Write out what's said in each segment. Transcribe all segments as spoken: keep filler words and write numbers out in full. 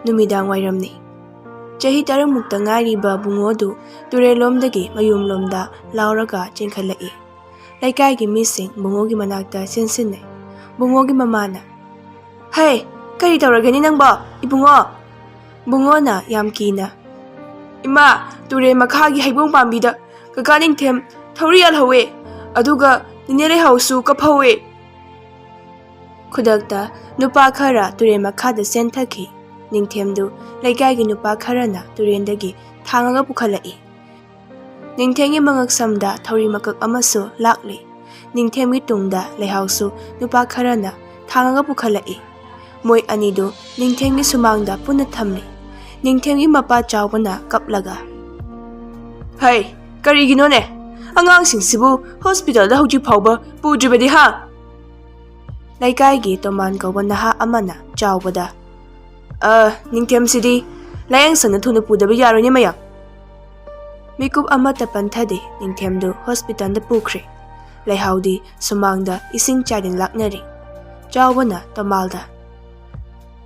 ꯅꯨꯃꯤꯗꯥꯡ ꯋꯥꯏꯔꯝꯅꯤ꯫ ꯆꯍꯤ ꯇꯔꯨꯛꯃꯨꯛꯇ ꯉꯥꯏꯔꯤꯕ ꯕꯨꯡꯉꯣꯗꯨ ꯇꯨꯔꯦꯜꯂꯣꯝꯗꯒꯤ ꯃꯌꯨꯝꯂꯣꯝꯗ ꯂꯥꯎꯔꯒ ꯆꯦꯟꯈꯠꯂꯛꯏ꯫ ꯂꯩꯀꯥꯏꯒꯤ ꯃꯤꯁꯤꯡ ꯕꯨꯡꯉꯣꯒꯤ ꯃꯅꯥꯛꯇ ꯆꯦꯟꯁꯤꯟꯅꯩ꯫ ꯕꯨꯡꯉꯣꯒꯤ ꯃꯃꯥꯅ, "ꯍꯩ, ꯀꯔꯤ ꯇꯧꯔꯒꯦꯅꯦ ꯅꯪꯕꯣ, ꯏꯕꯨꯡꯉꯣ?" ꯕꯨꯡꯉꯣꯅ ꯌꯥꯝ ꯀꯤꯅ, "ꯏꯃꯥ, ꯇꯨꯔꯦꯜ ꯃꯈꯥꯒꯤ ꯍꯩꯕꯣꯡ ꯄꯥꯝꯕꯤꯗ ꯀꯀꯥ ꯅꯤꯡꯊꯦꯝ ꯊꯧꯔꯤ ꯌꯥꯜꯍꯧꯋꯦ, ꯑꯗꯨꯒ ꯅꯤꯅꯦ ꯂꯩꯍꯥꯎꯁꯨ ꯀꯞꯍꯧꯋꯦ꯫" ꯈꯨꯗꯛꯇ ꯅꯨꯄꯥ ꯈꯔ ꯇꯨꯔꯦꯜ ꯃꯈꯥꯗ ꯆꯦꯟꯊꯈꯤ꯫ ꯅꯤꯡꯊꯦꯝꯗꯨ ꯂꯩꯀꯥꯏꯒꯤ ꯅꯨꯄꯥ ꯈꯔꯅ ꯇꯨꯔꯦꯜꯗꯒꯤ ꯊꯥꯡꯉꯒ ꯄꯨꯈꯠꯂꯛꯏ꯫ ꯅꯤꯡꯊꯦꯝꯒꯤ ꯃꯉꯛꯁꯝꯗ ꯊꯧꯔꯤ ꯃꯀꯛ ꯑꯃꯁꯨ ꯂꯥꯛꯂꯤ꯫ ꯅꯤꯡꯊꯦꯝꯒꯤ ꯇꯨꯡꯗ ꯂꯩꯍꯥꯎꯁꯨ ꯅꯨꯄꯥ ꯈꯔꯅ ꯊꯥꯡꯉꯒ ꯄꯨꯈꯠꯂꯛꯏ꯫ ꯃꯣꯏ ꯑꯅꯤꯗꯨ ꯅꯤꯡꯊꯦꯝꯒꯤ ꯁꯨꯃꯥꯡꯗ ꯄꯨꯟꯅ ꯊꯝꯂꯤ꯫ ꯅꯤꯡꯊꯦꯝꯒꯤ ꯃꯄꯥ ꯆꯥꯎꯕꯅ ꯀꯞꯂꯒ, "ꯍꯩ, ꯀꯔꯤꯒꯤꯅꯣꯅꯦ? ꯑꯉꯥꯡꯁꯤꯡꯁꯤꯕꯨ ꯍꯣꯁꯄꯤꯇꯥꯜꯗ ꯍꯧꯖꯤꯛ ꯐꯥꯎꯕ ꯄꯨꯗ꯭ꯔꯤꯕꯗꯤ ꯍꯥ?" ꯂꯩꯀꯥꯏꯒꯤ ꯇꯣꯃꯥꯟ ꯀꯧꯕ ꯅꯍꯥ ꯑꯃꯅ ꯆꯥꯎꯕꯗ, "ꯑ, ꯅꯤꯡꯊꯦꯝꯁꯤꯗꯤ ꯂꯥꯌꯦꯡꯁꯪꯗ ꯊꯨꯅ ꯄꯨꯗꯕ ꯌꯥꯔꯣꯏꯅꯦ ꯃꯌꯥꯝ꯫" ꯃꯤꯀꯨꯞ ꯑꯃꯠꯇ ꯄꯟꯊꯗꯦ, ꯅꯤꯡꯊꯦꯝꯗꯨ ꯍꯣꯁꯄꯤꯇꯥꯜꯗ ꯄꯨꯈ꯭ꯔꯦ꯫ ꯂꯩꯍꯥꯎꯗꯤ ꯁꯨꯃꯥꯡꯗ ꯏꯁꯤꯡ ꯆꯥꯏꯗꯨꯅ ꯂꯥꯛꯅꯔꯤ꯫ ꯆꯥꯎꯕꯅ ꯇꯣꯃꯥꯜꯗ,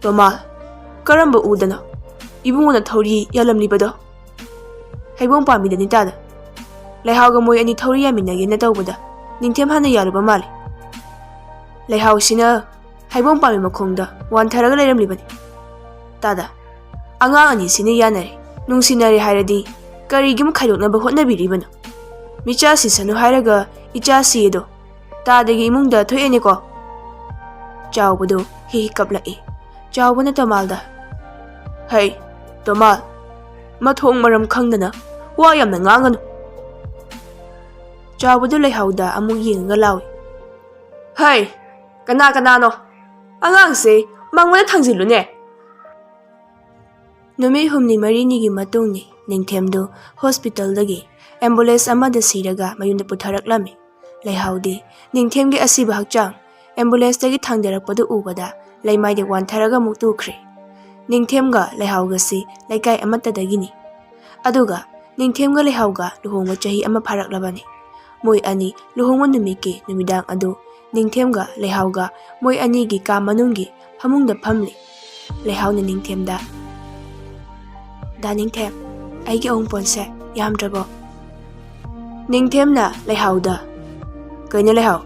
"ꯇꯣꯃꯥꯜ, ꯀꯔꯝꯕ ꯎꯗꯅꯣ ꯏꯕꯨꯡꯉꯣꯅ ꯊꯧꯔꯤ ꯌꯥꯜꯂꯝꯂꯤꯕꯗꯣ?" "ꯍꯩꯕꯣꯡ ꯄꯥꯝꯕꯤꯗꯅꯤ ꯇꯥꯗ꯫ ꯂꯩꯍꯥꯎꯒ ꯃꯣꯏ ꯑꯅꯤ ꯊꯧꯔꯤ ꯌꯥꯃꯤꯟꯅꯒꯦꯅ ꯇꯧꯕꯗ ꯅꯤꯡꯊꯦꯝ ꯍꯥꯟꯅ ꯌꯥꯜꯂꯨꯕ ꯃꯥꯜꯂꯤ꯫ ꯂꯩꯍꯥꯎꯁꯤꯅ ꯍꯩꯕꯣꯡ ꯄꯥꯝꯕꯤ ꯃꯈꯣꯡꯗ ꯋꯥꯟꯊꯔꯒ ꯂꯩꯔꯝꯂꯤꯕꯅꯤ꯫ ꯇꯥꯗ, ꯑꯉꯥꯡ ꯑꯅꯤꯁꯤꯅ ꯌꯥꯅꯔꯦ, ꯅꯨꯡꯁꯤꯅꯔꯦ ꯍꯥꯏꯔꯗꯤ ꯀꯔꯤꯒꯤ ꯑꯃꯨꯛ ꯈꯥꯏꯗꯣꯛꯅꯕ ꯍꯣꯠꯅꯕꯤꯔꯤꯕꯅꯣ? ꯃꯤꯆꯥ ꯁꯤꯁꯅꯨ ꯍꯥꯏꯔꯒ ꯏꯆꯥ ꯁꯤꯌꯦꯗꯣ ꯇꯥꯗꯒꯤ ꯏꯃꯨꯡꯗ ꯊꯣꯛꯑꯦꯅꯦꯀꯣ꯫" ꯆꯥꯎꯕꯗꯨ ꯍꯤ ꯍꯤ ꯀꯞꯂꯛꯏ꯫ ꯆꯥꯎꯕꯅ ꯇꯣꯃꯥꯜꯗ, "ꯍꯩ, ꯇꯣꯃꯥꯜ, ꯃꯊꯣꯡ ꯃꯔꯝ ꯈꯪꯗꯅ ꯋꯥ ꯌꯥꯝꯅ ꯉꯥꯡꯒꯅꯨ꯫" ꯆꯥꯎꯕꯗꯨ ꯂꯩꯍꯥꯎꯗ ꯑꯃꯨꯛ ꯌꯦꯡꯉꯒ ꯂꯥꯎꯏ, "ꯍꯩ, ꯀꯅꯥ ꯀꯅꯥꯅꯣ? ꯑꯉꯥꯡꯁꯦ ꯃꯉꯣꯟꯗ ꯊꯥꯡꯖꯤꯜꯂꯨꯅꯦ꯫" ꯅꯨꯃꯤꯠ ꯍꯨꯝꯅꯤ ꯃꯔꯤꯅꯤꯒꯤ ꯃꯇꯨꯡꯅꯤ꯫ ꯅꯤꯡꯊꯦꯝꯗꯨ ꯍꯣꯁꯄꯤꯇꯥꯜꯗꯒꯤ ꯑꯦꯝꯕꯨꯂꯦꯟꯁ ꯑꯃꯗ ꯁꯤꯔꯒ ꯃꯌꯨꯝꯗ ꯄꯨꯊꯔꯛꯂꯝꯃꯤ꯫ ꯂꯩꯍꯥꯎꯗꯤ ꯅꯤꯡꯊꯦꯝꯒꯤ ꯑꯁꯤꯕ ꯍꯛꯆꯥꯡ ꯑꯦꯝꯕꯨꯂꯦꯟꯁꯇꯒꯤ ꯊꯥꯡꯗꯔꯛꯄꯗꯨ ꯎꯕꯗ ꯂꯩꯃꯥꯏꯗ ꯋꯥꯟꯊꯔꯒ ꯑꯃꯨꯛ ꯇꯨꯈ꯭ꯔꯦ꯫ ꯅꯤꯡꯊꯦꯝꯒ ꯂꯩꯍꯥꯎꯒꯁꯤ ꯂꯩꯀꯥꯏ ꯑꯃꯠꯇꯗꯒꯤꯅꯤ꯫ ꯑꯗꯨꯒ ꯅꯤꯡꯊꯦꯝꯒ ꯂꯩꯍꯥꯎꯒ ꯂꯨꯍꯣꯡꯕ ꯆꯍꯤ ꯑꯃ ꯐꯥꯔꯛꯂꯕꯅꯤ꯫ ꯃꯣꯏ ꯑꯅꯤ ꯂꯨꯍꯣꯡꯕ ꯅꯨꯃꯤꯠꯀꯤ ꯅꯨꯃꯤꯗꯥꯡ ꯑꯗꯨ ꯅꯤꯡꯊꯦꯝꯒ ꯂꯩꯍꯥꯎꯒ ꯃꯣꯏ ꯑꯅꯤꯒꯤ ꯀꯥ ꯃꯅꯨꯡꯒꯤ ꯐꯃꯨꯡꯗ ꯐꯝꯂꯤ꯫ ꯂꯩꯍꯥꯎꯅ ꯅꯤꯡꯊꯦꯝꯗ, "ꯗꯥ ꯅꯤꯡꯊꯦꯝ, ꯑꯩꯒꯤ ꯑꯎꯟꯄꯣꯠꯁꯦ ꯌꯥꯝꯗ꯭ꯔꯕꯣ?" ꯅꯤꯡꯊꯦꯝꯅ ꯂꯩꯍꯥꯎꯗ, "ꯀꯩꯅꯣ ꯂꯩꯍꯥꯎ,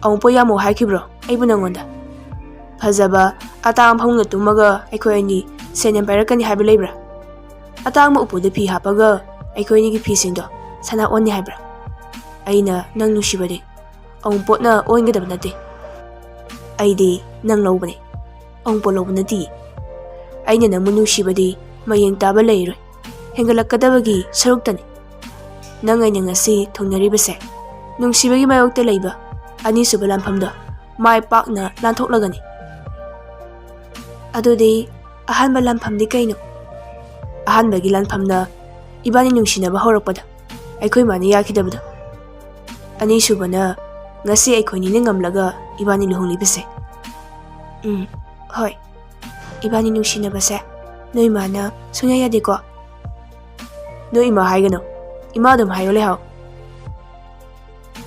ꯑꯎꯟꯄꯣꯠ ꯌꯥꯝꯃꯣ ꯍꯥꯏꯈꯤꯕ꯭ꯔꯣ ꯑꯩꯕꯨ ꯅꯪꯉꯣꯟꯗ? ꯐꯖꯕ ꯑꯇꯥꯡꯕ ꯐꯃꯨꯡꯗ ꯇꯨꯝꯃꯒ ꯑꯩꯈꯣꯏ ꯑꯅꯤ ꯁꯦꯟ ꯌꯥꯝ ꯄꯥꯏꯔꯛꯀꯅꯤ ꯍꯥꯏꯕ ꯂꯩꯕ꯭ꯔꯥ? ꯑꯇꯥꯡꯕ ꯎꯄꯨꯗ ꯐꯤ ꯍꯥꯞꯄꯒ ꯑꯩꯈꯣꯏ ꯑꯅꯤꯒꯤ ꯐꯤꯁꯤꯡꯗꯣ ꯁꯅꯥ ꯑꯣꯟꯅꯤ ꯍꯥꯏꯕ꯭ꯔꯥ? ꯑꯩꯅ ꯅꯪ ꯅꯨꯡꯁꯤꯕꯗꯤ ꯑꯎꯟꯄꯣꯠꯅ ꯑꯣꯟꯒꯗꯕ ꯅꯠꯇꯦ꯫ ꯑꯩꯗꯤ ꯅꯪ ꯂꯧꯕꯅꯦ, ꯑꯎꯟꯄꯣꯠ ꯂꯧꯕ ꯅꯠꯇꯦ꯫ ꯑꯩꯅ ꯅꯪꯕꯨ ꯅꯨꯡꯁꯤꯕꯗꯤ ꯃꯌꯦꯡ ꯇꯥꯕ ꯂꯩꯔꯣꯏ, ꯍꯦꯟꯒꯠꯂꯛꯀꯗꯕꯒꯤ ꯁꯔꯨꯛꯇꯅꯤ꯫ ꯅꯪ ꯑꯩꯅ ꯉꯁꯤ ꯊꯨꯡꯅꯔꯤꯕꯁꯦ ꯅꯨꯡꯁꯤꯕꯒꯤ ꯃꯥꯌꯣꯛꯇ ꯂꯩꯕ ꯑꯅꯤꯁꯨꯕ ꯂꯥꯟꯐꯝꯗꯣ ꯃꯥꯏ ꯄꯥꯛꯅ ꯂꯥꯟꯊꯣꯛꯂꯒꯅꯤ꯫" "ꯑꯗꯨꯗꯤ ꯑꯍꯥꯟꯕ ꯂꯥꯟꯐꯝꯗꯤ ꯀꯩꯅꯣ?" "ꯑꯍꯥꯟꯕꯒꯤ ꯂꯥꯟꯐꯝꯅ ꯏꯕꯥꯅꯤ ꯅꯨꯡꯁꯤꯅꯕ ꯍꯧꯔꯛꯄꯗ ꯑꯩꯈꯣꯏ ꯃꯥꯅ ꯌꯥꯈꯤꯗꯕꯗꯣ꯫ ꯑꯅꯤꯁꯨꯕꯅ ꯉꯁꯤ ꯑꯩꯈꯣꯏꯅꯤꯅ ꯉꯝꯂꯒ ꯏꯕꯥꯅꯤ ꯂꯨꯍꯣꯡꯂꯤꯕꯁꯦ꯫" "ꯎꯝ, ꯍꯣꯏ꯫ ꯏꯕꯥꯅꯤ ꯅꯨꯡꯁꯤꯅꯕꯁꯦ ꯅꯣꯏ ꯃꯥꯅ ꯁꯨꯡꯌꯥ ꯌꯥꯗꯦꯀꯣ?" "ꯅꯣꯏ ꯏꯃꯥ ꯍꯥꯏꯒꯅꯨ, ꯏꯃꯥ ꯑꯗꯨꯝ ꯍꯥꯏꯌꯣ ꯂꯩꯍꯥꯎ꯫"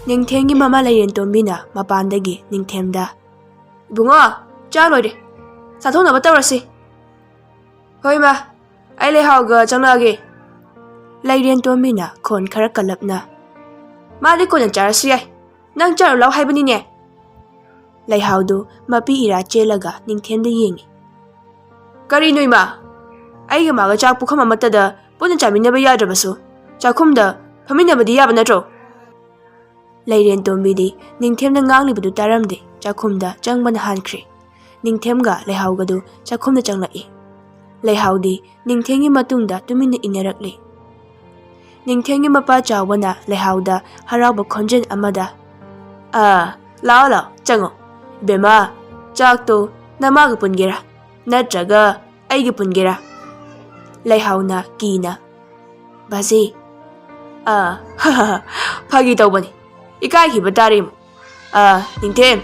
ꯅꯤꯡꯊꯦꯝꯒꯤ ꯃꯃꯥ ꯂꯩꯔꯦꯟ ꯇꯣꯝꯕꯤꯅ ꯃꯄꯥꯟꯗꯒꯤ ꯅꯤꯡꯊꯦꯝꯗ, "ꯏꯕꯨꯡꯉꯣ, ꯆꯥ ꯂꯣꯏꯔꯦ, ꯆꯥꯊꯣꯛꯅꯕ ꯇꯧꯔꯁꯤ꯫" "ꯍꯣꯏ ꯏꯃꯥ, ꯑꯩ ꯂꯩꯍꯥꯎꯒ ꯆꯪꯂꯛꯑꯒꯦ꯫" ꯂꯩꯔꯦꯟ ꯇꯣꯝꯕꯤꯅ ꯈꯣꯟ ꯈꯔ ꯀꯜꯂꯞꯅ, "ꯃꯥꯗꯤ ꯀꯣꯟꯅ ꯆꯥꯔꯁꯨ ꯌꯥꯏ, ꯅꯪ ꯆꯥꯔꯨ ꯂꯥꯎ ꯍꯥꯏꯕꯅꯤꯅꯦ꯫" ꯂꯩꯍꯥꯎꯗꯨ ꯃꯄꯤ ꯏꯔꯥ ꯆꯦꯜꯂꯒ ꯅꯤꯡꯊꯦꯝꯗ ꯌꯦꯡꯉꯤ꯫ "ꯀꯔꯤꯅꯣ ꯏꯃꯥ? ꯑꯩꯒ ꯃꯥꯒ ꯆꯥꯛ ꯄꯨꯈꯝ ꯑꯃꯠꯇꯗ ꯄꯨꯟꯅ ꯆꯥꯃꯤꯟꯅꯕ ꯌꯥꯗ꯭ꯔꯕꯁꯨ ꯆꯥꯛꯈꯨꯝꯗ ꯐꯝꯃꯤꯟꯅꯕꯗꯤ ꯌꯥꯕ ꯅꯠꯇ꯭ꯔꯣ?" ꯂꯩꯔꯦꯟ ꯇꯣꯝꯕꯤꯗꯤ ꯅꯤꯡꯊꯦꯝꯅ ꯉꯥꯡꯂꯤꯕꯗꯨ ꯇꯥꯔꯝꯗꯦ, ꯆꯥꯛꯈꯨꯝꯗ ꯆꯪꯕꯅ ꯍꯥꯟꯈ꯭ꯔꯦ꯫ ꯅꯤꯡꯊꯦꯝꯒ ꯂꯩꯍꯥꯎꯒꯗꯨ ꯆꯥꯛꯈꯨꯝꯗ ꯆꯪꯂꯛꯏ꯫ ꯂꯩꯍꯥꯎꯗꯤ ꯅꯤꯡꯊꯦꯝꯒꯤ ꯃꯇꯨꯡꯗ ꯇꯨꯃꯤꯟꯅ ꯏꯟꯅꯔꯛꯂꯤ꯫ ꯅꯤꯡꯊꯦꯝꯒꯤ ꯃꯄꯥ ꯆꯥꯎꯕꯅ ꯂꯩꯍꯥꯎꯗ ꯍꯔꯥꯎꯕ ꯈꯣꯟꯖꯦꯜ ꯑꯃꯗ, "ꯑꯥ, ꯂꯥꯛꯑꯣ ꯂꯥꯛꯑꯣ, ꯆꯪꯉꯣ꯫ ꯏꯕꯦꯝꯃ, ꯆꯥꯛꯇꯣ ꯅꯃꯥꯒ ꯄꯨꯟꯒꯦꯔꯥ? ꯅꯠꯇ꯭ꯔꯒ ꯑꯩꯒ ꯄꯨꯟꯒꯦꯔꯥ?" ꯂꯩꯍꯥꯎꯅ ꯀꯤꯅ, "ꯕꯥꯖꯤ, ꯑꯥ, ꯐꯥꯒꯤ ꯇꯧꯕꯅꯤ꯫ ꯏꯀꯥꯏꯈꯤꯕ ꯇꯥꯔꯦ ꯏꯃꯨ꯫ ꯑꯥ, ꯅꯤꯡꯊꯦꯝ,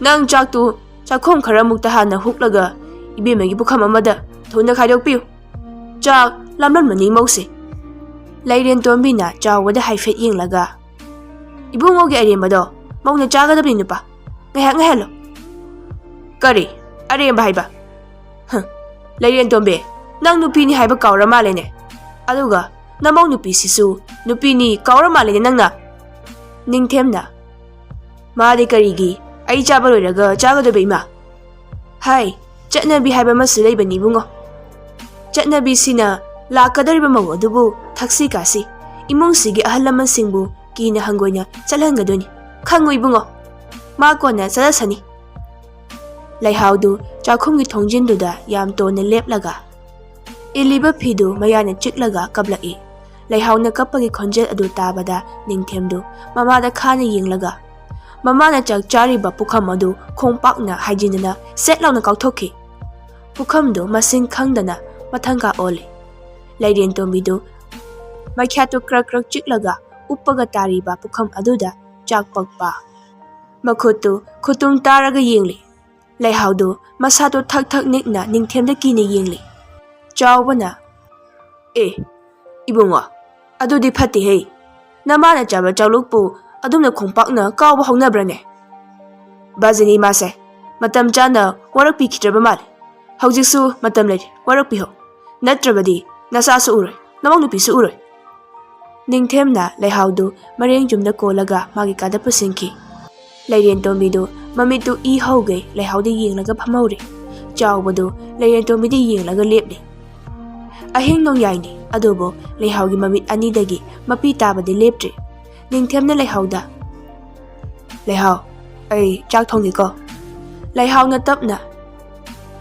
ꯅꯪ ꯆꯥꯛꯇꯨ ꯆꯥꯛꯈꯣꯝ ꯈꯔꯃꯨꯛꯇ ꯍꯥꯟꯅ ꯍꯨꯛꯂꯒ ꯏꯕꯦꯝꯃꯒꯤ ꯄꯨꯈꯝ ꯑꯃꯗ ꯊꯨꯅ ꯈꯥꯏꯗꯣꯛꯄꯤꯌꯨ꯫ ꯆꯥꯛ ꯂꯥꯝꯂꯝꯃꯅꯤ ꯃꯧꯁꯦ꯫" ꯂꯩꯔꯦꯟ ꯇꯣꯝꯕꯤꯅ ꯆꯥꯎꯕꯗ ꯍꯥꯏꯐꯦꯠ ꯌꯦꯡꯂꯒ, "ꯏꯕꯨꯡꯉꯣꯒꯤ ꯑꯔꯦꯝꯕꯗꯣ ꯃꯧꯅ ꯆꯥꯒꯗꯕꯅꯤ ꯅꯨꯄꯥ꯫ ꯉꯥꯏꯍꯥꯛ ꯉꯥꯏꯍꯜꯂꯣ꯫" "ꯀꯔꯤ ꯑꯔꯦꯝꯕ ꯍꯥꯏꯕ? ꯍ, ꯂꯩꯔꯦꯟꯇꯣꯝꯕꯤ, ꯅꯪ ꯅꯨꯄꯤꯅꯤ ꯍꯥꯏꯕ ꯀꯥꯎꯔ ꯃꯥꯜꯂꯦꯅꯦ꯫ ꯑꯗꯨꯒ ꯅꯃꯧ ꯅꯨꯄꯤꯁꯤꯁꯨ ꯅꯨꯄꯤꯅꯤ ꯀꯥꯎꯔ ꯃꯥꯜꯂꯦꯅꯦ ꯅꯪꯅ꯫ ꯅꯤꯡꯊꯦꯝꯅ, "ꯃꯥꯗꯤ ꯀꯔꯤꯒꯤ ꯑꯩ ꯆꯥꯕ ꯂꯣꯏꯔꯒ ꯆꯥꯒꯗꯣꯏꯕ, ꯏꯃꯥ?" "ꯍꯥꯏ, ꯆꯠꯅꯕꯤ ꯍꯥꯏꯕ ꯑꯃꯁꯨ ꯂꯩꯕꯅꯤ ꯏꯕꯨꯡꯉꯣ꯫ ꯆꯠꯅꯕꯤꯁꯤꯅ ꯂꯥꯛꯀꯗꯧꯔꯤꯕ ꯃꯧ ꯑꯗꯨꯕꯨ ꯊꯛꯁꯤ ꯈꯥꯁꯤ, ꯏꯃꯨꯡꯁꯤꯒꯤ ꯑꯍꯜ ꯂꯃꯟꯁꯤꯡꯕꯨ ꯀꯤꯅ ꯍꯪꯒꯣꯏꯅ ꯆꯠꯍꯟꯒꯗꯣꯏꯅꯤ꯫ ꯈꯪꯉꯨ ꯏꯕꯨꯡꯉꯣ, ꯃꯥ ꯀꯣꯟꯅ ꯆꯠꯂꯁꯅꯤ꯫" ꯂꯩꯍꯥꯎꯗꯨ ꯆꯥꯛꯈꯨꯝꯒꯤ ꯊꯣꯡꯖꯤꯟꯗꯨꯗ ꯌꯥꯝ ꯇꯣꯟꯅ ꯂꯦꯞꯂꯒ ꯏꯜꯂꯤꯕ ꯐꯤꯗꯨ ꯃꯌꯥꯅ ꯆꯤꯛꯂꯒ ꯀꯞꯂꯛꯏ꯫ ꯂꯩꯍꯥꯎꯅ ꯀꯞꯄꯒꯤ ꯈꯣꯟꯖꯦꯜ ꯑꯗꯨ ꯇꯥꯕꯗ ꯅꯤꯡꯊꯦꯝꯗꯨ ꯃꯃꯥꯗ ꯈꯥꯅ ꯌꯦꯡꯂꯒ ꯃꯃꯥꯅ ꯆꯥꯛ ꯆꯥꯔꯤꯕ ꯄꯨꯈꯝ ꯑꯗꯨ ꯈꯣꯡꯄꯥꯛꯅ ꯍꯥꯏꯖꯤꯟꯗꯅ ꯁꯦꯠ ꯂꯥꯎꯅ ꯀꯥꯎꯊꯣꯛꯈꯤ꯫ ꯄꯨꯈꯝꯗꯨ ꯃꯁꯤꯡ ꯈꯪꯗꯅ ꯃꯊꯪꯒꯥ ꯑꯣꯜꯂꯤ꯫ ꯂꯩꯔꯦꯟꯇꯣꯝꯕꯤꯗꯨ ꯃꯩꯈ꯭ꯌꯥꯠꯇꯨ ꯀ꯭ꯔꯛ ꯀ꯭ꯔꯛ ꯆꯤꯛꯂꯒ ꯎꯞꯄꯒ ꯇꯥꯔꯤꯕ ꯄꯨꯈꯝ ꯑꯗꯨꯗ ꯆꯥꯛ ꯄꯛꯄ ꯃꯈꯨꯠꯇꯨ ꯈꯨꯇꯨꯝ ꯇꯥꯔꯒ ꯌꯦꯡꯂꯤ꯫ ꯂꯩꯍꯥꯎꯗꯨ ꯃꯁꯥꯗꯨ ꯊꯛ ꯊꯛ ꯅꯤꯛꯅ ꯅꯤꯡꯊꯦꯝꯗ ꯀꯤꯅ ꯌꯦꯡꯂꯤ꯫ ꯆꯥꯎꯕꯅ, "ꯑꯦ, ꯏꯕꯨꯡꯉꯣ, ꯑꯗꯨꯗꯤ ꯐꯠꯇꯦꯍꯦ꯫ ꯅꯃꯥꯅ ꯆꯥꯕ ꯆꯥꯛꯂꯨꯛꯄꯨ ꯑꯗꯨꯝꯅ ꯈꯣꯡꯄꯥꯛꯅ ꯀꯥꯎꯕ ꯍꯧꯅꯕ꯭ꯔꯅꯦ? ꯕꯥꯖꯤꯅꯤ ꯃꯥꯁꯦ ꯃꯇꯝ ꯆꯥꯅ ꯋꯥꯔꯛꯄꯤꯈꯤꯗ꯭ꯔꯕ ꯃꯥꯜꯂꯦ꯫ ꯍꯧꯖꯤꯛꯁꯨ ꯃꯇꯝ ꯂꯩꯔꯤ, ꯋꯥꯔꯛꯄꯤꯍꯧ꯫ ꯅꯠꯇ꯭ꯔꯕꯗꯤ ꯅꯆꯥꯁꯨ ꯎꯔꯣꯏ, ꯅꯃꯧ ꯅꯨꯄꯤꯁꯨ ꯎꯔꯣꯏ꯫" ꯅꯤꯡꯊꯦꯝꯅ ꯂꯩꯍꯥꯎꯗꯨ ꯃꯔꯦꯡ ꯆꯨꯝꯗ ꯀꯣꯜꯂꯒ ꯃꯥꯒꯤ ꯀꯥꯗ ꯄꯨꯁꯤꯟꯈꯤ꯫ ꯂꯩꯔꯦꯟꯇꯣꯝꯕꯤꯗꯨ ꯃꯃꯤꯠꯇꯨ ꯏ ꯍꯧꯒꯩ ꯂꯩꯍꯥꯎꯗ ꯌꯦꯡꯂꯒ ꯐꯝꯍꯧꯔꯤ꯫ ꯆꯥꯎꯕꯗꯨ ꯂꯩꯔꯦꯟꯇꯣꯝꯕꯤꯗ ꯌꯦꯡꯂꯒ ꯂꯦꯞꯂꯤ꯫ ꯑꯍꯤꯡ ꯅꯣꯡꯌꯥꯏꯅꯤ, ꯑꯗꯨꯕꯨ ꯂꯩꯍꯥꯎꯒꯤ ꯃꯃꯤꯠ ꯑꯅꯤꯗꯒꯤ ꯃꯄꯤ ꯇꯥꯕꯗꯤ ꯂꯦꯞꯇ꯭ꯔꯤ꯫ ꯅꯤꯡꯊꯦꯝꯅ ꯂꯩꯍꯥꯎꯗ, "ꯂꯩꯍꯥꯎ, ꯑꯩ ꯆꯥꯛ ꯊꯣꯡꯒꯦꯀꯣ꯫" ꯂꯩꯍꯥꯎꯅ ꯇꯞꯅ,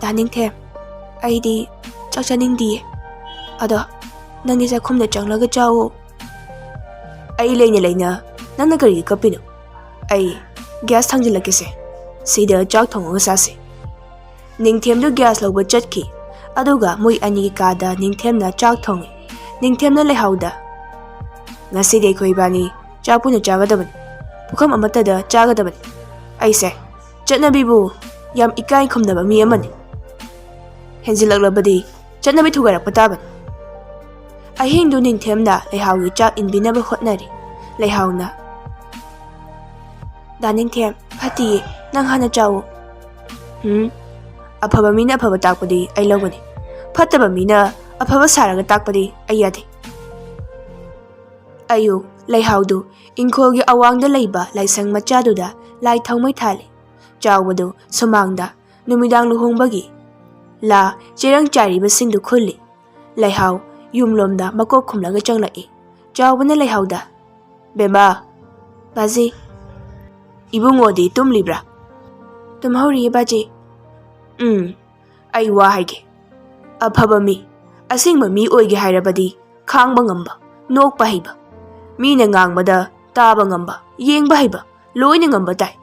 "ꯗꯥ ꯅꯤꯡꯊꯦꯝ, ꯑꯩꯗꯤ ꯆꯥꯛ ꯆꯥꯅꯤꯡꯗꯤꯌꯦ꯫ ꯑꯗꯣ ꯅꯪꯗꯤ ꯆꯥꯛꯈꯨꯝꯗ ꯆꯪꯂꯒ ꯆꯥꯎꯋꯣ꯫" "ꯑꯩ ꯂꯩꯅ ꯂꯩꯅ ꯅꯪꯅ ꯀꯔꯤꯒꯤ ꯀꯞꯄꯤꯅꯣ? ꯑꯩ ꯒ꯭ꯌꯥꯁ ꯊꯥꯡꯖꯤꯜꯂꯛꯀꯦꯁꯦ, ꯁꯤꯗ ꯆꯥꯛ ꯊꯣꯡꯉꯒ ꯆꯥꯁꯦ꯫" ꯅꯤꯡꯊꯦꯝꯗꯨ ꯒ꯭ꯌꯥꯁ ꯂꯧꯕ ꯆꯠꯈꯤ꯫ ꯑꯗꯨꯒ ꯃꯣꯏ ꯑꯅꯤꯒꯤ ꯀꯥꯗ ꯅꯤꯡꯊꯦꯝꯅ ꯆꯥꯛ ꯊꯣꯡꯉꯤ꯫ ꯅꯤꯡꯊꯦꯝꯅ ꯂꯩꯍꯥꯎꯗ, "ꯉꯁꯤꯗꯤ ꯑꯩꯈꯣꯏ ꯏꯕꯥꯅꯤ ꯆꯥꯛ ꯄꯨꯟꯅ ꯆꯥꯒꯗꯕꯅꯤ, ꯄꯨꯈꯝ ꯑꯃꯠꯇꯗ ꯆꯥꯒꯗꯕꯅꯤ꯫ ꯑꯩꯁꯦ ꯆꯠꯅꯕꯤꯕꯨ ꯌꯥꯝ ꯏꯀꯥꯏ ꯈꯨꯝꯅꯕ ꯃꯤ ꯑꯃꯅꯤ꯫ ꯍꯦꯟꯖꯤꯜꯂꯛꯂꯕꯗꯤ ꯆꯠꯅꯕꯤ ꯊꯨꯒꯥꯏꯔꯛꯄ ꯇꯥꯕꯅꯤ꯫" ꯑꯍꯤꯡꯗꯨ ꯅꯤꯡꯊꯦꯝꯅ ꯂꯩꯍꯥꯎꯒꯤ ꯆꯥꯛ ꯏꯟꯕꯤꯅꯕ ꯍꯣꯠꯅꯔꯤ꯫ ꯂꯩꯍꯥꯎꯅ, "ꯗꯥ ꯅꯤꯡꯊꯦꯝ, ꯐꯠꯇꯤꯌꯦ, ꯅꯪ ꯍꯥꯟꯅ ꯆꯥꯎꯋꯣ꯫" "ꯎꯝ, ꯑꯐꯕ ꯃꯤꯅ ꯑꯐꯕ ꯇꯥꯛꯄꯗꯤ ꯑꯩ ꯂꯧꯒꯅꯤ꯫ ꯐꯠꯇꯕ ꯃꯤꯅ ꯑꯐꯕ ꯁꯥꯔꯒ ꯇꯥꯛꯄꯗꯤ ꯑꯩ ꯌꯥꯗꯦ꯫ ꯑꯌꯨꯛ, ꯂꯩꯍꯥꯎꯗꯨ ꯏꯪꯈꯣꯜꯒꯤ ꯑꯋꯥꯡꯗ ꯂꯩꯕ ꯂꯥꯏꯁꯪ ꯃꯆꯥꯗꯨꯗ ꯂꯥꯏ ꯊꯥꯎꯃꯩ ꯊꯥꯜꯂꯤ꯫ ꯆꯥꯎꯕꯗꯨ ꯁꯨꯃꯥꯡꯗ ꯅꯨꯃꯤꯗꯥꯡ ꯂꯨꯍꯣꯡꯕꯒꯤ ꯂꯥ ꯆꯦꯔꯪ ꯆꯥꯏꯔꯤꯕꯁꯤꯡꯗꯨ ꯈꯨꯜꯂꯤ꯫ ꯂꯩꯍꯥꯎ ꯌꯨꯝꯂꯣꯝꯗ ꯃꯀꯣꯛ ꯈꯨꯝꯂꯒ ꯆꯪꯂꯛꯏ꯫ ꯆꯥꯎꯕꯅ ꯂꯩꯍꯥꯎꯗ, "ꯕꯦꯝꯃ!" "ꯕꯥꯖꯤ!" "ꯏꯕꯨꯡꯉꯣꯗꯤ ꯇꯨꯝꯂꯤꯕ꯭ꯔꯥ?" "ꯇꯨꯝꯍꯧꯔꯤꯌꯦ ꯕꯥꯖꯤ꯫" "ꯎꯝ, ꯑꯩ ꯋꯥ ꯍꯥꯏꯒꯦ꯫ ꯑꯐꯕ ꯃꯤ, ꯑꯁꯦꯡꯕ ꯃꯤ ꯑꯣꯏꯒꯦ ꯍꯥꯏꯔꯕꯗꯤ ꯈꯥꯡꯕ ꯉꯝꯕ, ꯅꯣꯛꯄ ꯍꯩꯕ, ꯃꯤꯅ ꯉꯥꯡꯕꯗ ꯇꯥꯕ ꯉꯝꯕ, ꯌꯦꯡꯕ ꯍꯩꯕ, ꯂꯣꯏꯅ ꯉꯝꯕ ꯇꯥꯏ꯫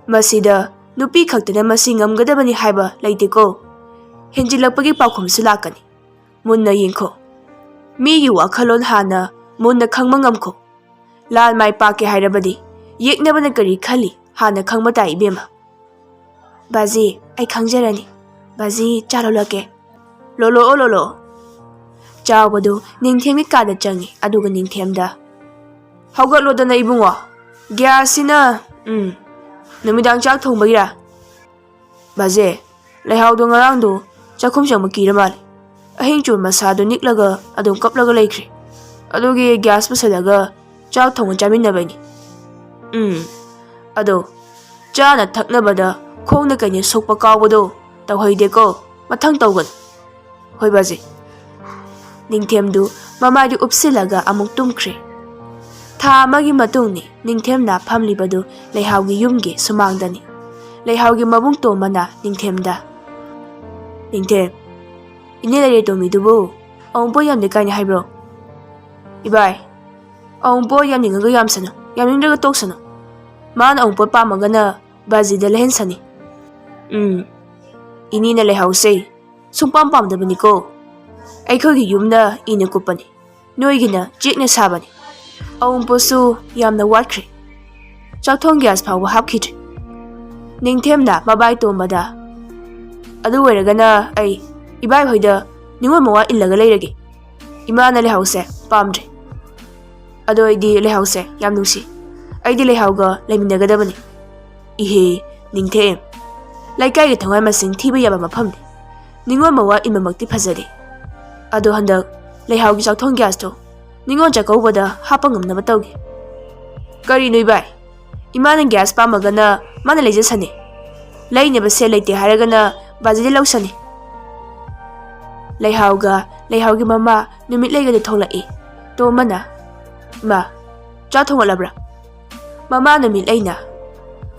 ꯃꯁꯤꯗ ꯅꯨꯄꯤ ꯈꯛꯇꯅ ꯃꯁꯤ ꯉꯝꯒꯗꯕꯅꯤ ꯍꯥꯏꯕ ꯂꯩꯇꯦꯀꯣ꯫ ꯍꯦꯟꯖꯤꯜꯂꯛꯄꯒꯤ ꯄꯥꯎꯈꯨꯝꯁꯨ ꯂꯥꯛꯀꯅꯤ꯫ ꯃꯨꯟꯅ ꯌꯦꯡꯈꯣ꯫ ꯃꯤꯒꯤ ꯋꯥꯈꯜꯂꯣꯟ ꯍꯥꯟꯅ ꯃꯨꯟꯅ ꯈꯪꯕ ꯉꯝꯈꯣ꯫ ꯂꯥꯟ ꯃꯥꯏ ꯄꯥꯛꯀꯦ ꯍꯥꯏꯔꯕꯗꯤ ꯌꯦꯛꯅꯕꯅ ꯀꯔꯤ ꯈꯜꯂꯤ ꯍꯥꯟꯅ ꯈꯪꯕ ꯇꯥꯏ, ꯏꯕꯦꯝꯃ꯫" "ꯕꯥꯖꯤ, ꯑꯩ ꯈꯪꯖꯔꯅꯤ꯫ ꯕꯥꯖꯤ, ꯆꯥ ꯂꯣꯜꯂꯛꯀꯦ꯫" "ꯂꯣꯜꯂꯛꯑꯣ, ꯂꯣꯜꯂꯛꯑꯣ꯫" ꯆꯥꯎꯕꯗꯨ ꯅꯤꯡꯊꯦꯝꯒꯤ ꯀꯥꯗ ꯆꯪꯉꯤ, ꯑꯗꯨꯒ ꯅꯤꯡꯊꯦꯝꯗ, "ꯍꯧꯒꯠꯂꯣꯗꯅ ꯏꯕꯨꯡꯉꯣ, ꯒ꯭ꯌꯥꯁꯁꯤꯅ꯫" "ꯎꯝ, ꯅꯨꯃꯤꯗꯥꯡ ꯆꯥꯛ ꯊꯣꯡꯕꯒꯤꯔꯥ?" "ꯕꯥꯖꯦ, ꯂꯩꯍꯥꯎꯗꯣ ꯉꯔꯥꯡꯗꯣ ꯆꯥꯛꯈꯨꯝ ꯆꯪꯕ ꯀꯤꯔ ꯃꯥꯜꯂꯦ꯫ ꯑꯍꯤꯡ ꯆꯨꯞ ꯃꯁꯥꯗꯣ ꯅꯤꯛꯂꯒ ꯑꯗꯨꯝ ꯀꯞꯂꯒ ꯂꯩꯈ꯭ꯔꯦ꯫ ꯑꯗꯨꯒꯤ ꯒ꯭ꯌꯥꯁ ꯄꯨꯁꯜꯂꯒ ꯆꯥꯛ ꯊꯣꯡꯉ ꯆꯥꯃꯤꯟꯅꯕꯅꯤ꯫" "ꯎꯝ, ꯑꯗꯣ ꯆꯥꯅ ꯊꯛꯅꯕꯗ ꯈꯣꯡꯅ ꯀꯩꯅ ꯁꯣꯛꯄ ꯀꯥꯎꯕꯗꯣ ꯇꯧꯍꯩꯗꯦꯀꯣ, ꯃꯊꯪ ꯇꯧꯒꯅꯨ꯫" "ꯍꯣꯏ ꯕꯥꯖꯤ꯫" ꯅꯤꯡꯊꯦꯝꯗꯨ ꯃꯃꯥꯏꯗꯨ ꯎꯞꯁꯤꯜꯂꯒ ꯑꯃꯨꯛ ꯇꯨꯝꯈ꯭ꯔꯦ꯫ ꯊꯥ ꯑꯃꯒꯤ ꯃꯇꯨꯡꯅꯤ ꯅꯤꯡꯊꯦꯝꯅ ꯐꯝꯂꯤꯕꯗꯨ ꯂꯩꯍꯥꯎꯒꯤ ꯌꯨꯝꯒꯤ ꯁꯨꯃꯥꯡꯗꯅꯤ꯫ ꯂꯩꯍꯥꯎꯒꯤ ꯃꯕꯨꯡ ꯇꯣꯝꯕꯅ ꯅꯤꯡꯊꯦꯝꯗ, "ꯅꯤꯡꯊꯦꯝ, ꯏꯅꯦ ꯂꯩꯔꯦ ꯇꯣꯝꯕꯤꯗꯨꯕꯨ ꯑꯋꯨꯡꯄꯣꯠ ꯌꯥꯝꯗꯦ ꯀꯥꯏꯅ ꯍꯥꯏꯕ꯭ꯔꯣ?" "ꯏꯕꯥꯏ, ꯑꯋꯨꯡꯄꯣꯠ ꯌꯥꯝꯅꯤꯡꯉꯒ ꯌꯥꯝꯁꯅꯨ, ꯌꯥꯝꯅꯤꯡꯗ꯭ꯔꯒ ꯇꯣꯛꯁꯅꯨ꯫ ꯃꯥꯅ ꯑꯋꯨꯡꯄꯣꯠ ꯄꯥꯝꯃꯒꯅ ꯕꯥꯖꯤꯗ ꯂꯩꯍꯟꯁꯅꯤ꯫" "ꯎꯝ, ꯏꯅꯦꯅ ꯂꯩꯍꯥꯎꯁꯦ ꯁꯨꯡꯄꯥꯝ ꯄꯥꯝꯗꯕꯅꯤꯀꯣ꯫ ꯑꯩꯈꯣꯏꯒꯤ ꯌꯨꯝꯅ ꯏꯅ ꯀꯨꯞꯄꯅꯤ, ꯅꯣꯏꯒꯤꯅ ꯆꯦꯛꯅ ꯁꯥꯕꯅꯤ꯫ ꯑꯋꯨꯡꯄꯣꯠꯁꯨ ꯌꯥꯝꯅ ꯋꯥꯠꯈ꯭ꯔꯦ꯫ ꯆꯥꯛꯊꯣꯡ ꯒ꯭ꯌꯥꯁ ꯐꯥꯎꯕ ꯍꯥꯞꯈꯤꯗ꯭ꯔꯦ꯫" ꯅꯤꯡꯊꯦꯝꯅ ꯃꯕꯥꯏ ꯇꯣꯝꯕꯗ, "ꯑꯗꯨ ꯑꯣꯏꯔꯒꯅ ꯑꯩ ꯏꯕꯥꯏꯍꯣꯏꯗ ꯅꯤꯉꯣꯜ ꯃꯋꯥ ꯏꯜꯂꯒ ꯂꯩꯔꯒꯦ꯫ ꯏꯃꯥꯅ ꯂꯩꯍꯥꯎꯁꯦ ꯄꯥꯝꯗ꯭ꯔꯦ꯫ ꯑꯗꯣ ꯑꯩꯗꯤ ꯂꯩꯍꯥꯎꯁꯦ ꯌꯥꯝ ꯅꯨꯡꯁꯤ꯫ ꯑꯩꯗꯤ ꯂꯩꯍꯥꯎꯒ ꯂꯩꯃꯤꯟꯅꯒꯗꯕꯅꯤ꯫" "ꯏꯍꯦ, ꯅꯤꯡꯊꯦꯝ, ꯂꯩꯀꯥꯏꯒꯤ ꯊꯣꯡꯒꯥꯟ ꯃꯁꯤꯡ ꯊꯤꯕ ꯌꯥꯕ ꯃꯐꯝꯅꯤ꯫ ꯅꯤꯉꯣꯜ ꯃꯋꯥ ꯏꯟꯕꯃꯛꯇꯤ ꯐꯖꯗꯦ꯫ ꯑꯗꯣ ꯍꯟꯗꯛ ꯂꯩꯍꯥꯎꯒꯤ ꯆꯥꯛꯊꯣꯡ ꯒ꯭ꯌꯥꯁꯇꯣ ꯅꯤꯉꯣꯜ ꯆꯥꯛꯀꯧꯕꯗ ꯍꯥꯞꯄ ꯉꯝꯅꯕ ꯇꯧꯒꯦ꯫ ꯀꯔꯤꯅꯣ ꯏꯕꯥꯏ? ꯏꯃꯥꯅ ꯒ꯭ꯌꯥꯁ ꯄꯥꯝꯃꯒꯅ ꯃꯥꯅ ꯂꯩꯖꯁꯅꯤ꯫ ꯂꯩꯅꯕ ꯁꯦꯜ ꯂꯩꯇꯦ ꯍꯥꯏꯔꯒꯅ ꯕꯥꯖꯤꯗꯤ ꯂꯧꯁꯅꯤ꯫ ꯂꯩꯍꯥꯎꯒ ꯂꯩꯍꯥꯎꯒꯤ ꯃꯃꯥ ꯅꯨꯃꯤꯠ ꯂꯩꯒꯗ ꯊꯣꯛꯂꯛꯏ꯫ ꯇꯣꯝꯕꯅ, "ꯏꯃꯥ, ꯆꯥꯛ ꯊꯣꯡꯒꯠꯂꯕ꯭ꯔꯥ?" ꯃꯃꯥ ꯅꯨꯃꯤꯠ ꯂꯩꯅ,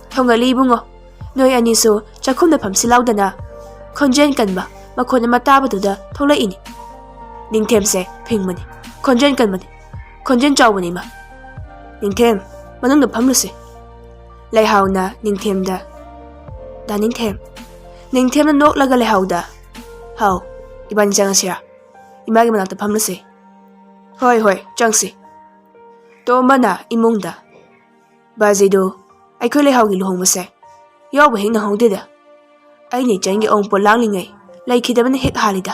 "ꯊꯣꯡꯒꯠꯂꯤ ꯏꯕꯨꯡꯉꯣ꯫ ꯅꯣꯏ ꯑꯅꯤꯁꯨ ꯆꯥꯛꯈꯨꯝꯗ ꯐꯝꯁꯤ ꯂꯥꯎꯗꯅ" ꯈꯣꯟꯖꯦꯜ ꯀꯟꯕ ꯃꯈꯣꯟ ꯑꯃ ꯇꯥꯕꯗꯨꯗ ꯊꯣꯛꯂꯛꯏꯅꯤ꯫ ꯅꯤꯡꯊꯦꯝꯁꯦ ꯐꯤꯡꯕꯅꯤ꯫ ꯈꯣꯟꯖꯦꯜ ꯀꯟꯕꯅꯤ꯫ ꯈꯣꯟꯖꯦꯜ ꯆꯥꯎꯕꯅꯤ ꯏꯃꯥ꯫ "ꯅꯤꯡꯊꯦꯝ, ꯃꯅꯨꯡꯗ ꯐꯝꯂꯨꯁꯦ꯫" ꯂꯩꯍꯥꯎꯅ ꯅꯤꯡꯊꯦꯝꯗ, "ꯗꯥ ꯅꯤꯡꯊꯦꯝ꯫" ꯅꯤꯡꯊꯦꯝꯅ ꯅꯣꯛꯂꯒ ꯂꯩꯍꯥꯎꯗ, "ꯍꯥꯎ, ꯏꯕꯥꯅꯤ ꯆꯪꯉꯁꯤꯔꯥ? ꯏꯃꯥꯒꯤ ꯃꯅꯥꯛꯇ ꯐꯝꯂꯨꯁꯦ꯫" "ꯍꯣꯏ, ꯍꯣꯏ, ꯆꯪꯁꯤ꯫" ꯇꯣꯝꯕꯅ ꯏꯃꯨꯡꯗ, "ꯕꯥꯖꯤꯗꯨ, ꯑꯩꯈꯣꯏ ꯂꯩꯍꯥꯎꯒꯤ ꯂꯨꯍꯣꯡꯕꯁꯦ ꯌꯥꯎꯕ ꯍꯦꯛ ꯅꯪꯍꯧꯗꯦꯗ꯫ ꯑꯩꯅ ꯏꯆꯟꯒꯤ ꯑꯎꯟꯄꯣꯠ ꯂꯥꯡꯂꯤꯉꯩ ꯂꯩꯈꯤꯗꯕꯅ ꯍꯦꯛ ꯍꯥꯜꯂꯤꯗ꯫"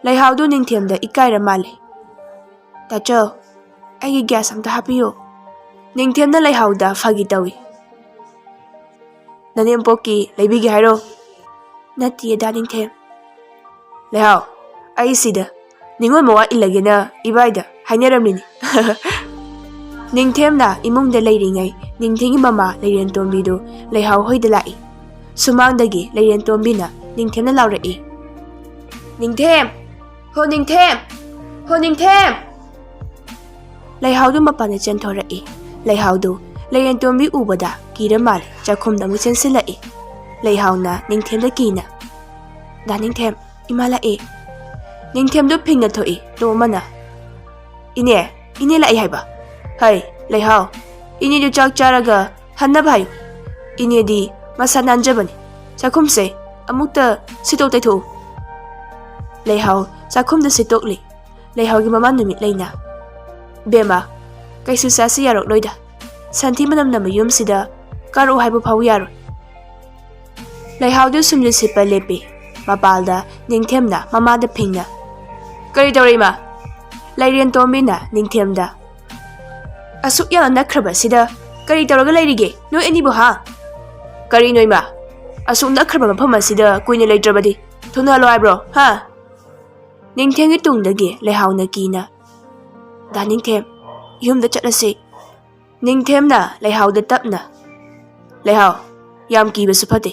ꯂꯩꯍꯥꯎꯗꯨ ꯅꯤꯡꯊꯦꯝꯗ ꯏꯀꯥꯏꯔ ꯃꯥꯜꯂꯦ꯫ "ꯇꯥꯆꯧ, ꯑꯩꯒꯤ ꯒ꯭ꯌꯥꯁ ꯑꯝꯇ ꯍꯥꯞꯄꯤꯌꯨ꯫" ꯅꯤꯡꯊꯦꯝꯅ ꯂꯩꯍꯥꯎꯗ ꯐꯥꯒꯤ ꯇꯧꯏ꯫ "ꯅꯅꯦꯝꯄꯣꯛꯀꯤ ꯂꯩꯕꯤꯒꯦ ꯍꯥꯏꯔꯣ?" "ꯅꯠꯇꯤꯌꯦ ꯗꯥ ꯅꯤꯡꯊꯦꯝ꯫" "ꯂꯩꯍꯥꯎ, ꯑꯩ ꯁꯤꯗ ꯅꯤꯉꯣꯜ ꯃꯋꯥ ꯏꯜꯂꯒꯦꯅ ꯏꯕꯥꯏꯗ ꯍꯥꯏꯅꯔꯝꯃꯤꯅꯤ꯫" ꯅꯤꯡꯊꯦꯝꯅ ꯏꯃꯨꯡꯗ ꯂꯩꯔꯤꯉꯩ ꯅꯤꯡꯊꯦꯝꯒꯤ ꯃꯃꯥ ꯂꯩꯔꯦꯟꯇꯣꯝꯕꯤꯗꯨ ꯂꯩꯍꯥꯎ ꯍꯣꯏꯗ ꯂꯥꯛꯏ꯫ ꯁꯨꯃꯥꯡꯗꯒꯤ ꯂꯩꯔꯦꯟꯇꯣꯝꯕꯤꯅ ꯅꯤꯡꯊꯦꯝꯅ ꯂꯥꯎꯔꯛꯏ, "ꯅꯤꯡꯊꯦꯝ! ꯍꯣ ꯅꯤꯡꯊꯦꯝ! ꯍꯣ ꯅꯤꯡꯊꯦꯝ!" ꯂꯩꯍꯥꯎꯗꯨ ꯃꯄꯥꯟꯗ ꯆꯦꯟꯊꯣꯔꯛꯏ꯫ ꯂꯩꯍꯥꯎꯗꯨ ꯂꯩꯔꯦꯟꯇꯣꯝꯕꯤ ꯎꯕꯗ ꯀꯤꯔ ꯃꯥꯜꯂꯦ, ꯆꯥꯛꯈꯨꯝꯗ ꯑꯃꯨꯛ ꯆꯦꯟꯁꯤꯜꯂꯛꯏ꯫ ꯂꯩꯍꯥꯎꯅ ꯅꯤꯡꯊꯦꯝꯗ ꯀꯤꯅ, "ꯗꯥ ꯅꯤꯡꯊꯦꯝ, ꯏꯃꯥ ꯂꯥꯛꯑꯦ꯫" ꯅꯤꯡꯊꯦꯝꯗꯨ ꯐꯤꯡꯅ ꯊꯣꯛꯏ꯫ ꯇꯣꯝꯕꯅ, "ꯏꯅꯦ, ꯏꯅꯦ ꯂꯥꯛꯏ ꯍꯥꯏꯕ?" "ꯍꯩ, ꯂꯩꯍꯥꯎ, ꯏꯅꯦꯗꯨ ꯆꯥꯛ ꯆꯥꯔꯒ ꯍꯟꯅꯕ ꯍꯥꯏꯌꯨ꯫ ꯏꯅꯦꯗꯤ ꯃꯁꯥ ꯅꯥꯟꯖꯕꯅꯤ꯫ ꯆꯥꯛꯈꯨꯝꯁꯦ ꯑꯃꯨꯛꯇ ꯁꯤꯠꯇꯣꯛ ꯇꯩꯊꯣꯛꯎ꯫" ꯂꯩꯍꯥꯎ ꯆꯥꯛꯈꯨꯝꯗ ꯁꯤꯠꯇꯣꯛꯂꯤ꯫ ꯂꯩꯍꯥꯎꯒꯤ ꯃꯃꯥ ꯅꯨꯃꯤꯠ ꯂꯩꯅ, "ꯕꯦꯝꯃ, ꯀꯩꯁꯨ ꯆꯥꯁꯤ ꯌꯥꯔꯛꯂꯣꯏꯗ꯫ ꯁꯟꯊꯤ ꯃꯅꯝ ꯅꯝꯕ ꯌꯨꯝꯁꯤꯗ ꯀꯥꯔꯛꯎ ꯍꯥꯏꯕ ꯐꯥꯎ ꯌꯥꯔꯣꯏ꯫" ꯂꯩꯍꯥꯎꯗꯨ ꯁꯨꯝꯂꯤ ꯁꯤꯠꯄ ꯂꯦꯞꯄꯤ꯫ ꯃꯄꯥꯜꯗ ꯅꯤꯡꯊꯦꯝꯅ ꯃꯃꯥꯗ ꯐꯤꯡꯅ, "ꯀꯔꯤ ꯇꯧꯔꯦ ꯏꯃꯥ?" ꯂꯩꯔꯦꯟꯇꯣꯝꯕꯤꯅ ꯅꯤꯡꯊꯦꯝꯗ, "ꯑꯁꯨꯛ ꯌꯥꯝꯅ ꯅꯛꯈ꯭ꯔꯕꯁꯤꯗ ꯀꯔꯤ ꯇꯧꯔꯒ ꯂꯩꯔꯤꯒꯦ ꯅꯣꯏ ꯑꯅꯤꯕꯨ, ꯍꯥ?" "ꯀꯔꯤꯅꯣ ꯏꯃꯥ?" ꯑꯁꯨꯛ ꯅꯛꯈ꯭ꯔꯕ ꯃꯐꯝ ꯑꯁꯤꯗ ꯀꯨꯏꯅ ꯂꯩꯇ꯭ꯔꯕꯗꯤ ꯊꯨꯅ ꯍꯜꯂꯣ ꯍꯥꯏꯕ꯭ꯔꯣ, ꯍꯥ? ꯅꯤꯡꯊꯦꯝꯒꯤ ꯇꯨꯡꯗꯒꯤ ꯂꯩꯍꯥꯎꯅ ꯀꯤꯅ, "ꯗꯥ ꯅꯤꯡꯊꯦꯝ, ꯌꯨꯝꯗ ꯆꯠꯂꯁꯤ꯫ ꯅꯤꯡꯊꯦꯝꯅ ꯂꯩꯍꯥꯎꯗ ꯇꯞꯅ, "ꯂꯩꯍꯥꯎ, ꯌꯥꯝ ꯀꯤꯕꯁꯨ ꯐꯠꯇꯦ꯫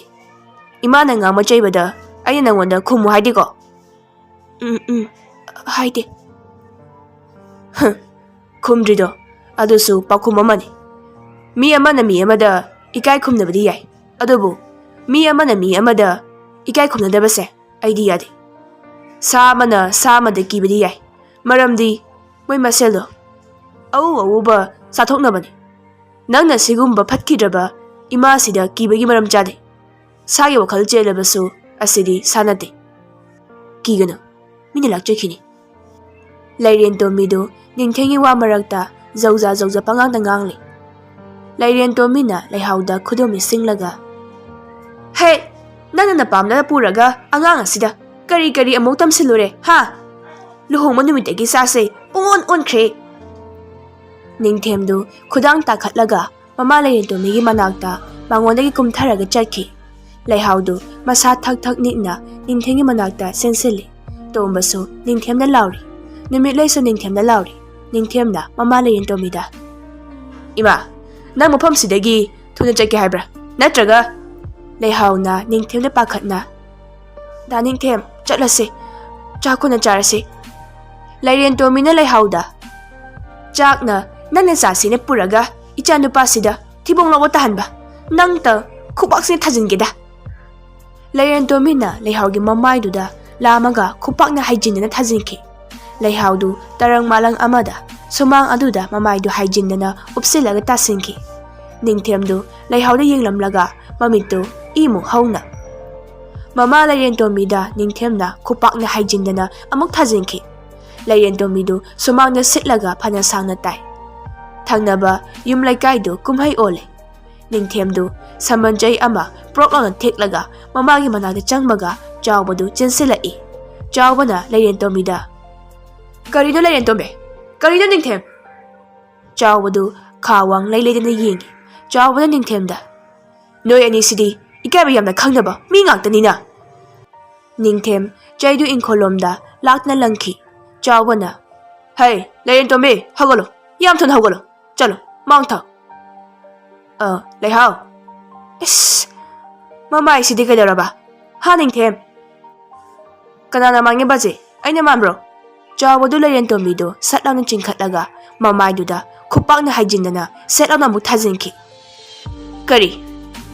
ꯏꯃꯥꯅ ꯉꯥꯡꯕ ꯆꯩꯕꯗ ꯑꯩꯅ ꯅꯪꯉꯣꯟꯗ ꯈꯨꯝꯃꯨ ꯍꯥꯏꯗꯦꯀꯣ?" "ꯎꯝ, ꯎꯝ, ꯍꯥꯏꯗꯦ꯫" "ꯍꯝ, ꯈꯨꯝꯗ꯭ꯔꯤꯗꯣ ꯑꯗꯨꯁꯨ ꯄꯥꯎꯈꯨꯝ ꯑꯃꯅꯤ꯫ ꯃꯤ ꯑꯃꯅ ꯃꯤ ꯑꯃꯗ ꯏꯀꯥꯏ ꯈꯨꯝꯅꯕꯗꯤ ꯌꯥꯏ, ꯑꯗꯨꯕꯨ ꯃꯤ ꯑꯃꯅ ꯃꯤ ꯑꯃꯗ ꯏꯀꯥꯏ ꯈꯨꯝꯅꯗꯕꯁꯦ ꯑꯩꯗꯤ ꯌꯥꯗꯦ꯫ ꯁꯥ ꯑꯃꯅ ꯁꯥ ꯑꯃꯗ ꯀꯤꯕꯗꯤ ꯌꯥꯏ, ꯃꯔꯝꯗꯤ ꯃꯣꯏ ꯃꯁꯦꯜꯗꯣ ꯑꯎ ꯑꯎꯕ ꯆꯥꯊꯣꯛꯅꯕꯅꯤ꯫ ꯅꯪꯅ ꯁꯤꯒꯨꯝꯕ ꯐꯠꯈꯤꯗ꯭ꯔꯕ ꯏꯃꯥꯁꯤꯗ ꯀꯤꯕꯒꯤ ꯃꯔꯝ ꯆꯥꯗꯦ꯫ ꯁꯥꯒꯤ ꯋꯥꯈꯜ ꯆꯦꯜꯂꯕꯁꯨ ꯑꯁꯤꯗꯤ ꯁꯥ ꯅꯠꯇꯦ꯫ ꯀꯤꯒꯅꯨ, ꯃꯤꯅ ꯂꯥꯛꯆꯈꯤꯅꯤ꯫" ꯂꯩꯔꯦꯟ ꯇꯣꯝꯕꯤꯗꯨ ꯅꯤꯡꯊꯦꯝꯒꯤ ꯋꯥ ꯃꯔꯛꯇ ꯖꯧꯖꯥ ꯖꯧꯖꯥ ꯄꯉꯥꯡꯗ ꯉꯥꯡꯂꯤ꯫ ꯂꯩꯔꯦꯟ ꯇꯣꯝꯕꯤꯅ ꯂꯩꯍꯥꯎꯗ ꯈꯨꯗꯣꯝꯕꯤ ꯁꯤꯡꯂꯒ, "ꯍꯦ, ꯅꯪꯅ ꯅꯄꯥꯝꯗ ꯄꯨꯔꯒ ꯑꯉꯥꯡ ꯑꯁꯤꯗ ꯀꯔꯤ ꯀꯔꯤ ꯑꯃꯨꯛ ꯇꯝꯁꯤꯜꯂꯨꯔꯦ, ꯍꯥ? ꯂꯨꯍꯣꯡꯕ ꯅꯨꯃꯤꯠꯇꯒꯤ ꯆꯥꯁꯦ ꯄꯨꯡꯑꯣꯟ ꯑꯣꯟꯈ꯭ꯔꯦ꯫" ꯅꯤꯡꯊꯦꯝꯗꯨ ꯈꯨꯗꯥꯡ ꯇꯥꯈꯠꯂꯒ ꯃꯃꯥ ꯂꯩꯔꯦꯟ ꯇꯣꯝꯕꯤꯒꯤ ꯃꯅꯥꯛꯇ ꯃꯉꯣꯟꯗꯒꯤ ꯀꯨꯝꯊꯔꯒ ꯆꯠꯈꯤ꯫ ꯂꯩꯍꯥꯎꯗꯨ ꯃꯁꯥ ꯊꯛ ꯊꯛ ꯅꯤꯛꯅ ꯅꯤꯡꯊꯦꯝꯒꯤ ꯃꯅꯥꯛꯇ ꯆꯦꯟꯁꯤꯜꯂꯤ꯫ ꯇꯣꯝꯕꯁꯨ ꯅꯤꯡꯊꯦꯝꯅ ꯂꯥꯎꯔꯤ꯫ ꯅꯨꯃꯤꯠꯂꯩꯁꯨ ꯅꯤꯡꯊꯦꯝꯅ ꯂꯥꯎꯔꯤ꯫ ꯅꯤꯡꯊꯦꯝꯅ ꯃꯃꯥ ꯂꯩꯔꯦꯟ ꯇꯣꯝꯕꯤꯗ, "ꯏꯃꯥ, ꯅꯪ ꯃꯐꯝꯁꯤꯗꯒꯤ ꯊꯨꯅ ꯆꯠꯀꯦ ꯍꯥꯏꯕ꯭ꯔꯥ? ꯅꯠꯇ꯭ꯔꯒ?" ꯂꯩꯍꯥꯎꯅ ꯅꯤꯡꯊꯦꯝꯗ ꯄꯥꯈꯠꯅ, "ꯗꯥ ꯅꯤꯡꯊꯦꯝ, ꯆꯠꯂꯁꯤ꯫ ꯆꯥꯛ ꯀꯣꯟꯅ ꯆꯥꯔꯁꯤ꯫" ꯂꯩꯔꯦꯟ ꯇꯣꯝꯕꯤꯅ ꯂꯩꯍꯥꯎꯗ, "ꯆꯥꯛꯅ ꯅꯪꯅ ꯆꯥꯁꯤꯅ ꯄꯨꯔꯒ ꯏꯆꯥ ꯅꯨꯄꯥꯁꯤꯗ ꯊꯤꯕꯣꯡ ꯂꯥꯎꯕ ꯇꯥꯍꯟꯕ꯫ ꯅꯪꯇ ꯈꯨꯕꯥꯛꯁꯤꯅ ꯊꯥꯖꯤꯟꯒꯦꯗ꯫" ꯂꯩꯔꯦꯟ ꯇꯣꯝꯕꯤꯅ ꯂꯩꯍꯥꯎꯒꯤ ꯃꯃꯥꯏꯗꯨꯗ ꯂꯥꯝꯃꯒ ꯈꯨꯄꯥꯛꯅ ꯍꯩꯖꯤꯟꯗꯅ ꯊꯥꯖꯤꯟꯈꯤ꯫ ꯂꯩꯍꯥꯎꯗꯨ ꯇꯔꯪ ꯃꯥꯂꯪ ꯑꯃꯗ ꯁꯨꯃꯥꯡ ꯑꯗꯨꯗ ꯃꯃꯥꯏꯗꯨ ꯍꯥꯏꯖꯤꯟꯗꯅ ꯎꯞꯁꯤꯜꯂꯒ ꯇꯥꯁꯤꯟꯈꯤ꯫ ꯅꯤꯡꯊꯦꯝꯗꯨ ꯂꯩꯍꯥꯎꯗ ꯌꯦꯡꯂꯝꯂꯒ ꯃꯃꯤꯠꯇꯨ ꯏꯃꯨꯛ ꯍꯧꯅ꯫ ꯃꯃꯥ ꯂꯩꯔꯦꯟ ꯇꯣꯝꯕꯤꯗ ꯅꯤꯡꯊꯦꯝꯅ ꯈꯨꯄꯥꯛꯅ ꯍꯥꯏꯖꯤꯟꯗꯅ ꯑꯃꯨꯛ ꯊꯥꯖꯤꯟꯈꯤ꯫ ꯂꯩꯔꯦꯟ ꯇꯣꯝꯕꯤꯗꯨ ꯁꯨꯃꯥꯡꯗ ꯁꯤꯠꯂꯒ ꯐꯅ ꯁꯥꯡꯅ ꯇꯥꯏ꯫ ꯊꯪꯅꯕ ꯌꯨꯝ ꯂꯩꯀꯥꯏꯗꯨ ꯀꯨꯝꯍꯩ ꯑꯣꯜꯂꯦ꯫ ꯅꯤꯡꯊꯦꯝꯗꯨ ꯁꯝꯕꯟ ꯆꯩ ꯑꯃ ꯄ꯭ꯔꯣꯛ ꯂꯥꯎꯅ ꯊꯦꯛꯂꯒ ꯃꯃꯥꯒꯤ ꯃꯅꯥꯛꯇ ꯆꯪꯕꯒ ꯆꯥꯎꯕꯗꯨ ꯆꯦꯟꯁꯤꯜꯂꯛꯏ꯫ ꯆꯥꯎꯕꯅ ꯂꯩꯔꯦꯟ ꯇꯣꯝꯕꯤꯗ, "ꯀꯔꯤꯅꯣ ꯂꯩꯔꯦꯟ ꯇꯣꯝꯕꯤ? ꯀꯔꯤꯅꯣ ꯅꯤꯡꯊꯦꯝ?" ꯆꯥꯎꯕꯗꯨ ꯈꯥ ꯋꯥꯡ ꯂꯩ ꯂꯩꯗꯅ ꯌꯦꯡꯉꯤ꯫ ꯆꯥꯎꯕꯅ ꯅꯤꯡꯊꯦꯝꯗ, "ꯅꯣꯏ ꯑꯅꯤꯁꯤꯗꯤ ꯏꯀꯥꯏꯕ ꯌꯥꯝꯅ ꯈꯪꯗꯕ ꯃꯤ ꯉꯥꯛꯇꯅꯤꯅ꯫ ꯅꯤꯡꯊꯦꯝ ꯆꯩꯗꯨ ꯏꯪꯈꯣꯜꯂꯣꯝꯗ ꯂꯥꯛꯅ ꯂꯪꯈꯤ꯫ ꯆꯥꯎꯕꯅ, "ꯍꯩ, ꯂꯩꯔꯦꯟꯇꯣꯝꯕꯤ, ꯍꯧꯒꯠꯂꯣ, ꯌꯥꯝ ꯊꯨꯅ ꯍꯧꯒꯠꯂꯣ, ꯆꯠꯂꯣ, ꯃꯥꯡ ꯊꯥꯎ꯫" "ꯑ, ꯂꯩꯍꯥꯎ꯫" "ꯏꯁ, ꯃꯃꯥꯏꯁꯤꯗꯤ ꯀꯩꯗꯧꯔꯕ? ꯍꯥ, ꯅꯤꯡꯊꯦꯝ?" "ꯀꯅꯥꯅ ꯃꯥꯡꯉꯦ ꯕꯥꯖꯤ? ꯑꯩꯅ ꯃꯥꯟꯕ꯭ꯔꯣ?" ꯆꯥꯎꯕꯗꯨ ꯂꯩꯔꯦꯟꯇꯣꯝꯕꯤꯗꯨ ꯁꯠ ꯂꯥꯎꯅ ꯆꯤꯡꯈꯠꯂꯒ ꯃꯃꯥꯏꯗꯨꯗ ꯈꯨꯄꯥꯛꯅ ꯍꯥꯏꯖꯤꯟꯗꯅ ꯁꯠ ꯂꯥꯎꯅ ꯑꯃꯨꯛ ꯊꯥꯖꯤꯟꯈꯤ꯫ "ꯀꯔꯤ?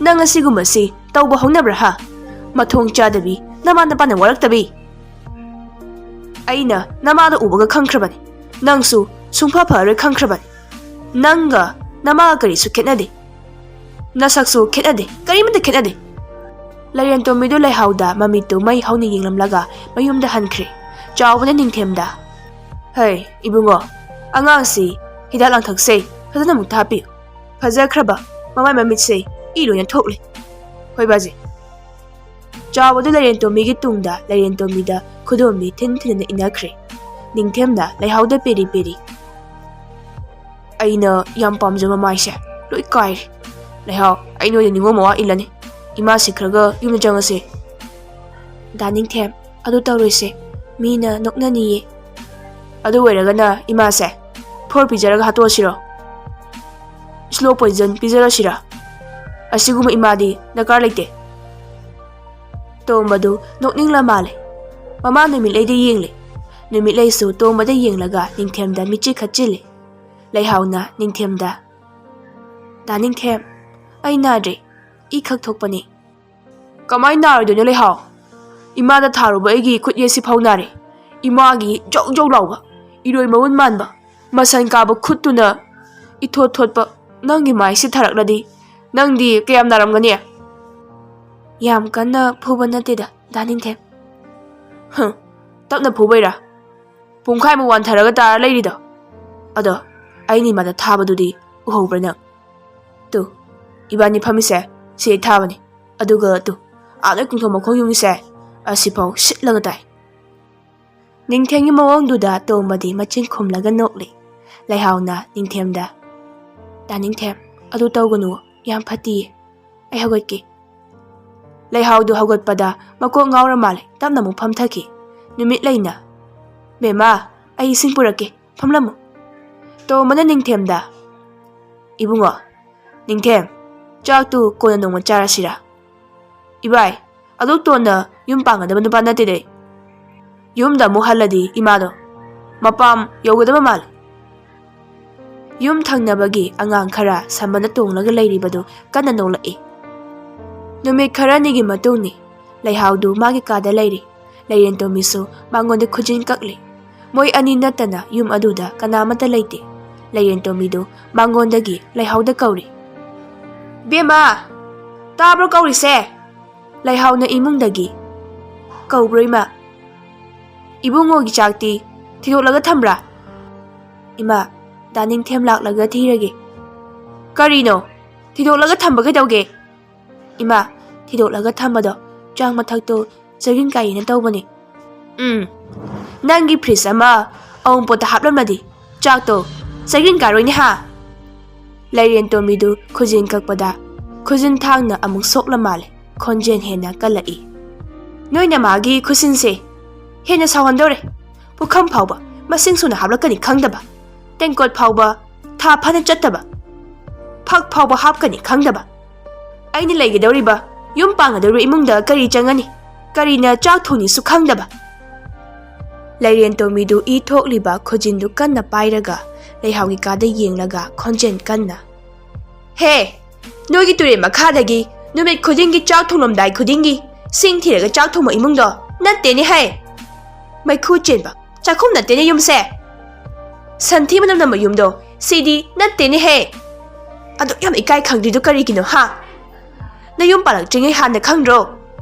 ꯅꯪ ꯑꯁꯤꯒꯨꯝꯕꯁꯤ ꯇꯧꯕ ꯍꯧꯅꯕ꯭ꯔꯥ, ꯍꯥ? ꯃꯊꯣꯡ ꯆꯥꯗꯕꯤ, ꯅꯃꯥ ꯅꯄꯥꯅ ꯋꯥꯔꯛꯇꯕꯤ?" "ꯑꯩꯅ ꯅꯃꯥꯗ ꯎꯕꯒ ꯈꯪꯈ꯭ꯔꯕꯅꯤ, ꯅꯪꯁꯨ ꯁꯨꯡꯐ ꯐꯔꯔꯣꯏ ꯈꯪꯈ꯭ꯔꯕꯅꯤ꯫ ꯅꯪꯒ ꯅꯃꯥꯒ ꯀꯔꯤꯁꯨ ꯈꯦꯠꯅꯗꯦ, ꯅꯁꯛꯁꯨ ꯈꯦꯠꯅꯗꯦ, ꯀꯔꯤꯃꯠꯇ ꯈꯦꯠꯅꯗꯦ꯫" ꯂꯩꯔꯦꯟꯇꯣꯝꯕꯤꯗꯨ ꯂꯩꯍꯥꯎꯗ ꯃꯃꯤꯠꯇꯨ ꯃꯩ ꯍꯧꯅ ꯌꯦꯡꯂꯝꯂꯒ ꯃꯌꯨꯝꯗ ꯍꯟꯈ꯭ꯔꯦ꯫ ꯆꯥꯎꯕꯅ ꯅꯤꯡꯊꯦꯝꯗ, "ꯍꯩ, ꯏꯕꯨꯡꯉꯣ, ꯑꯉꯥꯡꯁꯤ ꯍꯤꯗꯥꯛ ꯂꯥꯡꯊꯛꯁꯦ ꯐꯖꯅ ꯑꯃꯨꯛ ꯊꯥꯛꯄꯤꯌꯨ꯫ ꯐꯖꯈ꯭ꯔꯕ ꯃꯃꯥꯏ ꯃꯃꯤꯠꯁꯦ ꯏ ꯂꯣꯏꯅ ꯊꯣꯛꯂꯦ꯫" "ꯍꯣꯏ ꯕꯥꯖꯤ꯫" ꯆꯥꯎꯕꯗꯨ ꯂꯩꯔꯦꯟꯇꯣꯝꯕꯤꯒꯤ ꯇꯨꯡꯗ ꯂꯩꯔꯦꯟꯇꯣꯝꯕꯤꯗ ꯈꯨꯗꯣꯝꯕꯤ ꯊꯤꯟ ꯊꯤꯟꯗꯨꯅ ꯏꯟꯅꯈ꯭ꯔꯦ꯫ ꯅꯤꯡꯊꯦꯝꯅ ꯂꯩꯍꯥꯎꯗ ꯄꯦꯔꯤ ꯄꯦꯔꯤ, "ꯑꯩꯅ ꯌꯥꯝ ꯄꯥꯝꯖꯕ ꯃꯥꯏꯁꯦ ꯂꯣꯏ ꯀꯥꯏꯔꯦ꯫ ꯂꯩꯍꯥꯎ, ꯑꯩ ꯅꯣꯏꯗ ꯅꯤꯉꯣꯝ ꯃꯋꯥ ꯏꯜꯂꯅꯤ꯫ ꯏꯃꯥ ꯁꯤꯈ꯭ꯔꯒ ꯌꯨꯝꯗ ꯆꯪꯉꯁꯦ꯫" "ꯗꯥ ꯅꯤꯡꯊꯦꯝ, ꯑꯗꯨ ꯇꯧꯔꯣꯏꯁꯦ꯫ ꯃꯤꯅ ꯅꯣꯛꯅꯅꯤꯌꯦ꯫" "ꯑꯗꯨ ꯑꯣꯏꯔꯒꯅ ꯏꯃꯥꯁꯦ ꯐꯣꯔ ꯄꯤꯖꯔꯒ ꯍꯥꯠꯇꯣꯛꯑꯁꯤꯔꯣ? Slow poison ꯄꯤꯖꯔꯁꯤꯔꯥ? ꯑꯁꯤꯒꯨꯝꯕ ꯏꯃꯥꯗꯤ ꯗꯔꯀꯥꯔ ꯂꯩꯇꯦ꯫" ꯇꯣꯝꯕꯗꯨ ꯅꯣꯛꯅꯤꯡꯂ ꯃꯥꯜꯂꯦ꯫ ꯃꯃꯥ ꯅꯨꯃꯤꯠꯂꯩꯗ ꯌꯦꯡꯂꯦ꯫ ꯅꯨꯃꯤꯠꯂꯩꯁꯨ ꯇꯣꯝꯕꯗ ꯌꯦꯡꯂꯒ ꯅꯤꯡꯊꯦꯝꯗ ꯃꯤꯠꯆꯤ ꯈꯠꯆꯤꯜꯂꯦ꯫ ꯂꯩꯍꯥꯎꯅ ꯅꯤꯡꯊꯦꯝꯗ, "ꯗꯥ ꯅꯤꯡꯊꯦꯝ, ꯑꯩ ꯅꯥꯗ꯭ꯔꯦ, ꯏ ꯈꯛ ꯊꯣꯛꯄꯅꯤ꯫" "ꯀꯃꯥꯏꯅ ꯅꯥꯔꯣꯏꯗꯣꯏꯅꯣ ꯂꯩꯍꯥꯎ? ꯏꯃꯥꯗ ꯊꯥꯔꯨꯕ ꯑꯩꯒꯤ ꯈꯨꯠ ꯌꯦꯠꯁꯤ ꯐꯥꯎ ꯅꯥꯔꯦ꯫ ꯏꯃꯥꯒꯤ ꯖꯧ ꯖꯧ ꯂꯥꯎꯕ, ꯏꯔꯣꯏ ꯃꯎꯟ ꯃꯥꯟꯕ, ꯃꯁꯟ ꯀꯥꯕ ꯈꯨꯠꯇꯨꯅ ꯏꯊꯣꯠ ꯊꯣꯠꯄ ꯅꯪꯒꯤ ꯃꯥꯏꯁꯤ ꯊꯥꯔꯛꯂꯗꯤ ꯅꯪꯗꯤ ꯀꯌꯥꯝ ꯅꯥꯔꯝꯒꯅꯤ?" "ꯌꯥꯝ ꯀꯟꯅ ꯐꯨꯕ ꯅꯠꯇꯦꯗ, ꯗꯥ ꯅꯤꯡꯊꯦꯝ꯫" "ꯍꯝ, ꯇꯞꯅ ꯐꯨꯕꯩꯔꯥ ꯄꯨꯡꯈꯥꯏꯃꯨꯛ ꯋꯥꯟꯊꯔꯒ ꯇꯥꯔ ꯂꯩꯔꯤꯗꯣ? ꯑꯗꯣ ꯑꯩꯅ ꯏꯃꯥꯗ ꯊꯥꯕꯗꯨꯗꯤ ꯎꯍꯧꯕ꯭ꯔꯥ ꯅꯪ? ꯇꯨ, ꯏꯕꯥꯅꯤ ꯐꯝꯃꯤꯁꯦ ꯁꯤ ꯑꯩ ꯊꯥꯕꯅꯤ꯫ ꯑꯗꯨꯒ ꯇꯨ, ꯑꯥ ꯅꯣꯏ ꯀꯣꯡꯊꯣꯡ ꯃꯈꯣꯡ ꯌꯨꯡꯉꯤꯁꯦ, ꯑꯁꯤꯐꯥꯎ ꯁꯤꯠꯂꯒ ꯇꯥꯏ꯫" ꯅꯤꯡꯊꯦꯝꯒꯤ ꯃꯑꯣꯡꯗꯨꯗ ꯇꯣꯝꯕꯗꯤ ꯃꯆꯤꯟ ꯈꯨꯝꯂꯒ ꯅꯣꯛꯂꯤ꯫ ꯂꯩꯍꯥꯎꯅ ꯅꯤꯡꯊꯦꯝꯗ, "ꯗꯥ ꯅꯤꯡꯊꯦꯝ, ꯑꯗꯨ ꯇꯧꯒꯅꯨ, ꯌꯥꯝ ꯐꯠꯇꯤꯌꯦ꯫ ꯑꯩ ꯍꯧꯒꯠꯀꯦ꯫" ꯂꯩꯍꯥꯎꯗꯨ ꯍꯧꯒꯠꯄꯗ ꯃꯀꯣꯛ ꯉꯥꯎꯔ ꯃꯥꯜꯂꯦ꯫ ꯇꯞꯅ ꯑꯃꯨꯛ ꯐꯝꯊꯈꯤ꯫ ꯅꯨꯃꯤꯠ ꯂꯩꯅ, "ꯕꯦꯝꯃ, ꯑꯩ ꯏꯁꯤꯡ ꯄꯨꯔꯛꯀꯦ, ꯐꯝꯂꯝꯃꯨ꯫" ꯇꯣꯝꯕꯅ ꯅꯤꯡꯊꯦꯝꯗ, "ꯏꯕꯨꯡꯉꯣ, ꯅꯤꯡꯊꯦꯝ, ꯆꯥꯛꯇꯨ ꯀꯣꯟꯅ ꯅꯣꯡꯃ ꯆꯥꯔꯁꯤꯔꯥ? ꯏꯕꯥꯏ, ꯑꯗꯨꯛ ꯇꯣꯟꯅ ꯌꯨꯝ ꯄꯥꯟꯒꯗꯕ ꯅꯨꯄꯥ ꯅꯠꯇꯦꯗꯦ꯫ ꯌꯨꯝꯗ ꯑꯃꯨꯛ ꯍꯜꯂꯗꯤ ꯏꯃꯥꯗꯣ ꯃꯄꯥꯝ ꯌꯧꯒꯗꯕ ꯃꯥꯜꯂꯤ꯫" ꯌꯨꯝ ꯊꯪꯅꯕꯒꯤ ꯑꯉꯥꯡ ꯈꯔ ꯁꯝꯕꯅ ꯇꯣꯡꯂꯒ ꯂꯩꯔꯤꯕꯗꯨ ꯀꯟꯅ ꯅꯣꯛꯂꯛꯏ꯫ ꯅꯨꯃꯤꯠ ꯈꯔꯅꯤꯒꯤ ꯃꯇꯨꯡꯅꯤ꯫ ꯂꯩꯍꯥꯎꯗꯨ ꯃꯥꯒꯤ ꯀꯥꯗ ꯂꯩꯔꯤ꯫ ꯂꯩꯔꯦꯟꯇꯣꯝꯕꯤꯁꯨ ꯃꯉꯣꯟꯗ ꯈꯨꯖꯤꯟ ꯀꯛꯂꯤ꯫ ꯃꯣꯏ ꯑꯅꯤ ꯅꯠꯇꯅ ꯌꯨꯝ ꯑꯗꯨꯗ ꯀꯅꯥꯃꯠꯇ ꯂꯩꯇꯦ꯫ ꯂꯩꯔꯦꯟꯇꯣꯝꯕꯤꯗꯨ ꯃꯉꯣꯟꯗꯒꯤ ꯂꯩꯍꯥꯎꯗ ꯀꯧꯔꯤ꯫ "ꯕꯦꯝꯃ, ꯇꯥꯕ꯭ꯔꯣ ꯀꯧꯔꯤꯁꯦ?" ꯂꯩꯍꯥꯎꯅ ꯏꯃꯨꯡꯗꯒꯤ, "ꯀꯧꯕ꯭ꯔꯣ ꯏꯃꯥ?" "ꯏꯕꯨꯡꯉꯣꯒꯤ ꯆꯥꯛꯇꯤ ꯊꯤꯗꯣꯛꯂꯒ ꯊꯝꯕ꯭ꯔꯥ?" "ꯏꯃꯥ, ꯗꯥ ꯅꯤꯡꯊꯦꯝ ꯂꯥꯛꯂꯒ ꯊꯤꯔꯒꯦ꯫" "ꯀꯔꯤꯅꯣ? ꯊꯤꯗꯣꯛꯂꯒ ꯊꯝꯕ ꯀꯩꯗꯧꯒꯦ?" "ꯏꯃꯥ, ꯊꯤꯗꯣꯛꯂꯒ ꯊꯝꯕꯗꯣ ꯆꯥꯛ ꯃꯊꯛꯇꯣ ꯆꯒꯤꯟ ꯀꯥꯏꯌꯦꯅ ꯇꯧꯕꯅꯦ꯫" "ꯎꯝ, ꯅꯪꯒꯤ ꯐ꯭ꯔꯤꯖ ꯑꯃ ꯑꯋꯨꯟꯄꯣꯠꯇ ꯍꯥꯞꯂꯝꯃꯗꯤ ꯆꯥꯛꯇꯣ ꯆꯒꯤꯟ ꯀꯥꯔꯣꯏꯅꯦ ꯍꯥ?" ꯂꯩꯔꯦꯟꯇꯣꯝꯕꯤꯗꯨ ꯈꯨꯖꯤꯟ ꯀꯛꯄꯗ ꯈꯨꯖꯤꯟ ꯊꯥꯡꯅ ꯑꯃꯨꯛ ꯁꯣꯛꯂ ꯃꯥꯜꯂꯦ꯫ ꯈꯣꯟꯖꯦꯜ ꯍꯦꯟꯅ ꯀꯜꯂꯛꯏ꯫ "ꯅꯣꯏ ꯅꯃꯥꯒꯤ ꯈꯨꯠꯁꯤꯟꯁꯦ ꯍꯦꯟꯅ ꯁꯥꯎꯍꯟꯗꯧꯔꯦ꯫ ꯄꯨꯈꯝ ꯐꯥꯎꯕ ꯃꯁꯤꯡ ꯁꯨꯅ ꯍꯥꯞꯂꯛꯀꯅꯤ ꯈꯪꯗꯕ, ꯇꯦꯡꯀꯣꯠ ꯐꯥꯎꯕ ꯊꯥ ꯐꯅ ꯆꯠꯇꯕ, ꯐꯛ ꯐꯥꯎꯕ ꯍꯥꯞꯀꯅꯤ ꯈꯪꯗꯕ꯫ ꯑꯩꯅ ꯂꯩꯒꯗꯧꯔꯤꯕ, ꯌꯨꯝ ꯄꯥꯟꯒꯗꯧꯔꯤꯕ ꯏꯃꯨꯡꯗ ꯀꯔꯤ ꯆꯪꯒꯅꯤ, ꯀꯔꯤꯅ ꯆꯥꯛ ꯊꯣꯡꯅꯤꯁꯨ ꯈꯪꯗꯕ꯫" ꯂꯩꯔꯦꯟꯇꯣꯝꯕꯤꯗꯨ ꯏ ꯊꯣꯛꯂꯤꯕ ꯈꯨꯖꯤꯟꯗꯨ ꯀꯟꯅ ꯄꯥꯏꯔꯒ ꯂꯩꯍꯥꯎꯒꯤ ꯀꯥꯗ ꯌꯦꯡꯂꯒ ꯈꯣꯟꯖꯦꯜ ꯀꯟꯅ, "ꯍꯦ, ꯅꯣꯏꯒꯤ ꯇꯨꯔꯦꯜ ꯃꯈꯥꯗꯒꯤ ꯅꯨꯃꯤꯠ ꯈꯨꯗꯤꯡꯒꯤ ꯆꯥꯛ ꯊꯣꯡꯂꯝꯗꯥꯏ ꯈꯨꯗꯤꯡꯒꯤ ꯁꯤꯡ ꯊꯤꯔꯒ ꯆꯥꯛ ꯊꯣꯡꯕ ꯏꯃꯨꯡꯗꯣ ꯅꯠꯇꯦꯅꯦ ꯍꯦ꯫ ꯃꯩꯈꯨ ꯆꯦꯟꯕ ꯆꯥꯛꯈꯨꯝ ꯅꯠꯇꯦꯅꯦ ꯌꯨꯝꯁꯦ꯫ ꯁꯟꯊꯤ ꯃꯅꯝ ꯅꯝꯕ ꯌꯨꯝꯗꯣ ꯁꯤꯗꯤ ꯅꯠꯇꯦꯅꯦ ꯍꯦ꯫ ꯑꯗꯨꯛ ꯌꯥꯝ ꯏꯀꯥꯏ ꯈꯪꯗ꯭ꯔꯤꯗꯣ ꯀꯔꯤꯒꯤꯅꯣ ꯍꯥ? ꯅꯌꯨꯝ ꯄꯥꯜꯂꯛꯇ꯭ꯔꯤꯉꯩ ꯍꯥꯟꯅ ꯈꯪꯗ꯭ꯔꯣ?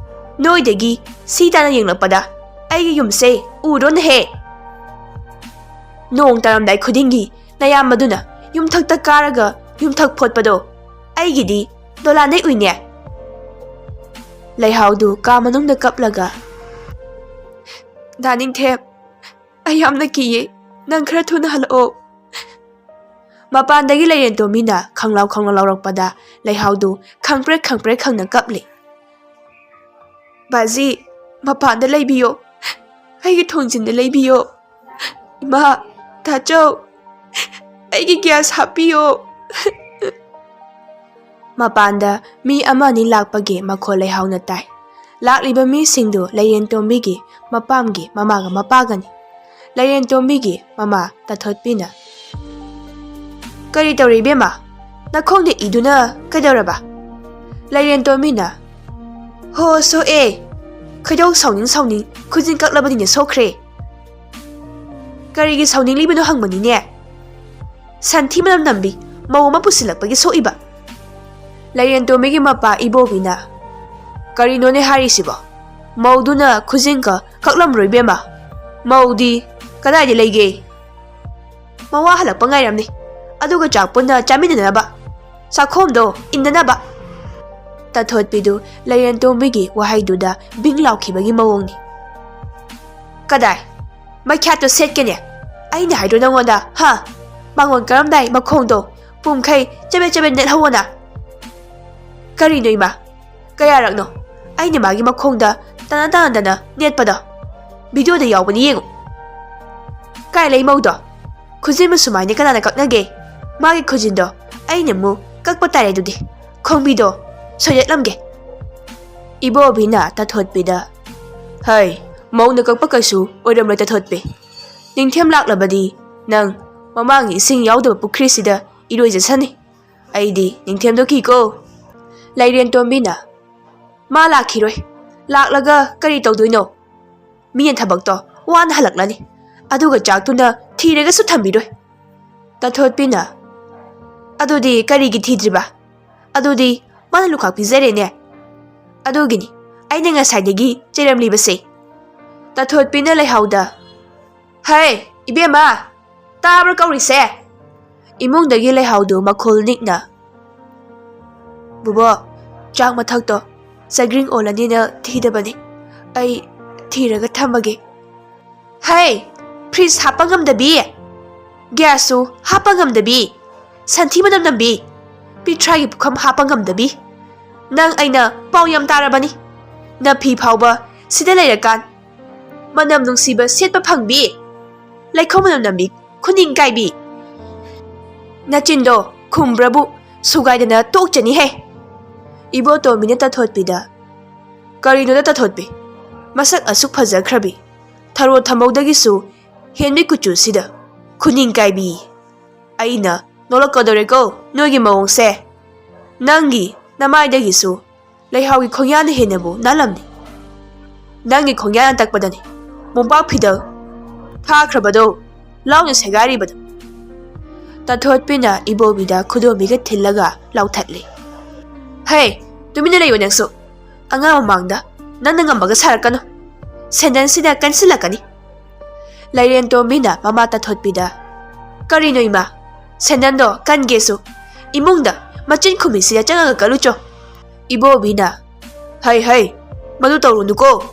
ꯅꯣꯏꯗꯒꯤ ꯁꯤ ꯇꯥꯅ ꯌꯦꯡꯂꯛꯄꯗ ꯑꯩꯒꯤ ꯌꯨꯝꯁꯦ ꯎꯔꯣꯅꯦꯍꯦ꯫ ꯅꯣꯡ ꯇꯥꯔꯝꯗꯥꯏ ꯈꯨꯗꯤꯡꯒꯤ ꯅꯌꯥꯝꯕꯗꯨꯅ ꯌꯨꯝꯊꯛꯇ ꯀꯥꯔꯒ ꯌꯨꯝꯊꯛ ꯐꯣꯠꯄꯗꯣ ꯑꯩꯒꯤꯗꯤ ꯗꯣꯂꯥꯟꯗꯩ ꯎꯏꯅꯦ꯫" ꯂꯩꯍꯥꯎꯗꯨ ꯀꯥ ꯃꯅꯨꯡꯗ ꯀꯞꯂꯒ, "ꯗꯥ ꯅꯤꯡꯊꯦꯝ, ꯑꯩ ꯌꯥꯝꯅ ꯀꯤꯌꯦ꯫ ꯅꯪ ꯈꯔ ꯊꯨꯅ ꯍꯜꯂꯛꯑꯣ꯫" ꯃꯄꯥꯟꯗꯒꯤ ꯂꯩꯔꯦꯟꯇꯣꯝꯕꯤꯅ ꯈꯪꯂꯥꯎ ꯈꯪꯂꯥꯎ ꯂꯥꯎꯔꯛꯄꯗ ꯂꯩꯍꯥꯎꯗꯨ ꯈꯪꯄ꯭ꯔꯦꯛ ꯈꯪꯄ꯭ꯔꯦꯛ ꯈꯪꯅ ꯀꯞꯂꯤ꯫ "ꯕꯥꯖꯤ, ꯃꯄꯥꯟꯗ ꯂꯩꯕꯤꯌꯣ, ꯑꯩꯒꯤ ꯊꯣꯡꯖꯤꯟꯗ ꯂꯩꯕꯤꯌꯣ꯫ ꯏꯃꯥ, ꯇꯥꯆꯧ, ꯑꯩꯒꯤ gas ꯍꯥꯞꯄꯤꯌꯣ"꯫ ꯃꯄꯥꯟꯗ ꯃꯤ ꯑꯃ ꯑꯅꯤ ꯂꯥꯛꯄꯒꯤ ꯃꯈꯣꯜ ꯂꯩꯍꯧꯅ ꯇꯥꯏ꯫ ꯂꯥꯛꯂꯤꯕ ꯃꯤꯁꯤꯡꯗꯨ ꯂꯩꯔꯦꯟꯇꯣꯝꯕꯤꯒꯤ ꯃꯄꯥꯝꯒꯤ ꯃꯃꯥꯒ ꯃꯄꯥꯒꯅꯤ꯫ ꯂꯩꯔꯦꯟꯇꯣꯝꯕꯤꯒꯤ ꯃꯃꯥ ꯇꯥꯊꯣꯠꯄꯤꯅ, "ꯀꯔꯤ ꯇꯧꯔꯤ ꯏꯕꯦꯝꯃ? ꯅꯈꯣꯡꯗ ꯏꯗꯨꯅ ꯀꯩꯗꯧꯔꯕ?" ꯂꯩꯔꯦꯟꯇꯣꯝꯕꯤꯅ, "ꯍꯣ, ꯁꯣꯛꯑꯦ꯫ ꯈꯣꯏꯗꯧ ꯁꯥꯎꯅꯤꯡ ꯁꯥꯎꯅꯤꯡ ꯈꯨꯖꯤꯟ ꯀꯛꯂꯕꯅꯤꯅ ꯁꯣꯛꯈ꯭ꯔꯦ"꯫ "ꯀꯔꯤꯒꯤ ꯁꯥꯎꯅꯤꯡꯂꯤꯕꯅꯣ ꯍꯪꯕꯅꯤꯅꯦ꯫ ꯁꯟꯊꯤ ꯃꯅꯝ ꯅꯝꯕꯤ ꯃꯧ ꯑꯃ ꯄꯨꯁꯤꯜꯂꯛꯄꯒꯤ ꯁꯣꯛꯏꯕ"꯫ ꯂꯩꯔꯦꯟꯇꯣꯝꯕꯤꯒꯤ ꯃꯄꯥ ꯏꯕꯣꯕꯤꯅ, "ꯀꯔꯤꯅꯣꯅꯦ ꯍꯥꯏꯔꯤꯁꯤꯕꯣ? ꯃꯧꯗꯨꯅ ꯈꯨꯖꯤꯟꯒ ꯀꯛꯂꯝꯔꯣꯏ ꯏꯕꯦꯝꯃ꯫ ꯃꯧꯗꯤ ꯀꯗꯥꯏꯗ ꯂꯩꯒꯦ? ꯃꯋꯥ ꯍꯜꯂꯛꯄ ꯉꯥꯏꯔꯝꯅꯤ꯫ ꯑꯗꯨꯒ ꯆꯥꯛ ꯄꯨꯟꯅ ꯆꯥꯃꯤꯟꯅꯅꯕ꯫ ꯆꯥꯛꯈꯣꯝꯗꯣ ꯏꯟꯅꯅꯕ"꯫ ꯇꯥꯊꯣꯠꯄꯤꯗꯨ ꯂꯩꯔꯦꯟꯇꯣꯝꯕꯤꯒꯤ ꯋꯥꯍꯩꯗꯨꯗ ꯕꯤꯡ ꯂꯥꯎꯈꯤꯕꯒꯤ ꯃꯑꯣꯡꯅꯤ꯫ "ꯀꯗꯥꯏ? ꯃꯩꯈ꯭ꯌꯥꯠꯇꯣ ꯁꯦꯠꯀꯦꯅꯦ꯫ ꯑꯩꯅ ꯍꯥꯏꯗ꯭ꯔꯣ ꯅꯪꯉꯣꯟꯗ, ꯍꯥ? ꯃꯉꯣꯟ ꯀꯔꯝꯗꯥꯏ ꯃꯈꯣꯡꯗꯣ ꯄꯨꯝꯈꯩ ꯆꯕꯦꯠ ꯆꯕꯦꯠ ꯅꯦꯠꯍꯧꯑꯣꯅ"꯫ "ꯀꯔꯤꯅꯣ ꯏꯃꯥ? ꯀꯌꯥꯔꯛꯅꯣ ꯑꯩꯅ ꯃꯥꯒꯤ ꯃꯈꯣꯡꯗ ꯇꯅ ꯇꯅꯗꯅ ꯅꯦꯠꯄꯗꯣ? Video-ꯗ ꯌꯥꯎꯕꯅꯤ, ꯌꯦꯡꯉꯨ"꯫ "ꯀꯥꯏ ꯂꯩ ꯃꯧꯗꯣ? ꯈꯨꯖꯤꯟꯕꯨ ꯁꯨꯃꯥꯏꯅ ꯀꯅꯥꯅ ꯀꯛꯅꯒꯦ? ꯃꯥꯒꯤ ꯈꯨꯖꯤꯟꯗꯣ ꯑꯩꯅ ꯑꯃꯨꯛ ꯀꯛꯄ ꯇꯥꯔꯦ ꯑꯗꯨꯗꯤ꯫ ꯈꯣꯡꯕꯤꯗꯣ ꯁꯣꯏꯗꯠꯂꯝꯒꯦ"꯫ ꯏꯕꯣꯕꯤꯅ ꯇꯥꯊꯣꯠꯄꯤꯗ, "ꯍꯩ, ꯃꯧꯅ ꯀꯛꯄ ꯀꯩꯁꯨ ꯑꯣꯏꯔꯝꯂꯣꯏ ꯇꯥꯊꯣꯠꯄꯤ꯫ ꯅꯤꯡꯊꯦꯝ ꯂꯥꯛꯂꯕꯗꯤ ꯅꯪ ꯃꯃꯥꯡꯒꯤ ꯏꯁꯤꯡ ꯌꯥꯎꯗꯕ ꯄꯨꯈ꯭ꯔꯤꯁꯤꯗ ꯏꯔꯣꯏꯖꯁꯅꯤ꯫ ꯑꯩꯗꯤ ꯅꯤꯡꯊꯦꯝꯗꯣ ꯀꯤꯀꯣ"꯫ ꯂꯩꯔꯦꯟꯇꯣꯝꯕꯤꯅ, "ꯃꯥ ꯂꯥꯛꯈꯤꯔꯣꯏ꯫ ꯂꯥꯛꯂꯒ ꯀꯔꯤ ꯇꯧꯗꯣꯏꯅꯣ? ꯃꯤꯅ ꯊꯕꯛꯇꯣ ꯋꯥꯅ ꯍꯜꯂꯛꯂꯅꯤ꯫ ꯑꯗꯨꯒ ꯆꯥꯛꯇꯨꯅ ꯊꯤꯔꯒꯁꯨ ꯊꯝꯕꯤꯔꯣꯏ"꯫ ꯇꯥꯊꯣꯠꯄꯤꯅ, "ꯑꯗꯨꯗꯤ ꯀꯔꯤꯒꯤ ꯊꯤꯗ꯭ꯔꯤꯕ? ꯑꯗꯨꯗꯤ ꯃꯥꯅ ꯂꯨꯈꯥꯛ ꯄꯤꯖꯔꯦꯅꯦ꯫ ꯑꯗꯨꯒꯤꯅꯤ ꯑꯩꯅ ꯉꯁꯥꯏꯗꯒꯤ ꯆꯩꯔꯝꯂꯤꯕꯁꯦ"꯫ ꯇꯥꯊꯣꯠꯄꯤꯅ ꯂꯩꯍꯥꯎꯗ, "ꯍꯩ, ꯏꯕꯦꯝꯃ, ꯇꯥꯕ꯭ꯔꯥ ꯀꯧꯔꯤꯁꯦ?" ꯏꯃꯨꯡꯗꯒꯤ ꯂꯩꯍꯥꯎꯗꯨ ꯃꯈꯣꯜ ꯅꯤꯛꯅ, "ꯕꯨꯕꯣꯛ, ꯆꯥꯛ ꯃꯊꯛꯇꯣ ꯆꯒ꯭ꯔꯤꯡ ꯑꯣꯜꯂꯅꯤꯅ ꯊꯤꯗꯕꯅꯤ꯫ ꯑꯩ ꯊꯤꯔꯒ ꯊꯝꯃꯒꯦ"꯫ "ꯍꯩ, fridge ꯍꯥꯞꯄ ꯉꯝꯗꯕꯤ, gas-ꯁꯨ ꯍꯥꯞꯄ ꯉꯝꯗꯕꯤ, ꯁꯟꯊꯤ ꯃꯅꯝ ꯅꯝꯕꯤ, ꯄꯤꯊ꯭ꯔꯥꯒꯤ ꯄꯨꯈꯝ ꯍꯥꯞꯄ ꯉꯝꯗꯕꯤ, ꯅꯪ ꯑꯩꯅ ꯄꯥꯎ ꯌꯥꯝ ꯇꯥꯔꯕꯅꯤ꯫ ꯅꯐꯤ ꯐꯥꯎꯕ ꯁꯤꯗ ꯂꯩꯔꯀꯥꯟ ꯃꯅꯝ ꯅꯨꯡꯁꯤꯕ ꯁꯦꯠꯄ ꯐꯪꯕꯤ? ꯂꯩꯈꯣꯝ ꯃꯅꯝ ꯅꯝꯕꯤ, ꯈꯨꯅꯤꯡ ꯀꯥꯏꯕꯤ꯫ ꯅꯆꯤꯟꯗꯣ ꯈꯨꯝꯕ꯭ꯔꯕꯨ ꯁꯨꯒꯥꯏꯗꯅ ꯇꯣꯛꯆꯅꯤꯍꯦ꯫ ꯏꯕꯣꯇꯣꯝꯕꯤꯅ ꯇꯥꯊꯣꯠꯄꯤꯗ, "ꯀꯔꯤꯅꯣꯗ ꯇꯥꯊꯣꯠꯄꯤ? ꯃꯁꯛ ꯑꯁꯨꯛ ꯐꯖꯈ꯭ꯔꯕꯤ, ꯊꯔꯣ ꯊꯝꯕꯧꯗꯒꯤꯁꯨ ꯍꯦꯟꯕꯤ ꯀꯨꯆꯨꯁꯤꯗ ꯈꯨꯅꯤꯡ ꯀꯥꯏꯕꯤ꯫ ꯑꯩꯅ ꯅꯣꯛꯂꯛꯀꯗꯧꯔꯦꯀꯣ ꯅꯣꯏꯒꯤ ꯃꯑꯣꯡꯁꯦ꯫ ꯅꯪꯒꯤ ꯅꯃꯥꯏꯗꯒꯤꯁꯨ ꯂꯩꯍꯥꯎꯒꯤ ꯈꯣꯡꯌꯥꯅ ꯍꯦꯟꯅꯕꯨ ꯅꯥꯜꯂꯝꯅꯤ꯫ ꯅꯪꯒꯤ ꯈꯣꯡꯌꯥꯅ ꯇꯛꯄꯗꯅꯤ ꯃꯣꯝꯄꯥꯛ ꯐꯤꯗꯛ ꯊꯥꯈ꯭ꯔꯕꯗꯣ ꯂꯥꯎꯅ ꯁꯦꯒꯥꯏꯔꯤꯕꯗꯣ꯫" ꯇꯥꯊꯣꯠꯄꯤꯅ ꯏꯕꯣꯕꯤꯗ ꯈꯨꯗꯣꯝꯕꯤꯒ ꯊꯤꯜꯂꯒ ꯂꯥꯎꯊꯠꯂꯤ꯫ "ꯍꯦ, ꯇꯨꯃꯤꯟꯅ ꯂꯩꯌꯨ ꯅꯪꯁꯨ꯫ ꯑꯉꯥꯡ ꯃꯃꯥꯡꯗ ꯅꯪꯅ ꯉꯝꯕꯒ ꯁꯥꯔꯛꯀꯅꯨ꯫ ꯁꯦꯟꯗꯟꯁꯤꯗ ꯀꯟꯁꯤꯜꯂꯛꯀꯅꯤ꯫" ꯂꯩꯔꯦꯟꯇꯣꯝꯕꯤꯅ ꯃꯃꯥ ꯇꯥꯊꯣꯠꯄꯤꯗ, "ꯀꯔꯤꯅꯣ ꯏꯃꯥ? ꯁꯦꯟꯗꯟꯗꯣ ꯀꯟꯒꯦꯁꯨ ꯏꯃꯨꯡꯗ ꯃꯆꯤꯟ ꯈꯨꯝꯃꯤꯁꯤꯗ ꯆꯪꯉꯒ ꯀꯜꯂꯨꯆꯣ꯫" ꯏꯕꯣꯕꯤꯅ, "ꯍꯩ ꯍꯩ, ꯃꯗꯨ ꯇꯧꯔꯨꯅꯨꯀꯣ꯫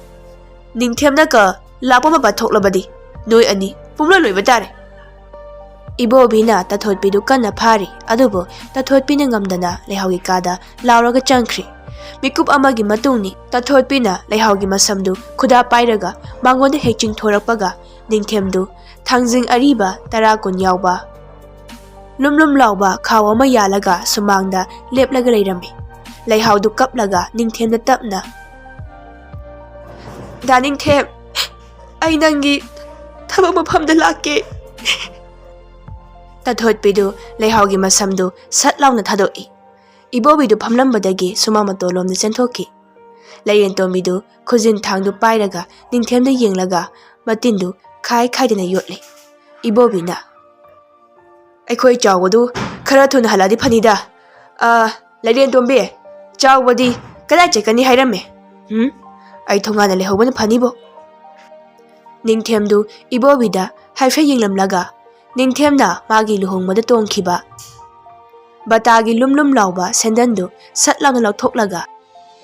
ꯅꯤꯡꯊꯦꯝꯅꯒ ꯂꯥꯛꯄ ꯃꯄꯥ ꯊꯣꯛꯂꯕꯗꯤ ꯅꯣꯏ ꯑꯅꯤ ꯄꯨꯝꯂꯣꯏ ꯂꯣꯏꯕ ꯇꯥꯔꯦ꯫" ꯏꯕꯣꯕꯤꯅ ꯇꯥꯊꯣꯠꯄꯤꯗꯨ ꯀꯟꯅ ꯐꯥꯔꯤ, ꯑꯗꯨꯕꯨ ꯇꯥꯊꯣꯠꯄꯤꯅ ꯉꯝꯗꯅ ꯂꯩꯍꯥꯎꯒꯤ ꯀꯥꯗ ꯂꯥꯎꯔꯒ ꯆꯪꯈ꯭ꯔꯤ꯫ ꯃꯤꯀꯨꯞ ꯑꯃꯒꯤ ꯃꯇꯨꯡꯅꯤ ꯇꯥꯊꯣꯠꯄꯤꯅ ꯂꯩꯍꯥꯎꯒꯤ ꯃꯁꯝꯗꯨ ꯈꯨꯗꯥ ꯄꯥꯏꯔꯒ ꯃꯉꯣꯟꯗ ꯍꯦꯛ ꯆꯤꯡꯊꯣꯔꯛꯄꯒ ꯅꯤꯡꯊꯦꯝꯗꯨ ꯊꯥꯡꯖꯤꯡ ꯑꯔꯤꯕ ꯇꯔꯥ ꯀꯨꯟ ꯌꯥꯎꯕ ꯂꯨꯝ ꯂꯨꯝ ꯂꯥꯎꯕ ꯈꯥꯎ ꯑꯃ ꯌꯥꯜꯂꯒ ꯁꯨꯃꯥꯡꯗ ꯂꯦꯞꯂꯒ ꯂꯩꯔꯝꯃꯤ꯫ ꯂꯩꯍꯥꯎꯗꯨ ꯀꯞꯂꯒ ꯅꯤꯡꯊꯦꯝꯗ ꯇꯞꯅ, "ꯗꯥ ꯅꯤꯡꯊꯦꯝ, ꯑꯩ ꯅꯪꯒꯤ ꯊꯕꯛ ꯃꯐꯝꯗ ꯂꯥꯛꯀꯦ꯫" ꯇꯥꯊꯣꯠꯄꯤꯗꯨ ꯂꯩꯍꯥꯎꯒꯤ ꯃꯁꯝꯗꯨ ꯁꯠ ꯂꯥꯎꯅ ꯊꯥꯗꯣꯛꯏ꯫ ꯏꯕꯣꯕꯤꯗꯨ ꯐꯝꯂꯝꯕꯗꯒꯤ ꯁꯨꯃꯥꯡ ꯃꯇꯣꯜꯂꯣꯝꯗ ꯆꯦꯟꯊꯣꯛꯈꯤ꯫ ꯂꯩꯔꯦꯟꯇꯣꯝꯕꯤꯗꯨ ꯈꯨꯖꯤꯟ ꯊꯥꯡꯗꯨ ꯄꯥꯏꯔꯒ ꯅꯤꯡꯊꯦꯝꯗ ꯌꯦꯡꯂꯒ ꯃꯇꯤꯟꯗꯨ ꯈꯥꯏ ꯈꯥꯏꯗꯅ ꯌꯣꯠꯂꯤ꯫ ꯏꯕꯣꯕꯤꯅ, "ꯑꯩꯈꯣꯏ ꯆꯥꯎꯕꯗꯨ ꯈꯔ ꯊꯨꯅ ꯍꯜꯂꯛꯑꯗꯤ ꯐꯅꯤꯗ꯫ ꯑ, ꯂꯩꯔꯦꯟꯇꯣꯝꯕꯤ, ꯆꯥꯎꯕꯗꯤ ꯀꯗꯥꯏ ꯆꯠꯀꯅꯤ ꯍꯥꯏꯔꯝꯃꯦ? ꯎꯝ? ꯑꯩ ꯊꯣꯡꯒꯥꯟꯗ ꯂꯩꯍꯧꯕꯅ ꯐꯅꯤꯕꯣ꯫" ꯅꯤꯡꯊꯦꯝꯗꯨ ꯏꯕꯣꯕꯤꯗ ꯍꯥꯏꯐꯦꯠ ꯌꯦꯡꯂꯝꯂꯒ ꯅꯤꯡꯊꯦꯝꯅ ꯃꯥꯒꯤ ꯂꯨꯍꯣꯡꯕꯗ ꯇꯣꯡꯈꯤꯕ ꯕꯇꯥꯒꯤ ꯂꯨꯝ ꯂꯨꯝ ꯂꯥꯎꯕ ꯁꯦꯟꯗꯟꯗꯨ ꯁꯠ ꯂꯥꯎꯅ ꯂꯧꯊꯣꯛꯂꯒ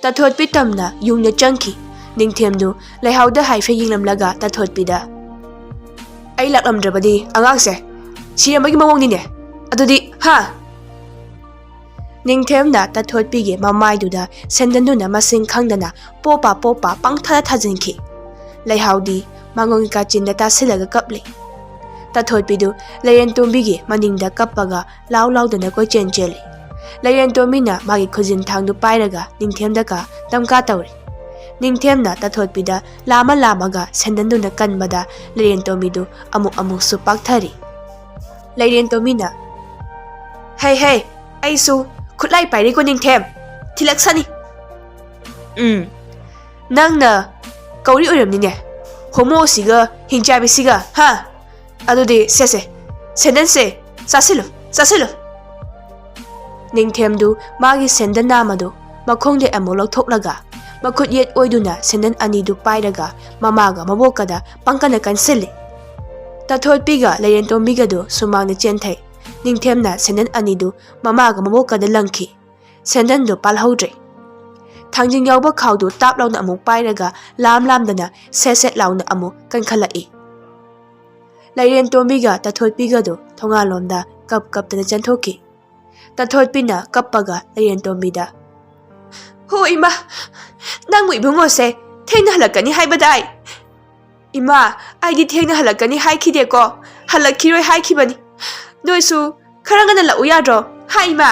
ꯇꯥꯊꯣꯠꯄꯤ ꯇꯝꯅ ꯌꯨꯝꯗ ꯆꯪꯈꯤ꯫ ꯅꯤꯡꯊꯦꯝꯗꯨ ꯂꯩꯍꯥꯎꯗ ꯍꯥꯏꯐꯦꯠ ꯌꯦꯡꯂꯝꯂꯒ ꯇꯥꯊꯣꯠꯄꯤꯗ, "ꯑꯩ ꯂꯥꯛꯂꯝꯗ꯭ꯔꯕꯗꯤ ꯑꯉꯥꯡꯁꯦ ꯁꯤꯔꯝꯕꯒꯤ ꯃꯑꯣꯡꯅꯤꯅꯦ꯫ ꯑꯗꯨꯗꯤ, ꯍꯥ?" ꯅꯤꯡꯊꯦꯝꯅ ꯇꯥꯊꯣꯠꯄꯤꯒꯤ ꯃꯃꯥꯏꯗꯨꯗ ꯁꯦꯟꯗꯟꯗꯨꯅ ꯃꯁꯤꯡ ꯈꯪꯗꯅ ꯄꯣꯞꯄ ꯄꯣꯞꯄ ꯄꯪꯊꯥꯗ ꯊꯥꯖꯤꯟꯈꯤ꯫ ꯂꯩꯍꯥꯎꯗꯤ ꯃꯉꯣꯟꯒꯤ ꯀꯥꯆꯤꯟꯗ ꯇꯥꯁꯤꯜꯂꯒ ꯀꯞꯂꯤ꯫ ꯇꯥꯊꯣꯠꯄꯤꯗꯨ ꯂꯩꯔꯦꯟꯇꯣꯝꯕꯤꯒꯤ ꯃꯅꯤꯡꯗ ꯀꯞꯄꯒ ꯂꯥꯎ ꯂꯥꯎꯗꯅ ꯀꯣꯏꯆꯦꯟ ꯆꯦꯜꯂꯤ꯫ ꯂꯩꯔꯦꯟꯇꯣꯝꯕꯤꯅ ꯃꯥꯒꯤ ꯈꯨꯖꯤꯟ ꯊꯥꯡꯗꯨ ꯄꯥꯏꯔꯒ ꯅꯤꯡꯊꯦꯝꯗꯒ ꯗꯝꯀꯥ ꯇꯧꯔꯤ꯫ ꯅꯤꯡꯊꯦꯝꯅ ꯇꯥꯊꯣꯠꯄꯤꯗ ꯂꯥꯝꯃ ꯂꯥꯝꯃꯒ ꯁꯦꯟꯗꯟꯗꯨꯅ ꯀꯟꯕꯗ ꯂꯩꯔꯦꯟꯇꯣꯝꯕꯤꯗꯨ ꯑꯃꯨꯛ ꯑꯃꯨꯛꯁꯨ ꯄꯥꯛꯊꯔꯤ꯫ ꯂꯩꯔꯦꯟꯇꯣꯝꯕꯤꯅ, "ꯍꯩ ꯍꯩ, ꯑꯩꯁꯨ ꯈꯨꯠꯂꯥꯏ ꯄꯥꯏꯔꯤꯀꯣ ꯅꯤꯡꯊꯦꯝ, ꯊꯤꯜꯂꯛꯁꯅꯤ꯫ ꯎꯝ, ꯅꯪꯅ ꯀꯧꯔꯤ ꯑꯣꯏꯔꯝꯅꯤꯅꯦ, ꯍꯣꯃꯣꯁꯤꯒ ꯍꯤꯡꯆꯥꯕꯤꯁꯤꯒ, ꯍꯥ? ꯑꯗꯨꯗꯤ ꯁꯦꯁꯦ, ꯁꯦꯟꯗꯟꯁꯦ ꯆꯥꯁꯤꯜꯂꯨ, ꯆꯥꯁꯤꯜꯂꯨ꯫" ꯅꯤꯡꯊꯦꯝꯗꯨ ꯃꯥꯒꯤ ꯁꯦꯟꯗꯟ ꯅꯥꯝꯃꯗꯨ ꯃꯈꯣꯡꯗ ꯑꯃꯨꯛ ꯂꯧꯊꯣꯛꯂꯒ ꯃꯈꯨꯠ ꯌꯦꯠ ꯑꯣꯏꯗꯨꯅ ꯁꯦꯟꯗꯟ ꯑꯅꯤꯗꯨ ꯄꯥꯏꯔꯒ ꯃꯃꯥꯒ ꯃꯕꯣꯛꯀꯗ ꯄꯪꯀꯟꯅ ꯀꯟꯁꯤꯜꯂꯤ꯫ ꯇꯥꯊꯣꯠꯄꯤꯒ ꯂꯩꯔꯦꯟꯇꯣꯝꯕꯤꯒꯗꯨ ꯁꯨꯃꯥꯡꯗ ꯆꯦꯟꯊꯩ꯫ ꯅꯤꯡꯊꯦꯝꯅ ꯁꯦꯟꯗꯟ ꯑꯅꯤꯗꯨ ꯃꯃꯥꯒ ꯃꯕꯣꯛꯀꯗ ꯂꯪꯈꯤ꯫ ꯁꯦꯟꯗꯟꯗꯨ ꯄꯥꯜꯍꯧꯗ꯭ꯔꯦ꯫ ꯊꯥꯡꯖꯤꯡ ꯌꯥꯎꯕ ꯈꯥꯎꯗꯨ ꯇꯥꯞ ꯂꯥꯎꯅ ꯑꯃꯨꯛ ꯄꯥꯏꯔꯒ ꯂꯥꯝ ꯂꯥꯝꯗꯅ ꯁꯦꯠ ꯁꯦꯠ ꯂꯥꯎꯅ ꯑꯃꯨꯛ ꯀꯟꯈꯠꯂꯛꯏ꯫ ꯂꯩꯔꯦꯟꯇꯣꯝꯕꯤꯒ ꯇꯥꯊꯣꯠꯄꯤꯒꯗꯨ ꯊꯣꯡꯒꯥꯜꯂꯣꯝꯗ ꯀꯞ ꯀꯞꯇꯅ ꯆꯦꯟꯊꯣꯛꯈꯤ꯫ ꯇꯥꯊꯣꯠꯄꯤꯅ ꯀꯞꯄꯒ ꯂꯩꯔꯦꯟꯇꯣꯝꯕꯤꯗ, "ꯍꯣ ꯏꯃꯥ, ꯅꯪꯕꯨ ꯏꯕꯨꯡꯉꯣꯁꯦ ꯊꯦꯡꯅ ꯍꯜꯂꯛꯀꯅꯤ ꯍꯥꯏꯕꯗꯥꯏ?" "ꯏꯃꯥ, ꯑꯩꯗꯤ ꯊꯦꯡꯅ ꯍꯜꯂꯛꯀꯅꯤ ꯍꯥꯏꯈꯤꯗꯦꯀꯣ, ꯍꯜꯂꯛꯈꯤꯔꯣꯏ ꯍꯥꯏꯈꯤꯕꯅꯤ꯫ ꯅꯣꯏꯁꯨ ꯈꯔ ꯉꯟꯅ ꯂꯥꯛꯎ ꯌꯥꯗ꯭ꯔꯣ? ꯍꯥ ꯏꯃꯥ?"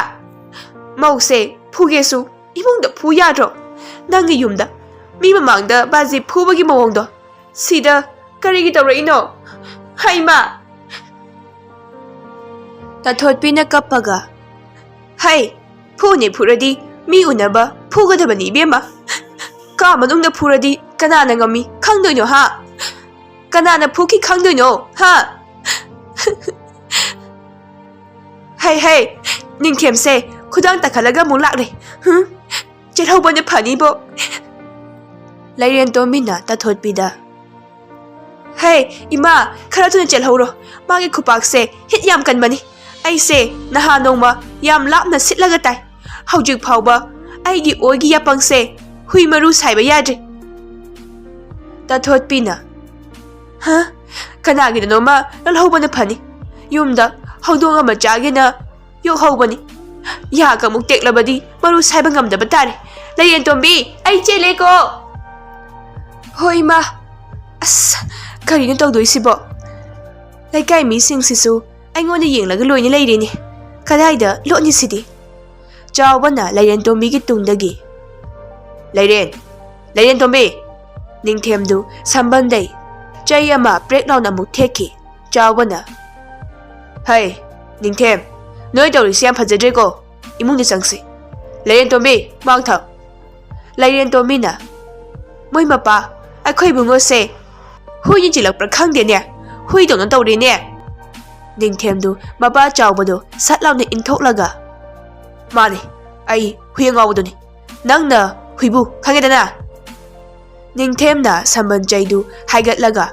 "ꯃꯧꯁꯦ ꯐꯨꯒꯦꯁꯨ ꯏꯃꯨꯡꯗ ꯐꯨ ꯌꯥꯗ꯭ꯔꯣ? ꯅꯪꯒꯤ ꯌꯨꯝꯗ ꯃꯤ ꯃꯃꯥꯡꯗ ꯕꯥꯖꯤ ꯐꯨꯕꯒꯤ ꯃꯑꯣꯡꯗꯣ ꯁꯤꯗ ꯀꯔꯤꯒꯤ ꯇꯧꯔꯛꯏꯅꯣ? ꯍꯥ ꯏꯃꯥ?" ꯇꯥꯊꯣꯠꯄꯤꯅ ꯀꯞꯄꯒ, "ꯍꯩ, ꯐꯨꯅꯤ ꯐꯨꯔꯗꯤ ꯃꯤ ꯎꯅꯕ ꯐꯨꯒꯗꯕꯅꯤ ꯏꯕꯦꯝꯃ꯫ ꯀꯥ ꯃꯅꯨꯡꯗ ꯐꯨꯔꯗꯤ ꯀꯅꯥꯅ ꯉꯝꯃꯤ ꯈꯪꯗꯣꯏꯅꯣ ꯍꯥ? ꯀꯅꯥꯅ ꯐꯨꯈꯤ ꯈꯪꯗꯣꯏꯅꯣ ꯍꯥ?" "ꯍꯩ ꯍꯩ, ꯅꯤꯡꯊꯦꯝꯁꯦ ꯈꯨꯗꯥꯡ ꯇꯥꯈꯠꯂꯒ ꯑꯃꯨꯛ ꯂꯥꯛꯂꯦ꯫ ꯍꯨꯝ, ꯆꯦꯜꯍꯧꯕꯅ ꯐꯅꯤꯕꯣ꯫" ꯂꯩꯔꯦꯟꯇꯣꯝꯕꯤꯅ ꯇꯥꯊꯣꯠꯄꯤꯗ, "ꯍꯦ ꯏꯃꯥ, ꯈꯔ ꯊꯨꯅ ꯆꯦꯜꯍꯧꯔꯣ꯫ ꯃꯥꯒꯤ ꯈꯨꯄꯥꯛꯁꯦ ꯍꯤꯠ ꯌꯥꯝ ꯀꯟꯕꯅꯤ꯫ ꯑꯩꯁꯦ ꯅꯍꯥꯟ ꯅꯣꯡꯃ ꯌꯥꯝ ꯂꯥꯞꯅ ꯁꯤꯠꯂꯒ ꯇꯥꯏ꯫ ꯍꯧꯖꯤꯛ ꯐꯥꯎꯕ ꯑꯩꯒꯤ ꯑꯣꯏꯒꯤ ꯌꯥꯄꯪꯁꯦ ꯍꯨꯏ ꯃꯔꯨ ꯁꯥꯏꯕ ꯌꯥꯗ꯭ꯔꯤ꯫" ꯇꯥꯊꯣꯠꯄꯤꯅ, "ꯍ? ꯀꯅꯥꯒꯤꯗꯅꯣꯃ ꯂꯧꯍꯧꯕꯅ ꯐꯅꯤ꯫ ꯌꯨꯝꯗ ꯍꯧꯗꯣꯡ ꯑꯃ ꯆꯥꯒꯦꯅ ꯌꯣꯛꯍꯧꯕꯅꯤ꯫ ꯌꯥꯒ ꯑꯃꯨꯛ ꯇꯦꯛꯂꯕꯗꯤ ꯃꯔꯨ ꯁꯥꯏꯕ ꯉꯝꯗꯕ ꯇꯥꯔꯦ꯫ ꯂꯩꯔꯦꯟꯇꯣꯝꯕꯤ, ꯑꯩ ꯆꯦꯜꯂꯦꯀꯣ꯫ ꯍꯣꯏ ꯏꯃꯥ꯫ ꯑꯁ, ꯀꯔꯤꯅꯣ ꯇꯧꯗꯣꯏꯁꯤꯕꯣ? ꯂꯩꯀꯥꯏ ꯃꯤꯁꯤꯡꯁꯤꯁꯨ ꯑꯩꯉꯣꯟꯗ ꯌꯦꯡꯂꯒ ꯂꯣꯏꯅ ꯂꯩꯔꯦꯅꯦ꯫ ꯀꯗꯥꯏꯗ ꯂꯣꯠꯅꯤ ꯁꯤꯗꯤ? ꯆꯥꯎꯕꯅ ꯂꯩꯔꯦꯟꯇꯣꯝꯕꯤꯒꯤ ꯇꯨꯡꯗꯒꯤ, "ꯂꯩꯔꯦꯟ, ꯂꯩꯔꯦꯟꯇꯣꯝꯕꯤ!" ꯅꯤꯡꯊꯦꯝꯗꯨ ꯁꯝꯕꯟꯗꯩ ꯆꯩ ꯑꯃ ꯄ꯭ꯔꯦꯛ ꯂꯥꯎꯅ ꯑꯃꯨꯛ ꯊꯦꯛꯈꯤ꯫ ꯆꯥꯎꯕꯅ, "ꯍꯩ, ꯅꯤꯡꯊꯦꯝ, ꯅꯣꯏ ꯇꯧꯔꯤꯁꯤ ꯌꯥꯝ ꯐꯖꯗ꯭ꯔꯦꯀꯣ꯫ ꯏꯃꯨꯡꯗ ꯆꯪꯁꯤ꯫ ꯂꯩꯔꯦꯟꯇꯣꯝꯕꯤ, ꯃꯥꯡꯊꯧ!" ꯂꯩꯔꯦꯟꯇꯣꯝꯕꯤꯅ, "ꯃꯣꯏ ꯃꯄꯥ, ꯑꯩꯈꯣꯏ ꯏꯕꯨꯡꯉꯣꯁꯦ ꯍꯨꯏꯅ ꯆꯤꯜꯂꯛꯄ꯭ꯔꯥ ꯈꯪꯗꯦꯅꯦ, ꯍꯨꯏꯗꯧꯅ ꯇꯧꯔꯦꯅꯦ!" ꯅꯤꯡꯊꯦꯝꯗꯨ ꯃꯄꯥ ꯆꯥꯎꯕꯗꯨ ꯁꯠ ꯂꯥꯎꯅ ꯏꯟꯊꯣꯛꯂꯒ, "ꯃꯥꯅꯤ, ꯑꯩ ꯍꯨꯏ ꯑꯉꯥꯎꯕꯗꯨꯅꯤ꯫ ꯅꯪꯅ ꯍꯨꯏꯕꯨ ꯈꯪꯉꯦꯗꯅ?" ꯅꯤꯡꯊꯦꯝꯅ ꯁꯝꯕꯟ ꯆꯩꯗꯨ ꯍꯥꯏꯒꯠꯂꯒ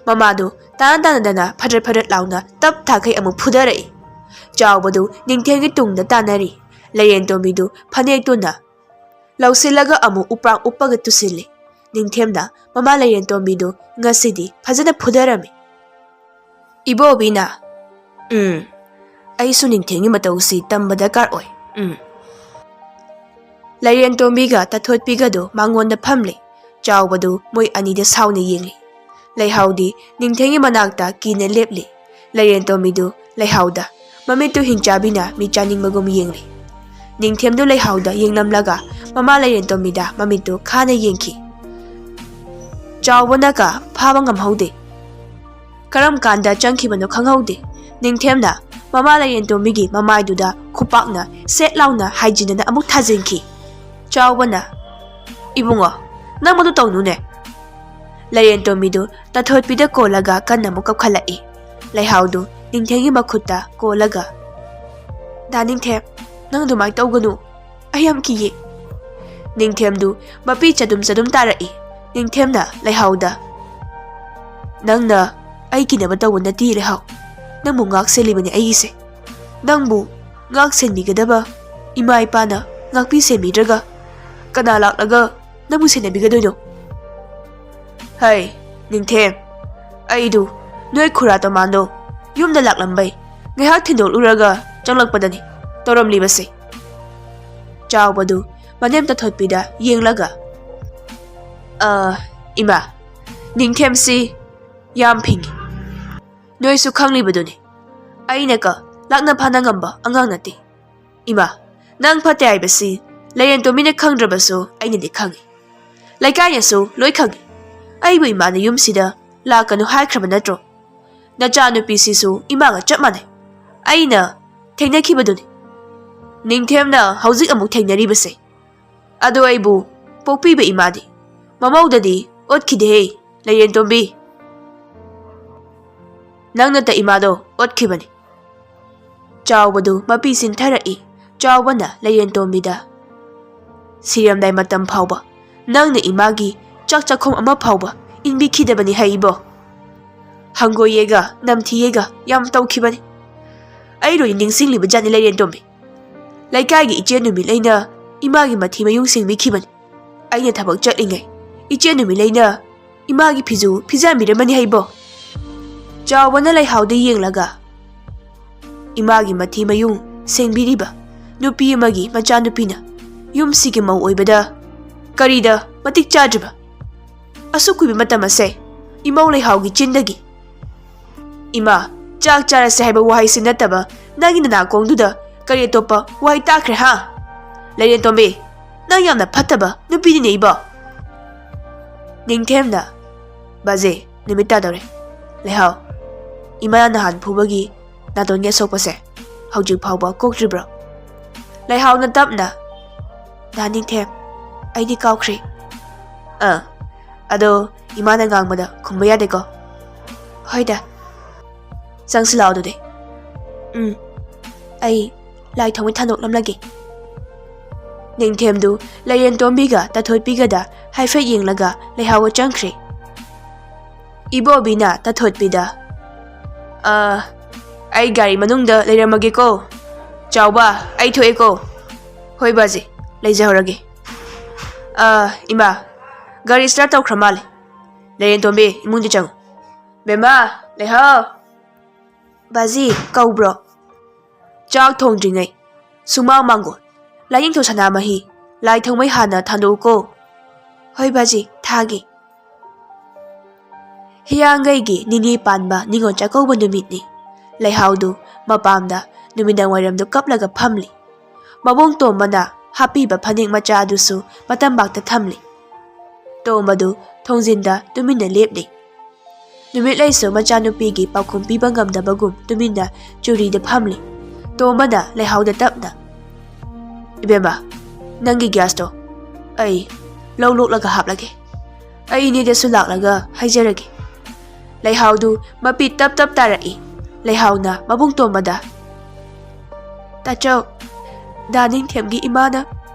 ꯃꯃꯥꯗꯨ ꯇꯥꯟ ꯇꯥꯟꯅꯗꯅ ꯐꯗ꯭ꯔꯠ ꯐꯗ꯭ꯔꯠ ꯂꯥꯎꯅ ꯇꯞ ꯊꯥꯈꯩ ꯑꯃꯨꯛ ꯐꯨꯗꯔꯛꯏ꯫ ꯆꯥꯎꯕꯗꯨ ꯅꯤꯡꯊꯦꯝꯒꯤ ꯇꯨꯡꯗ ꯇꯥꯟꯅꯔꯤ꯫ ꯂꯩꯔꯦꯟꯇꯣꯝꯕꯤꯗꯨ ꯐꯅꯦꯛꯇꯨꯅ ꯂꯧꯁꯤꯜꯂꯒ ꯑꯃꯨꯛ ꯎꯄ꯭ꯔꯥꯡ ꯎꯞꯄꯒ ꯇꯨꯁꯤꯜꯂꯤ꯫ ꯅꯤꯡꯊꯦꯝꯅ ꯃꯃꯥ ꯂꯩꯔꯦꯟꯇꯣꯝꯕꯤꯗꯨ ꯉꯁꯤꯗꯤ ꯐꯖꯅ ꯐꯨꯗꯔꯝꯃꯤ꯫ ꯏꯕꯣꯕꯤꯅ, "ꯎꯝ, ꯑꯩꯁꯨ ꯅꯤꯡꯊꯦꯝꯒꯤ ꯃꯇꯧꯁꯤ ꯇꯝꯕ ꯗꯔꯀꯥꯔ ꯑꯣꯏ꯫ ꯎꯝ꯫" ꯂꯩꯔꯦꯟꯇꯣꯝꯕꯤꯒ ꯇꯥꯊꯣꯠꯄꯤꯒꯗꯨ ꯃꯉꯣꯟꯗ ꯐꯝꯂꯤ꯫ ꯆꯥꯎꯕꯗꯨ ꯃꯣꯏ ꯑꯅꯤꯗ ꯁꯥꯎꯅ ꯌꯦꯡꯂꯤ꯫ ꯂꯩꯍꯥꯎꯗꯤ ꯅꯤꯡꯊꯦꯝꯒꯤ ꯃꯅꯥꯛꯇ ꯀꯤꯅ ꯂꯦꯞꯂꯤ꯫ ꯂꯩꯔꯦꯟꯇꯣꯝꯕꯤꯗꯨ ꯂꯩꯍꯥꯎꯗ ꯃꯃꯤꯠꯇꯨ ꯍꯤꯡꯆꯥꯕꯤꯅ ꯃꯤ ꯆꯥꯅꯤꯡꯕꯒꯨꯝ ꯌꯦꯡꯂꯤ꯫ ꯅꯤꯡꯊꯦꯝꯗꯨ ꯂꯩꯍꯥꯎꯗ ꯌꯦꯡꯂꯝꯂꯒ ꯃꯃꯥ ꯂꯩꯔꯦꯟꯇꯣꯝꯕꯤꯗ ꯃꯃꯤꯠꯇꯨ ꯈꯥꯅ ꯌꯦꯡꯈꯤ꯫ ꯆꯥꯎꯕꯅꯒ ꯐꯥꯕ ꯉꯝꯍꯧꯗꯦ꯫ ꯀꯔꯝ ꯀꯥꯟꯗ ꯆꯪꯈꯤꯕꯅꯣ ꯈꯪꯍꯧꯗꯦ꯫ ꯅꯤꯡꯊꯦꯝꯅ ꯃꯃꯥ ꯂꯩꯔꯦꯟꯇꯣꯝꯕꯤꯒꯤ ꯃꯃꯥꯏꯗꯨꯗ ꯈꯨꯄꯥꯛꯅ ꯁꯦꯠ ꯂꯥꯎꯅ ꯍꯥꯏꯖꯤꯟꯅꯅ ꯑꯃꯨꯛ ꯊꯥꯖꯤꯟꯈꯤ꯫ ꯆꯥꯎꯕꯅ, "ꯏꯕꯨꯡꯉꯣ, ꯅꯪ ꯃꯗꯨ ꯇꯧꯅꯨꯅꯦ!" ꯂꯩꯔꯦꯟꯇꯣꯝꯕꯤꯗꯨ ꯇꯥꯊꯣꯠꯄꯤꯗ ꯀꯣꯜꯂꯒ ꯀꯟꯅ ꯑꯃꯨꯛ ꯀꯞꯈꯠꯂꯛꯏ꯫ ꯂꯩꯍꯥꯎꯗꯨ ꯅꯤꯡꯊꯦꯝꯒꯤ ꯃꯈꯨꯠꯇ ꯀꯣꯜꯂꯒ, "ꯗꯥ ꯅꯤꯡꯊꯦꯝ, ꯅꯪ ꯑꯗꯨꯃꯥꯏꯅ ꯇꯧꯒꯅꯨ꯫ ꯑꯩ ꯌꯥꯝ ꯀꯤꯌꯦ꯫" ꯅꯤꯡꯊꯦꯝꯗꯨ ꯃꯄꯤ ꯆꯗꯨꯝ ꯆꯗꯨꯝ ꯇꯥꯔꯛꯏ꯫ ꯅꯤꯡꯊꯦꯝꯅ ꯂꯩꯍꯥꯎꯗ, "ꯅꯪꯅ ꯑꯩ ꯀꯤꯅꯕ ꯇꯧꯕ ꯅꯠꯇꯦ ꯂꯩꯍꯥꯎ꯫ ꯅꯪꯕꯨ ꯉꯥꯛ ꯁꯦꯜꯂꯤꯕꯅꯤ ꯑꯩꯒꯤꯁꯦ꯫ ꯅꯪꯕꯨ ꯉꯥꯛ ꯁꯦꯟꯕꯤꯒꯗꯕ ꯏꯃꯥ ꯏꯄꯥꯅ ꯉꯥꯛꯄꯤ ꯁꯦꯟꯕꯤꯗ꯭ꯔꯒ ꯀꯅꯥ ꯂꯥꯛꯂꯒ ꯅꯪꯕꯨ ꯁꯦꯟꯅꯕꯤꯒꯗꯣꯏꯅꯣ?" "ꯍꯩ, ꯅꯤꯡꯊꯦꯝ, ꯑꯩꯗꯨ ꯅꯣꯏ ꯈꯨꯔꯥ ꯇꯣꯃꯥꯟꯗꯣ ꯌꯨꯝꯗ ꯂꯥꯛꯂꯝꯕꯩ ꯉꯥꯏꯍꯥꯛ ꯊꯤꯟꯗꯣꯛꯂꯨꯔꯒ ꯆꯪꯂꯛꯄꯗꯅꯤ꯫ ꯇꯧꯔꯝꯂꯤꯕꯁꯦ?" ꯆꯥꯎꯕꯗꯨ ꯃꯅꯦꯝ ꯇꯥꯊꯣꯠꯄꯤꯗ ꯌꯦꯡꯂꯒ, "ꯑ, ꯏꯃꯥ, ꯅꯤꯡꯊꯦꯝꯁꯤ ꯌꯥꯝ ꯐꯤꯡꯉꯤ꯫ ꯅꯣꯏꯁꯨ ꯈꯪꯂꯤꯕꯗꯨꯅꯤ, ꯑꯩꯅ ꯀ ꯂꯥꯛꯅ ꯐꯥꯅ ꯉꯝꯕ ꯑꯉꯥꯡ ꯅꯠꯇꯦ꯫ ꯏꯃꯥ, ꯅꯪ ꯐꯠꯇꯦ ꯍꯥꯏꯕꯁꯤ ꯂꯩꯔꯦꯟꯇꯣꯝꯕꯤꯅ ꯈꯪꯗ꯭ꯔꯕꯁꯨ ꯑꯩꯅꯗꯤ ꯈꯪꯉꯤ꯫ ꯂꯩꯀꯥꯏꯅꯁꯨ ꯂꯣꯏ ꯈꯪꯉꯤ꯫ ꯑꯩꯕꯨ ꯏꯃꯥꯅ ꯌꯨꯝꯁꯤꯗ ꯂꯥꯛꯀꯅꯨ ꯍꯥꯏꯈ꯭ꯔꯕ ꯅꯠꯇ꯭ꯔꯣ? ꯅꯆꯥꯅꯨꯄꯤꯁꯤꯁꯨ ꯏꯃꯥꯒ ꯆꯞ ꯃꯥꯟꯅꯩ꯫ ꯑꯩꯅ ꯊꯦꯡꯅꯈꯤꯕꯗꯨꯅꯤ꯫ ꯅꯤꯡꯊꯦꯝꯅ ꯍꯧꯖꯤꯛ ꯑꯃꯨꯛ ꯊꯦꯡꯅꯔꯤꯕꯁꯦ꯫ ꯑꯗꯣ ꯑꯩꯕꯨ ꯄꯣꯛꯄꯤꯕ ꯏꯃꯥꯗꯤ ꯃꯃꯧꯗꯗꯤ ꯑꯣꯠꯈꯤꯗꯦꯍꯦ, ꯂꯩꯔꯦꯟꯇꯣꯝꯕꯤ꯫ ꯅꯪꯅꯇ ꯏꯃꯥꯗꯣ ꯑꯣꯠꯈꯤꯕꯅꯤ꯫" ꯆꯥꯎꯕꯗꯨ ꯃꯄꯤ ꯆꯤꯟꯊꯔꯛꯏ꯫ ꯆꯥꯎꯕꯅ ꯂꯩꯔꯦꯟꯇꯣꯝꯕꯤꯗ, "ꯁꯤꯔꯝꯗꯥꯏ ꯃꯇꯝ ꯐꯥꯎꯕ ꯅꯪꯅ ꯏꯃꯥꯒꯤ ꯆꯥꯛ ꯆꯥꯛꯈꯨꯝ ꯑꯃ ꯐꯥꯎꯕ ꯏꯟꯕꯤꯈꯤꯗꯕꯅꯤ ꯍꯥꯏ ꯏꯕꯣ꯫ ꯍꯪꯒꯣꯏꯌꯦꯒ ꯅꯝꯊꯤꯌꯦꯒ ꯌꯥꯝ ꯇꯧꯈꯤꯕꯅꯤ꯫ ꯑꯩ ꯂꯣꯏꯅ ꯅꯤꯡꯁꯤꯡꯂꯤꯕ ꯖꯥꯠꯅꯤ, ꯂꯩꯔꯦꯟꯇꯣꯝꯕꯤ꯫ ꯂꯩꯀꯥꯏꯒꯤ ꯏꯆꯦ ꯅꯨꯃꯤꯠꯂꯩꯅ ꯏꯃꯥꯒꯤ ꯃꯊꯤ ꯃꯌꯨꯡ ꯁꯦꯡꯕꯤꯈꯤꯕꯅꯤ꯫ ꯑꯩꯅ ꯊꯕꯛ ꯆꯠꯂꯤꯉꯩ ꯏꯆꯦ ꯅꯨꯃꯤꯠꯂꯩꯅ ꯏꯃꯥꯒꯤ ꯐꯤꯖꯨ ꯐꯤꯖꯥꯝꯕꯤꯔꯝꯃꯅꯤ ꯍꯥꯏꯕꯣ꯫" ꯆꯥꯎꯕꯅ ꯂꯩꯍꯥꯎꯗ ꯌꯦꯡꯂꯒ, "ꯏꯃꯥꯒꯤ ꯃꯊꯤ ꯃꯌꯨꯡ ꯁꯦꯡꯕꯤꯔꯤꯕ ꯅꯨꯄꯤ ꯑꯃꯒꯤ ꯃꯆꯥꯅꯨꯄꯤꯅ ꯌꯨꯝꯁꯤꯒꯤ ꯃꯧ ꯑꯣꯏꯕꯗ ꯀꯔꯤꯗ ꯃꯇꯤꯛ ꯆꯥꯗ꯭ꯔꯤꯕ? ꯑꯁꯨꯛ ꯀꯨꯏꯕ ꯃꯇꯝ ꯑꯁꯦ ꯏꯃꯧ ꯂꯩꯍꯥꯎꯒꯤ ꯆꯤꯟꯗꯒꯤ, ꯏꯃꯥ, ꯆꯥꯛ ꯆꯥꯔꯁꯦ ꯍꯥꯏꯕ ꯋꯥꯍꯩꯁꯤ ꯅꯠꯇꯕ ꯅꯪꯒꯤ ꯅꯅꯥꯀꯣꯡꯗꯨꯗ ꯀꯔꯤ ꯑꯇꯣꯞꯄ ꯋꯥꯍꯩ ꯇꯥꯈ꯭ꯔꯦ ꯍꯥ? ꯂꯩꯔꯦꯟꯇꯣꯝꯕꯤ, ꯅꯪ ꯌꯥꯝꯅ ꯐꯠꯇꯕ ꯅꯨꯄꯤꯅꯤꯅꯦ ꯏꯕꯣ꯫" ꯅꯤꯡꯊꯦꯝꯅ, "ꯕꯥꯖꯤ, ꯅꯨꯃꯤꯠ ꯇꯥꯗꯧꯔꯦ꯫ ꯂꯩꯍꯥꯎ, ꯏꯃꯥꯅ ꯅꯍꯥꯟ ꯐꯨꯕꯒꯤ ꯅꯥꯇꯣꯟꯒꯤ ꯑꯁꯣꯛꯄꯁꯦ ꯍꯧꯖꯤꯛ ꯐꯥꯎꯕ ꯀꯣꯛꯇ꯭ꯔꯤꯕ꯭ꯔꯣ?" ꯂꯩꯍꯥꯎꯅ ꯇꯞꯅ, "ꯗꯥ ꯅꯤꯡꯊꯦꯝ, ꯑꯩꯗꯤ ꯀꯥꯎꯈ꯭ꯔꯦ꯫" "ꯑꯥ, ꯑꯗꯣ ꯏꯃꯥꯅ ꯉꯥꯡꯕꯗ ꯈꯨꯝꯕ ꯌꯥꯗꯦꯀꯣ?" "ꯍꯣꯏꯗ꯫ ꯆꯪꯁꯤꯜꯂꯛꯑꯣ ꯑꯗꯨꯗꯤ꯫" "ꯎꯝ, ꯑꯩ ꯂꯥꯏ ꯊꯥꯎꯃꯩ ꯊꯥꯗꯣꯛꯂꯝꯂꯒꯦ꯫" ꯅꯤꯡꯊꯦꯝꯗꯨ ꯂꯩꯔꯦꯟꯇꯣꯝꯕꯤꯒ ꯇꯥꯊꯣꯠꯄꯤꯒꯗ ꯍꯥꯏꯐꯦꯠ ꯌꯦꯡꯂꯒ ꯂꯩꯍꯥꯎꯒ ꯆꯪꯈ꯭ꯔꯦ꯫ ꯏꯕꯣꯕꯤꯅ ꯇꯥꯊꯣꯠꯄꯤꯗ, "ꯑ, ꯑꯩ ꯒꯥꯔꯤ ꯃꯅꯨꯡꯗ ꯂꯩꯔꯝꯃꯒꯦꯀꯣ꯫ ꯆꯥꯎꯕ, ꯑꯩ ꯊꯣꯛꯑꯦꯀꯣ꯫" "ꯍꯣꯏ ꯕꯥꯖꯤ, ꯂꯩꯖꯍꯧꯔꯒꯦ꯫ ꯑ, ꯏꯃꯥ, ꯒꯥꯔꯤ start ꯇꯧꯈ꯭ꯔ ꯃꯥꯜꯂꯦ꯫ ꯂꯩꯔꯦꯟꯇꯣꯝꯕꯤ, ꯏꯃꯨꯡꯗ ꯆꯪꯉꯨ꯫ ꯕꯦꯝꯃ, ꯂꯩꯍꯥꯎ꯫" "ꯕꯥꯖꯤ, ꯀꯧꯕ꯭ꯔꯣ?" "ꯆꯥꯛ ꯊꯣꯡꯗ꯭ꯔꯤꯉꯩ ꯁꯨꯃꯥꯡ ꯃꯥꯡꯒꯣꯜ, ꯂꯥꯏꯅꯤꯡꯊꯧ ꯁꯅꯥꯃꯍꯤ, ꯂꯥꯏ ꯊꯥꯎꯃꯩ ꯍꯥꯟꯅ ꯊꯥꯟꯗꯣꯛꯎꯀꯣ꯫ ꯍꯣꯏ ꯕꯥꯖꯤ, ꯊꯥꯒꯦ꯫ ꯍꯤꯌꯥꯡꯒꯩꯒꯤ ꯅꯤꯅꯤ ꯄꯥꯟꯕ ꯅꯤꯉꯣꯜ ꯆꯥꯛꯀꯧꯕ ꯅꯨꯃꯤꯠꯅꯤ꯫ ꯂꯩꯍꯥꯎꯗꯨ ꯃꯄꯥꯝꯗ ꯅꯨꯃꯤꯗꯥꯡ ꯋꯥꯏꯔꯝꯗꯨ ꯀꯞꯂꯒ ꯐꯝꯂꯤ꯫ ꯃꯕꯨꯡ ꯇꯣꯝꯕꯅ ꯍꯥꯞꯄꯤꯕ ꯐꯅꯦꯛ ꯃꯆꯥ ꯑꯗꯨꯁꯨ ꯃꯇꯝꯕꯥꯛꯇ ꯊꯝꯂꯤ꯫ ꯇꯣꯝꯕꯗꯨ ꯊꯣꯡꯖꯤꯟꯗ ꯇꯨꯃꯤꯟꯅ ꯂꯦꯞꯂꯤ꯫ ꯅꯨꯃꯤꯠꯂꯩꯁꯨ ꯃꯆꯥꯅꯨꯄꯤꯒꯤ ꯄꯥꯎꯈꯨꯝ ꯄꯤꯕ ꯉꯝꯗꯕꯒꯨꯝ ꯇꯨꯃꯤꯟꯅ ꯆꯨꯔꯤꯗ ꯐꯝꯂꯤ꯫ ꯇꯣꯝꯕꯅ ꯂꯩꯍꯥꯎꯗ ꯇꯞꯅ, "ꯏꯕꯦꯝꯃ, ꯅꯪꯒꯤ ꯒ꯭ꯌꯥꯁꯇꯣ ꯑꯩ ꯂꯧ ꯂꯣꯛꯂꯒ ꯍꯥꯞꯂꯒꯦ꯫ ꯑꯩ ꯏꯅꯦꯗꯁꯨ ꯂꯥꯛꯂꯒ ꯍꯥꯏꯖꯔꯒꯦ꯫" ꯂꯩꯍꯥꯎꯗꯨ ꯃꯄꯤ ꯇꯞ ꯇꯞ ꯇꯥꯔꯛꯏ꯫ ꯂꯩꯍꯥꯎꯅ ꯃꯕꯨꯡ ꯇꯣꯝꯕꯗ, "ꯇꯥꯆꯧ, ꯗꯥ ꯅꯤꯡꯊꯦꯝꯒꯤ ꯏꯃꯥꯅ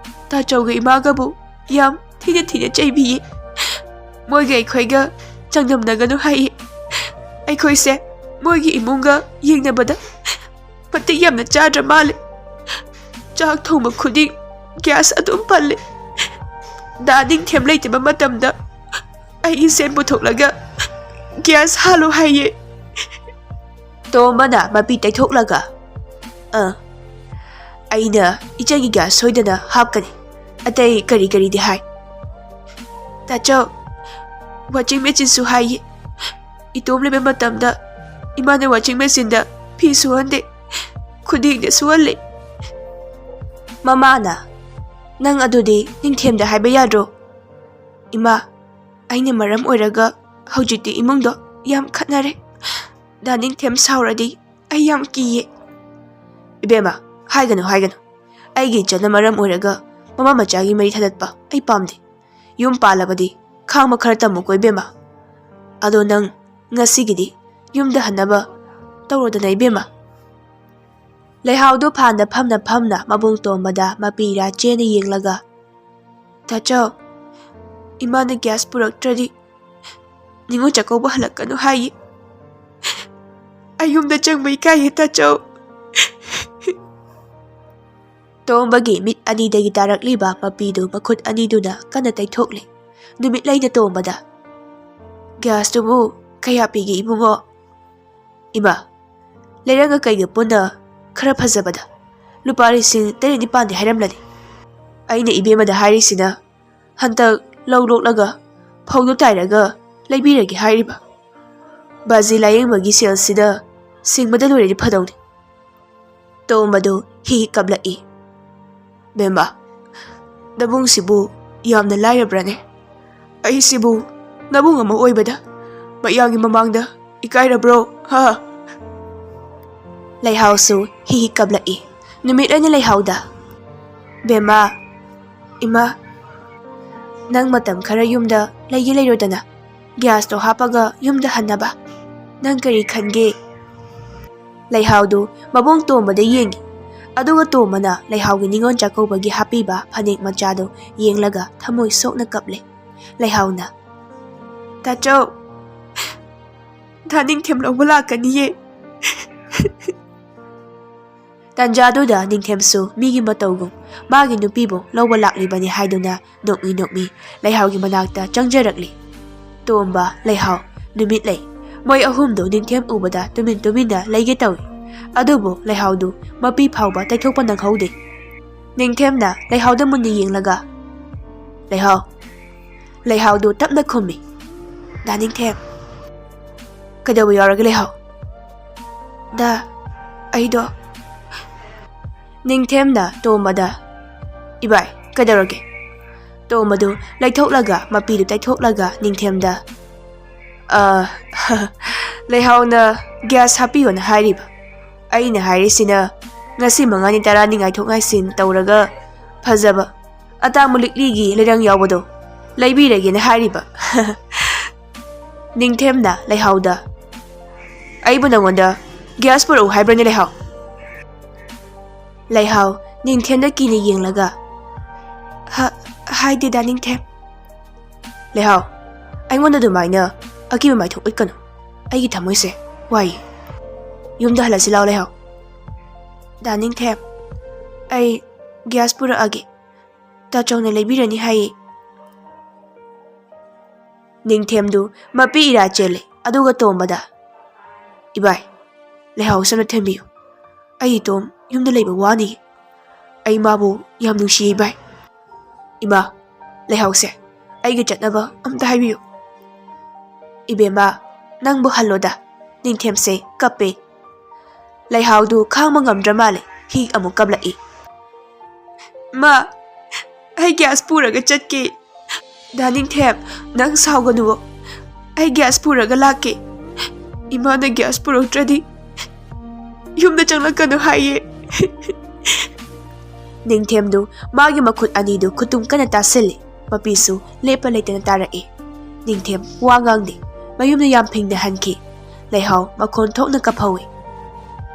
ꯇꯥꯆꯧꯒ ꯏꯃꯥꯒꯕꯨ ꯌꯥꯝ ꯊꯤꯅ ꯊꯤꯅ ꯆꯩꯕꯤꯌꯦ꯫ ꯃꯣꯏꯒ ꯑꯩꯈꯣꯏꯒ ꯆꯥꯡꯗꯝꯅꯒꯅꯨ ꯍꯥꯏꯌꯦ꯫ ꯑꯩꯈꯣꯏꯁꯦ ꯃꯣꯏꯒꯤ ꯏꯃꯨꯡꯒ ꯌꯦꯡꯅꯕꯗ ꯃꯇꯤꯛ ꯌꯥꯝꯅ ꯆꯥꯗ꯭ꯔ ꯃꯥꯜꯂꯦ꯫ ꯆꯥꯛ ꯊꯣꯡꯕ ꯈꯨꯗꯤꯡ ꯒ꯭ꯌꯥꯁ ꯑꯗꯨꯝ ꯄꯜꯂꯦ꯫ ꯗꯥ ꯅꯤꯡꯊꯦꯝ ꯂꯩꯇꯕ ꯃꯇꯝꯗ ꯑꯩꯒꯤ ꯁꯦꯟ ꯄꯨꯊꯣꯛꯂꯒ ꯒ꯭ꯌꯥꯁ ꯍꯥꯜꯂꯣ ꯍꯥꯏꯌꯦ꯫" ꯇꯣꯝꯕꯅ ꯃꯄꯤ ꯇꯩꯊꯣꯛꯂꯒ, "ꯑ, ꯑꯩꯅ ꯏꯆꯟꯒꯤ ꯒ꯭ꯌꯥꯁ ꯁꯣꯏꯗꯅ ꯍꯥꯞꯀꯅꯤ꯫ ꯑꯇꯩ ꯀꯔꯤ ꯀꯔꯤꯗꯤ ꯍꯥꯏ?" "ꯇꯥꯆꯧ, ꯋꯥꯆꯤꯡ ꯃꯦꯆꯤꯟꯁꯨ ꯍꯥꯏꯌꯦ꯫ ꯏꯇꯣꯝ ꯂꯩꯕ ꯃꯇꯝꯗ ꯏꯃꯥꯅ ꯋꯥꯆꯤꯡ ꯃꯦꯆꯤꯟꯗ ꯐꯤ ꯁꯨꯍꯟꯗꯦ, ꯈꯨꯗꯤꯡꯗ ꯁꯨꯍꯜꯂꯦ꯫" ꯃꯃꯥꯅ, "ꯅꯪ ꯑꯗꯨꯗꯤ ꯅꯤꯡꯊꯦꯝꯗ ꯍꯥꯏꯕ ꯌꯥꯗ꯭ꯔꯣ?" "ꯏꯃꯥ, ꯑꯩꯅ ꯃꯔꯝ ꯑꯣꯏꯔꯒ ꯍꯧꯖꯤꯛꯇꯤ ꯏꯃꯨꯡꯗꯣ ꯌꯥꯝ ꯈꯠꯅꯔꯦ꯫ ꯗꯥ ꯅꯤꯡꯊꯦꯝ ꯁꯥꯎꯔꯗꯤ ꯑꯩ ꯌꯥꯝ ꯀꯤꯌꯦ꯫" "ꯏꯕꯦꯝꯃ, ꯍꯥꯏꯒꯅꯨ, ꯍꯥꯏꯒꯅꯨ꯫ ꯑꯩꯒꯤ ꯏꯆꯟꯅ ꯃꯔꯝ ꯑꯣꯏꯔꯒ ꯃꯃꯥ ꯃꯆꯥꯒꯤ ꯃꯔꯤ ꯊꯗꯠꯄ ꯑꯩ ꯄꯥꯝꯗꯦ꯫ ꯌꯨꯝ ꯄꯥꯜꯂꯕꯗꯤ ꯈꯥꯡꯕ ꯈꯔ ꯇꯝꯃꯨꯀꯣ ꯏꯕꯦꯝꯃ꯫ ꯑꯗꯣ ꯅꯪ ꯉꯁꯤꯒꯤꯗꯤ ꯌꯨꯝꯗ ꯍꯟꯅꯕ ꯇꯧꯔꯣꯗꯅ ꯏꯕꯦꯝꯃ꯫" ꯂꯩꯍꯥꯎꯗꯨ ꯐꯥꯟꯗ ꯐꯝꯅ ꯐꯝꯅ ꯃꯕꯨꯡ ꯇꯣꯝꯕꯗ ꯃꯄꯤꯔꯥ ꯆꯦꯅ ꯌꯦꯡꯂꯒ, "ꯇꯥꯆꯧ, ꯏꯃꯥꯅ ꯒ꯭ꯌꯥꯁ ꯄꯨꯔꯛꯇ꯭ꯔꯗꯤ ꯅꯤꯉꯣꯜ ꯆꯥꯛꯀꯧꯕ ꯍꯜꯂꯛꯀꯅꯨ ꯍꯥꯏꯌꯦ꯫ ꯑꯩ ꯌꯨꯝꯗ ꯆꯪꯕ ꯏꯀꯥꯏꯌꯦ ꯇꯥꯆꯧ꯫" ꯇꯣꯝꯕꯒꯤ ꯃꯤꯠ ꯑꯅꯤꯗꯒꯤ ꯇꯥꯔꯛꯂꯤꯕ ꯃꯄꯤꯗꯨ ꯃꯈꯨꯠ ꯑꯅꯤꯗꯨꯅ ꯀꯟꯅ ꯇꯩꯊꯣꯛꯂꯤ꯫ ꯅꯨꯃꯤꯠꯂꯩꯅ ꯇꯣꯝꯕꯗ, "ꯒ꯭ꯌꯥꯁꯇꯨꯕꯨ ꯀꯌꯥ ꯄꯤꯒꯦ ꯏꯕꯨꯡꯉꯣ?" "ꯏꯃꯥ, ꯂꯩꯔꯪꯒ ꯀꯩꯒ ꯄꯨꯟꯅ ꯈꯔ ꯐꯖꯕꯗ ꯂꯨꯄꯥ ꯂꯤꯁꯤꯡ ꯇꯔꯦꯠ ꯅꯤꯄꯥꯟꯗꯤ ꯍꯥꯏꯔꯝꯂꯅꯤ꯫ ꯑꯩꯅ ꯏꯕꯦꯝꯃꯗ ꯍꯥꯏꯔꯤꯁꯤꯅ ꯍꯟꯗꯛ ꯂꯧ ꯂꯣꯛꯂꯒ ꯐꯧꯗꯨ ꯇꯥꯏꯔꯒ ꯂꯩꯕꯤꯔꯒꯦ ꯍꯥꯏꯔꯤꯕ꯫ ꯕꯥꯖꯤ ꯂꯥꯌꯦꯡꯕꯒꯤ ꯁꯦꯜꯁꯤꯗ ꯁꯤꯡꯕꯗ ꯂꯣꯏꯔꯗꯤ ꯐꯗꯧꯅꯤ꯫ ꯇꯣꯝꯕꯗꯨ ꯍꯤ ꯍꯤ ꯀꯞꯂꯛꯏ꯫ "ꯕꯦꯝꯃ, ꯅꯕꯨꯡꯁꯤꯕꯨ ꯌꯥꯝꯅ ꯂꯥꯏꯔꯕ꯭ꯔꯥꯅꯦ? ꯑꯩꯁꯤꯕꯨ ꯅꯕꯨꯡ ꯑꯃ ꯑꯣꯏꯕꯗ ꯃꯌꯥꯝꯒꯤ ꯃꯃꯥꯡꯗ ꯏꯀꯥꯏꯔꯕ꯭ꯔꯣ, ꯍꯥ?" ꯂꯩꯍꯥꯎꯁꯨ ꯍꯤ ꯍꯤ ꯀꯞꯂꯛꯏ꯫ ꯅꯨꯃꯤꯠ ꯑꯣꯏꯅ ꯂꯩꯍꯥꯎꯗ, "ꯕꯦꯝꯃ, ꯏꯃꯥ, ꯅꯪ ꯃꯇꯝ ꯈꯔ ꯌꯨꯝꯗ ꯂꯩꯒꯦ ꯂꯩꯔꯣꯗꯅ, ꯒ꯭ꯌꯥꯁꯇꯣ ꯍꯥꯞꯄꯒ ꯌꯨꯝꯗ ꯍꯟꯅꯕ꯫ ꯅꯪ ꯀꯔꯤ ꯈꯟꯒꯦ?" ꯂꯩꯍꯥꯎꯗꯨ ꯃꯕꯨꯡ ꯇꯣꯝꯕꯗ ꯌꯦꯡꯏ꯫ ꯑꯗꯨꯒ ꯇꯣꯝꯕꯅ ꯂꯩꯍꯥꯎꯒꯤ ꯅꯤꯉꯣꯜ ꯆꯥꯛꯀꯧꯕꯒꯤ ꯍꯥꯞꯄꯤꯕ ꯐꯅꯦꯛ ꯃꯆꯥꯗꯨ ꯌꯦꯡꯂꯒ ꯊꯃꯣꯏ ꯁꯣꯛꯅ ꯀꯞꯂꯦ꯫ ꯂꯩꯍꯥꯎꯅ, "ꯇꯥꯆꯧ, ꯗꯥ ꯅꯤꯡꯊꯦꯝ ꯂꯧꯕ ꯂꯥꯛꯀꯅꯤꯌꯦ꯫" ꯇꯟꯖꯥꯗꯨꯗ ꯅꯤꯡꯊꯦꯝꯁꯨ ꯃꯤꯒꯤ ꯃꯇꯧꯒꯨꯝ ꯃꯥꯒꯤ ꯅꯨꯄꯤꯕꯨ ꯂꯧꯕ ꯂꯥꯛꯂꯤꯕꯅꯤ ꯍꯥꯏꯗꯨꯅ ꯅꯣꯛꯃꯤ ꯅꯣꯛꯃꯤ ꯂꯩꯍꯥꯎꯒꯤ ꯃꯅꯥꯛꯇ ꯆꯪꯖꯔꯛꯂꯤ꯫ ꯇꯣꯝꯕ, ꯂꯩꯍꯥꯎ, ꯅꯨꯃꯤꯠꯂꯩ, ꯃꯣꯏ ꯑꯍꯨꯝꯗꯨ ꯅꯤꯡꯊꯦꯝ ꯎꯕꯗ ꯇꯨꯃꯤꯟ ꯇꯨꯃꯤꯟꯅ ꯂꯩꯒꯦ ꯇꯧꯏ꯫ ꯑꯗꯨꯕꯨ ꯂꯩꯍꯥꯎꯗꯨ ꯃꯄꯤ ꯐꯥꯎꯕ ꯇꯩꯊꯣꯛꯄ ꯅꯪꯍꯧꯗꯦ꯫ ꯅꯤꯡꯊꯦꯝꯅ ꯂꯩꯍꯥꯎꯗ ꯃꯨꯟꯅ ꯌꯦꯡꯂꯒ, "ꯂꯩꯍꯥꯎ?" ꯂꯩꯍꯥꯎꯗꯨ ꯇꯞꯅ ꯈꯨꯝꯃꯤ꯫ "ꯗꯥ ꯅꯤꯡꯊꯦꯝ꯫" "ꯀꯩꯗꯧꯕ ꯌꯥꯎꯔꯒꯦ ꯂꯩꯍꯥꯎ?" "ꯗꯥ, ꯑꯩꯗꯣ꯫" ꯅꯤꯡꯊꯦꯝꯅ ꯇꯣꯝꯕꯗ, "ꯏꯕꯥꯏ, ꯀꯩꯗꯧꯔꯒꯦ?" ꯇꯣꯝꯕꯗꯨ ꯂꯩꯊꯣꯛꯂꯒ, ꯃꯄꯤꯗꯨ ꯇꯩꯊꯣꯛꯂꯒ ꯅꯤꯡꯊꯦꯝꯗ, "ꯑ, ꯂꯩꯍꯥꯎꯅ ꯒ꯭ꯌꯥꯁ ꯍꯥꯞꯄꯤꯌꯣꯅ ꯍꯥꯏꯔꯤꯕ꯫ ꯑꯩꯅ ꯍꯥꯏꯔꯤꯁꯤꯅ ꯉꯁꯤ ꯃꯉꯥꯅꯤ ꯇꯔꯥꯅꯤ ꯉꯥꯏꯊꯣꯛ ꯉꯥꯏꯁꯤꯟ ꯇꯧꯔꯒ ꯐꯖꯕ ꯑꯇꯥꯡꯕ ꯂꯤꯛꯂꯤꯒꯤ ꯂꯩꯔꯪ ꯌꯥꯎꯕꯗꯣ ꯂꯩꯕꯤꯔꯒꯦꯅ ꯍꯥꯏꯔꯤꯕ꯫" ꯅꯤꯡꯊꯦꯝꯅ ꯂꯩꯍꯥꯎꯗ, "ꯑꯩꯕꯨ ꯅꯉꯣꯟꯗ ꯒ꯭ꯌꯥꯁ ꯄꯨꯔꯛꯎ ꯍꯥꯏꯕ꯭ꯔꯅꯦ ꯂꯩꯍꯥꯎ?" ꯂꯩꯍꯥꯎ ꯅꯤꯡꯊꯦꯝꯗ ꯀꯤꯅ ꯌꯦꯡꯂꯒ, "ꯍ-, ꯍꯥꯏꯗꯦꯗ ꯅꯤꯡꯊꯦꯝ꯫" "ꯂꯩꯍꯥꯎ, ꯑꯩꯉꯣꯟꯗ ꯑꯗꯨꯃꯥꯏꯅ ꯑꯀꯤꯕ ꯃꯥꯏꯊꯣꯡ ꯎꯠꯀꯅꯨ꯫ ꯑꯩꯒꯤ ꯊꯃꯣꯏꯁꯦ ꯋꯥꯏꯌꯦ꯫ ꯌꯨꯝꯗ ꯍꯜꯂꯁꯤ ꯂꯥꯎ ꯂꯩꯍꯥꯎ꯫" "ꯗꯥ ꯅꯤꯡꯊꯦꯝ, ꯑꯩ ꯒ꯭ꯌꯥꯁ ꯄꯨꯔꯛꯑꯒꯦ꯫ ꯇꯥꯆꯧꯅ ꯂꯩꯕꯤꯔꯅꯤ ꯍꯥꯏꯌꯦ꯫" ꯅꯤꯡꯊꯦꯝꯗꯨ ꯃꯄꯤ ꯏꯔꯥ ꯆꯦꯜꯂꯦ, ꯑꯗꯨꯒ ꯇꯣꯝꯕꯗ, "ꯏꯕꯥꯏ, ꯂꯩꯍꯥꯎ ꯁꯣꯝꯗ ꯊꯤꯟꯕꯤꯌꯨ꯫ ꯑꯩ ꯏꯇꯣꯝ ꯌꯨꯝꯗ ꯂꯩꯕ ꯋꯥꯅꯤ꯫ ꯑꯩ ꯃꯥꯕꯨ ꯌꯥꯝ ꯅꯨꯡꯁꯤꯌꯦ ꯚꯥꯏ꯫ ꯏꯃꯥ, ꯂꯩꯍꯥꯎꯁꯦ, ꯑꯩꯒꯤ ꯆꯠꯅꯕ ꯑꯝꯇ ꯍꯥꯏꯕꯤꯌꯨ꯫ ꯏꯕꯦꯝꯃ, ꯅꯪꯕꯨ ꯍꯜꯂꯣꯗ, ꯅꯤꯡꯊꯦꯝꯁꯦ ꯀꯞꯄꯦ꯫ ꯂꯩꯍꯥꯎꯗꯨ ꯈꯥꯡꯕ ꯉꯝꯗ꯭ꯔ ꯃꯥꯜꯂꯦ, ꯍꯤ ꯑꯃꯨꯛ ꯀꯞꯂꯛꯏ꯫ ꯃꯥ, ꯑꯩ ꯒ꯭ꯌꯥꯁ ꯄꯨꯔꯒ ꯆꯠꯀꯦ꯫ ꯗꯥ ꯅꯤꯡꯊꯦꯝ, ꯅꯪ ꯁꯥꯎꯒꯅꯨꯋꯣ꯫ ꯑꯩ ꯒ꯭ꯌꯥꯁ ꯄꯨꯔꯒ ꯂꯥꯛꯀꯦ꯫ ꯏꯃꯥꯅ ꯒ꯭ꯌꯥꯁ ꯄꯨꯔꯛꯇ꯭ꯔꯗꯤ ꯌꯨꯝꯗ ꯆꯪꯂꯛꯀꯅꯨ ꯍꯥꯏꯌꯦ꯫ ꯅꯤꯡꯊꯦꯝꯗꯨ ꯃꯥꯒꯤ ꯃꯈꯨꯠ ꯑꯅꯤꯗꯨ ꯈꯨꯇꯨꯝ ꯀꯟꯅ ꯇꯥꯁꯤꯜꯂꯤ꯫ ꯃꯄꯤꯁꯨ ꯂꯦꯞꯄ ꯂꯩꯇꯅ ꯇꯥꯔꯛꯏ꯫ ꯅꯤꯡꯊꯦꯝ ꯋꯥ ꯉꯥꯡꯗꯦ꯫ ꯃꯌꯨꯝꯗ ꯌꯥꯝ ꯐꯤꯡꯅ ꯍꯟꯈꯤ꯫ ꯂꯩꯍꯥꯎ ꯃꯈꯣꯟ ꯊꯣꯛꯅ ꯀꯞꯍꯧꯏ꯫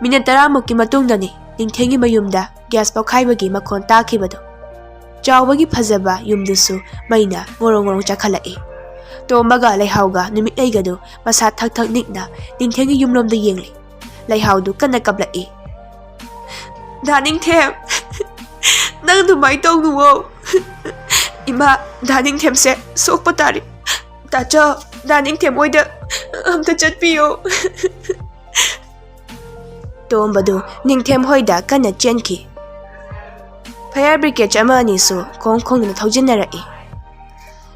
ꯃꯤꯅꯠ ꯇꯔꯥꯃꯨꯛꯀꯤ ꯃꯇꯨꯡꯗꯅꯤ ꯅꯤꯡꯊꯦꯝꯒꯤ ꯃꯌꯨꯝꯗ ꯒ꯭ꯌꯥꯁ ꯄꯣꯛꯈꯥꯏꯕꯒꯤ ꯃꯈꯣꯟ ꯇꯥꯈꯤꯕꯗꯨ꯫ ꯆꯥꯎꯕꯒꯤ ꯐꯖꯕ ꯌꯨꯝꯗꯨꯁꯨ ꯃꯩꯅ ꯉꯣꯔꯣꯡ ꯉꯣꯔꯣꯡ ꯆꯥꯛꯈꯠꯂꯛꯏ꯫ ꯇꯣꯝꯕꯒ ꯂꯩꯍꯥꯎꯒ ꯅꯨꯃꯤꯠꯂꯩꯒꯗꯨ ꯃꯁꯥ ꯊꯛ ꯊꯛ ꯅꯤꯛꯅ ꯅꯤꯡꯊꯦꯝꯒꯤ ꯌꯨꯝꯂꯣꯝꯗ ꯌꯦꯡꯂꯤ꯫ ꯂꯩꯍꯥꯎꯗꯨ ꯀꯟꯅ ꯀꯞꯂꯛꯏ꯫ "ꯗꯥ ꯅꯤꯡꯊꯦꯝ, ꯅꯪ ꯑꯗꯨꯃꯥꯏꯅ ꯇꯧꯅꯨꯋꯣ꯫ ꯏꯃꯥ, ꯗꯥ ꯅꯤꯡꯊꯦꯝꯁꯦ ꯁꯣꯛꯄ ꯇꯥꯔꯦ꯫ ꯇꯥꯆꯧ, ꯗꯥ ꯅꯤꯡꯊꯦꯝ ꯍꯣꯏꯗ ꯑꯝꯇ ꯆꯠꯄꯤꯌꯣ꯫" ꯇꯣꯝꯕꯗꯨ ꯅꯤꯡꯊꯦꯝ ꯍꯣꯏꯗ ꯀꯟꯅ ꯆꯦꯟꯈꯤ꯫ ꯐꯥꯌꯔ ꯕ꯭ꯔꯤꯒꯦꯗ ꯑꯃ ꯑꯅꯤꯁꯨ ꯈꯣꯡ ꯈꯣꯡꯗꯨꯅ ꯊꯧꯖꯤꯟꯅꯔꯛꯏ꯫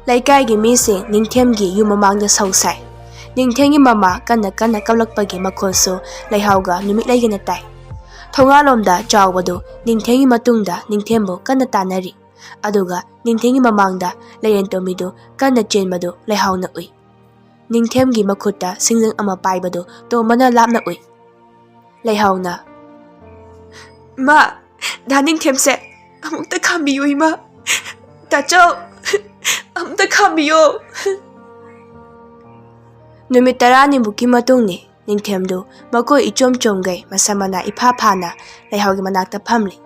ꯂꯩꯀꯥꯏꯒꯤ ꯃꯤꯁꯤꯡ ꯅꯤꯡꯊꯦꯝꯒꯤ ꯌꯨꯝ ꯃꯃꯥꯡꯗ ꯁꯧ ꯁꯥꯏ꯫ ꯅꯤꯡꯊꯦꯝꯒꯤ ꯃꯃꯥ ꯀꯟꯅ ꯀꯟꯅ ꯀꯞꯂꯛꯄꯒꯤ ꯃꯈꯣꯜꯁꯨ ꯂꯩꯍꯥꯎꯒ ꯅꯨꯃꯤꯠꯂꯩꯒꯅ ꯇꯥꯏ꯫ ꯊꯣꯡꯒꯥꯜꯂꯣꯝꯗ ꯆꯥꯎꯕꯗꯨ ꯅꯤꯡꯊꯦꯝꯒꯤ ꯃꯇꯨꯡꯗ ꯅꯤꯡꯊꯦꯝꯕꯨ ꯀꯟꯅ ꯇꯥꯟꯅꯔꯤ꯫ ꯑꯗꯨꯒ ꯅꯤꯡꯊꯦꯝꯒꯤ ꯃꯃꯥꯡꯗ ꯂꯩꯔꯦꯟ ꯇꯣꯝꯕꯤꯗꯨ ꯀꯟꯅ ꯆꯦꯟꯕꯗꯨ ꯂꯩꯍꯥꯎꯅ ꯎꯏ꯫ ꯅꯤꯡꯊꯦꯝꯒꯤ ꯃꯈꯨꯠꯇ ꯁꯤꯡꯖꯪ ꯑꯃ ꯄꯥꯏꯕꯗꯨ ꯇꯣꯝꯕꯅ ꯂꯥꯞꯅ ꯎꯏ꯫ ꯂꯩꯍꯥꯎꯅ, "ꯏꯃꯥ, ꯗꯥ ꯅꯤꯡꯊꯦꯝꯁꯦ ꯑꯃꯨꯛꯇ ꯈꯥꯝꯕꯤꯌꯨ ꯏꯃꯥ꯫ ꯇꯥꯆꯧ, ꯑꯃꯨꯛꯇ ꯈꯥꯝꯕꯤꯌꯣ꯫" ꯅꯨꯃꯤꯠ ꯇꯔꯥꯅꯤꯃꯨꯛꯀꯤ ꯃꯇꯨꯡꯅꯤ꯫ ꯅꯤꯡꯊꯦꯝꯗꯨ ꯃꯀꯣꯏ ꯏꯆꯣꯝ ꯆꯣꯝꯒꯩ ꯃꯁꯝ ꯃꯅꯥ ꯏꯐꯥ ꯐꯥꯅ ꯂꯩꯍꯥꯎꯒꯤ ꯃꯅꯥꯛꯇ ꯐꯝꯂꯤ꯫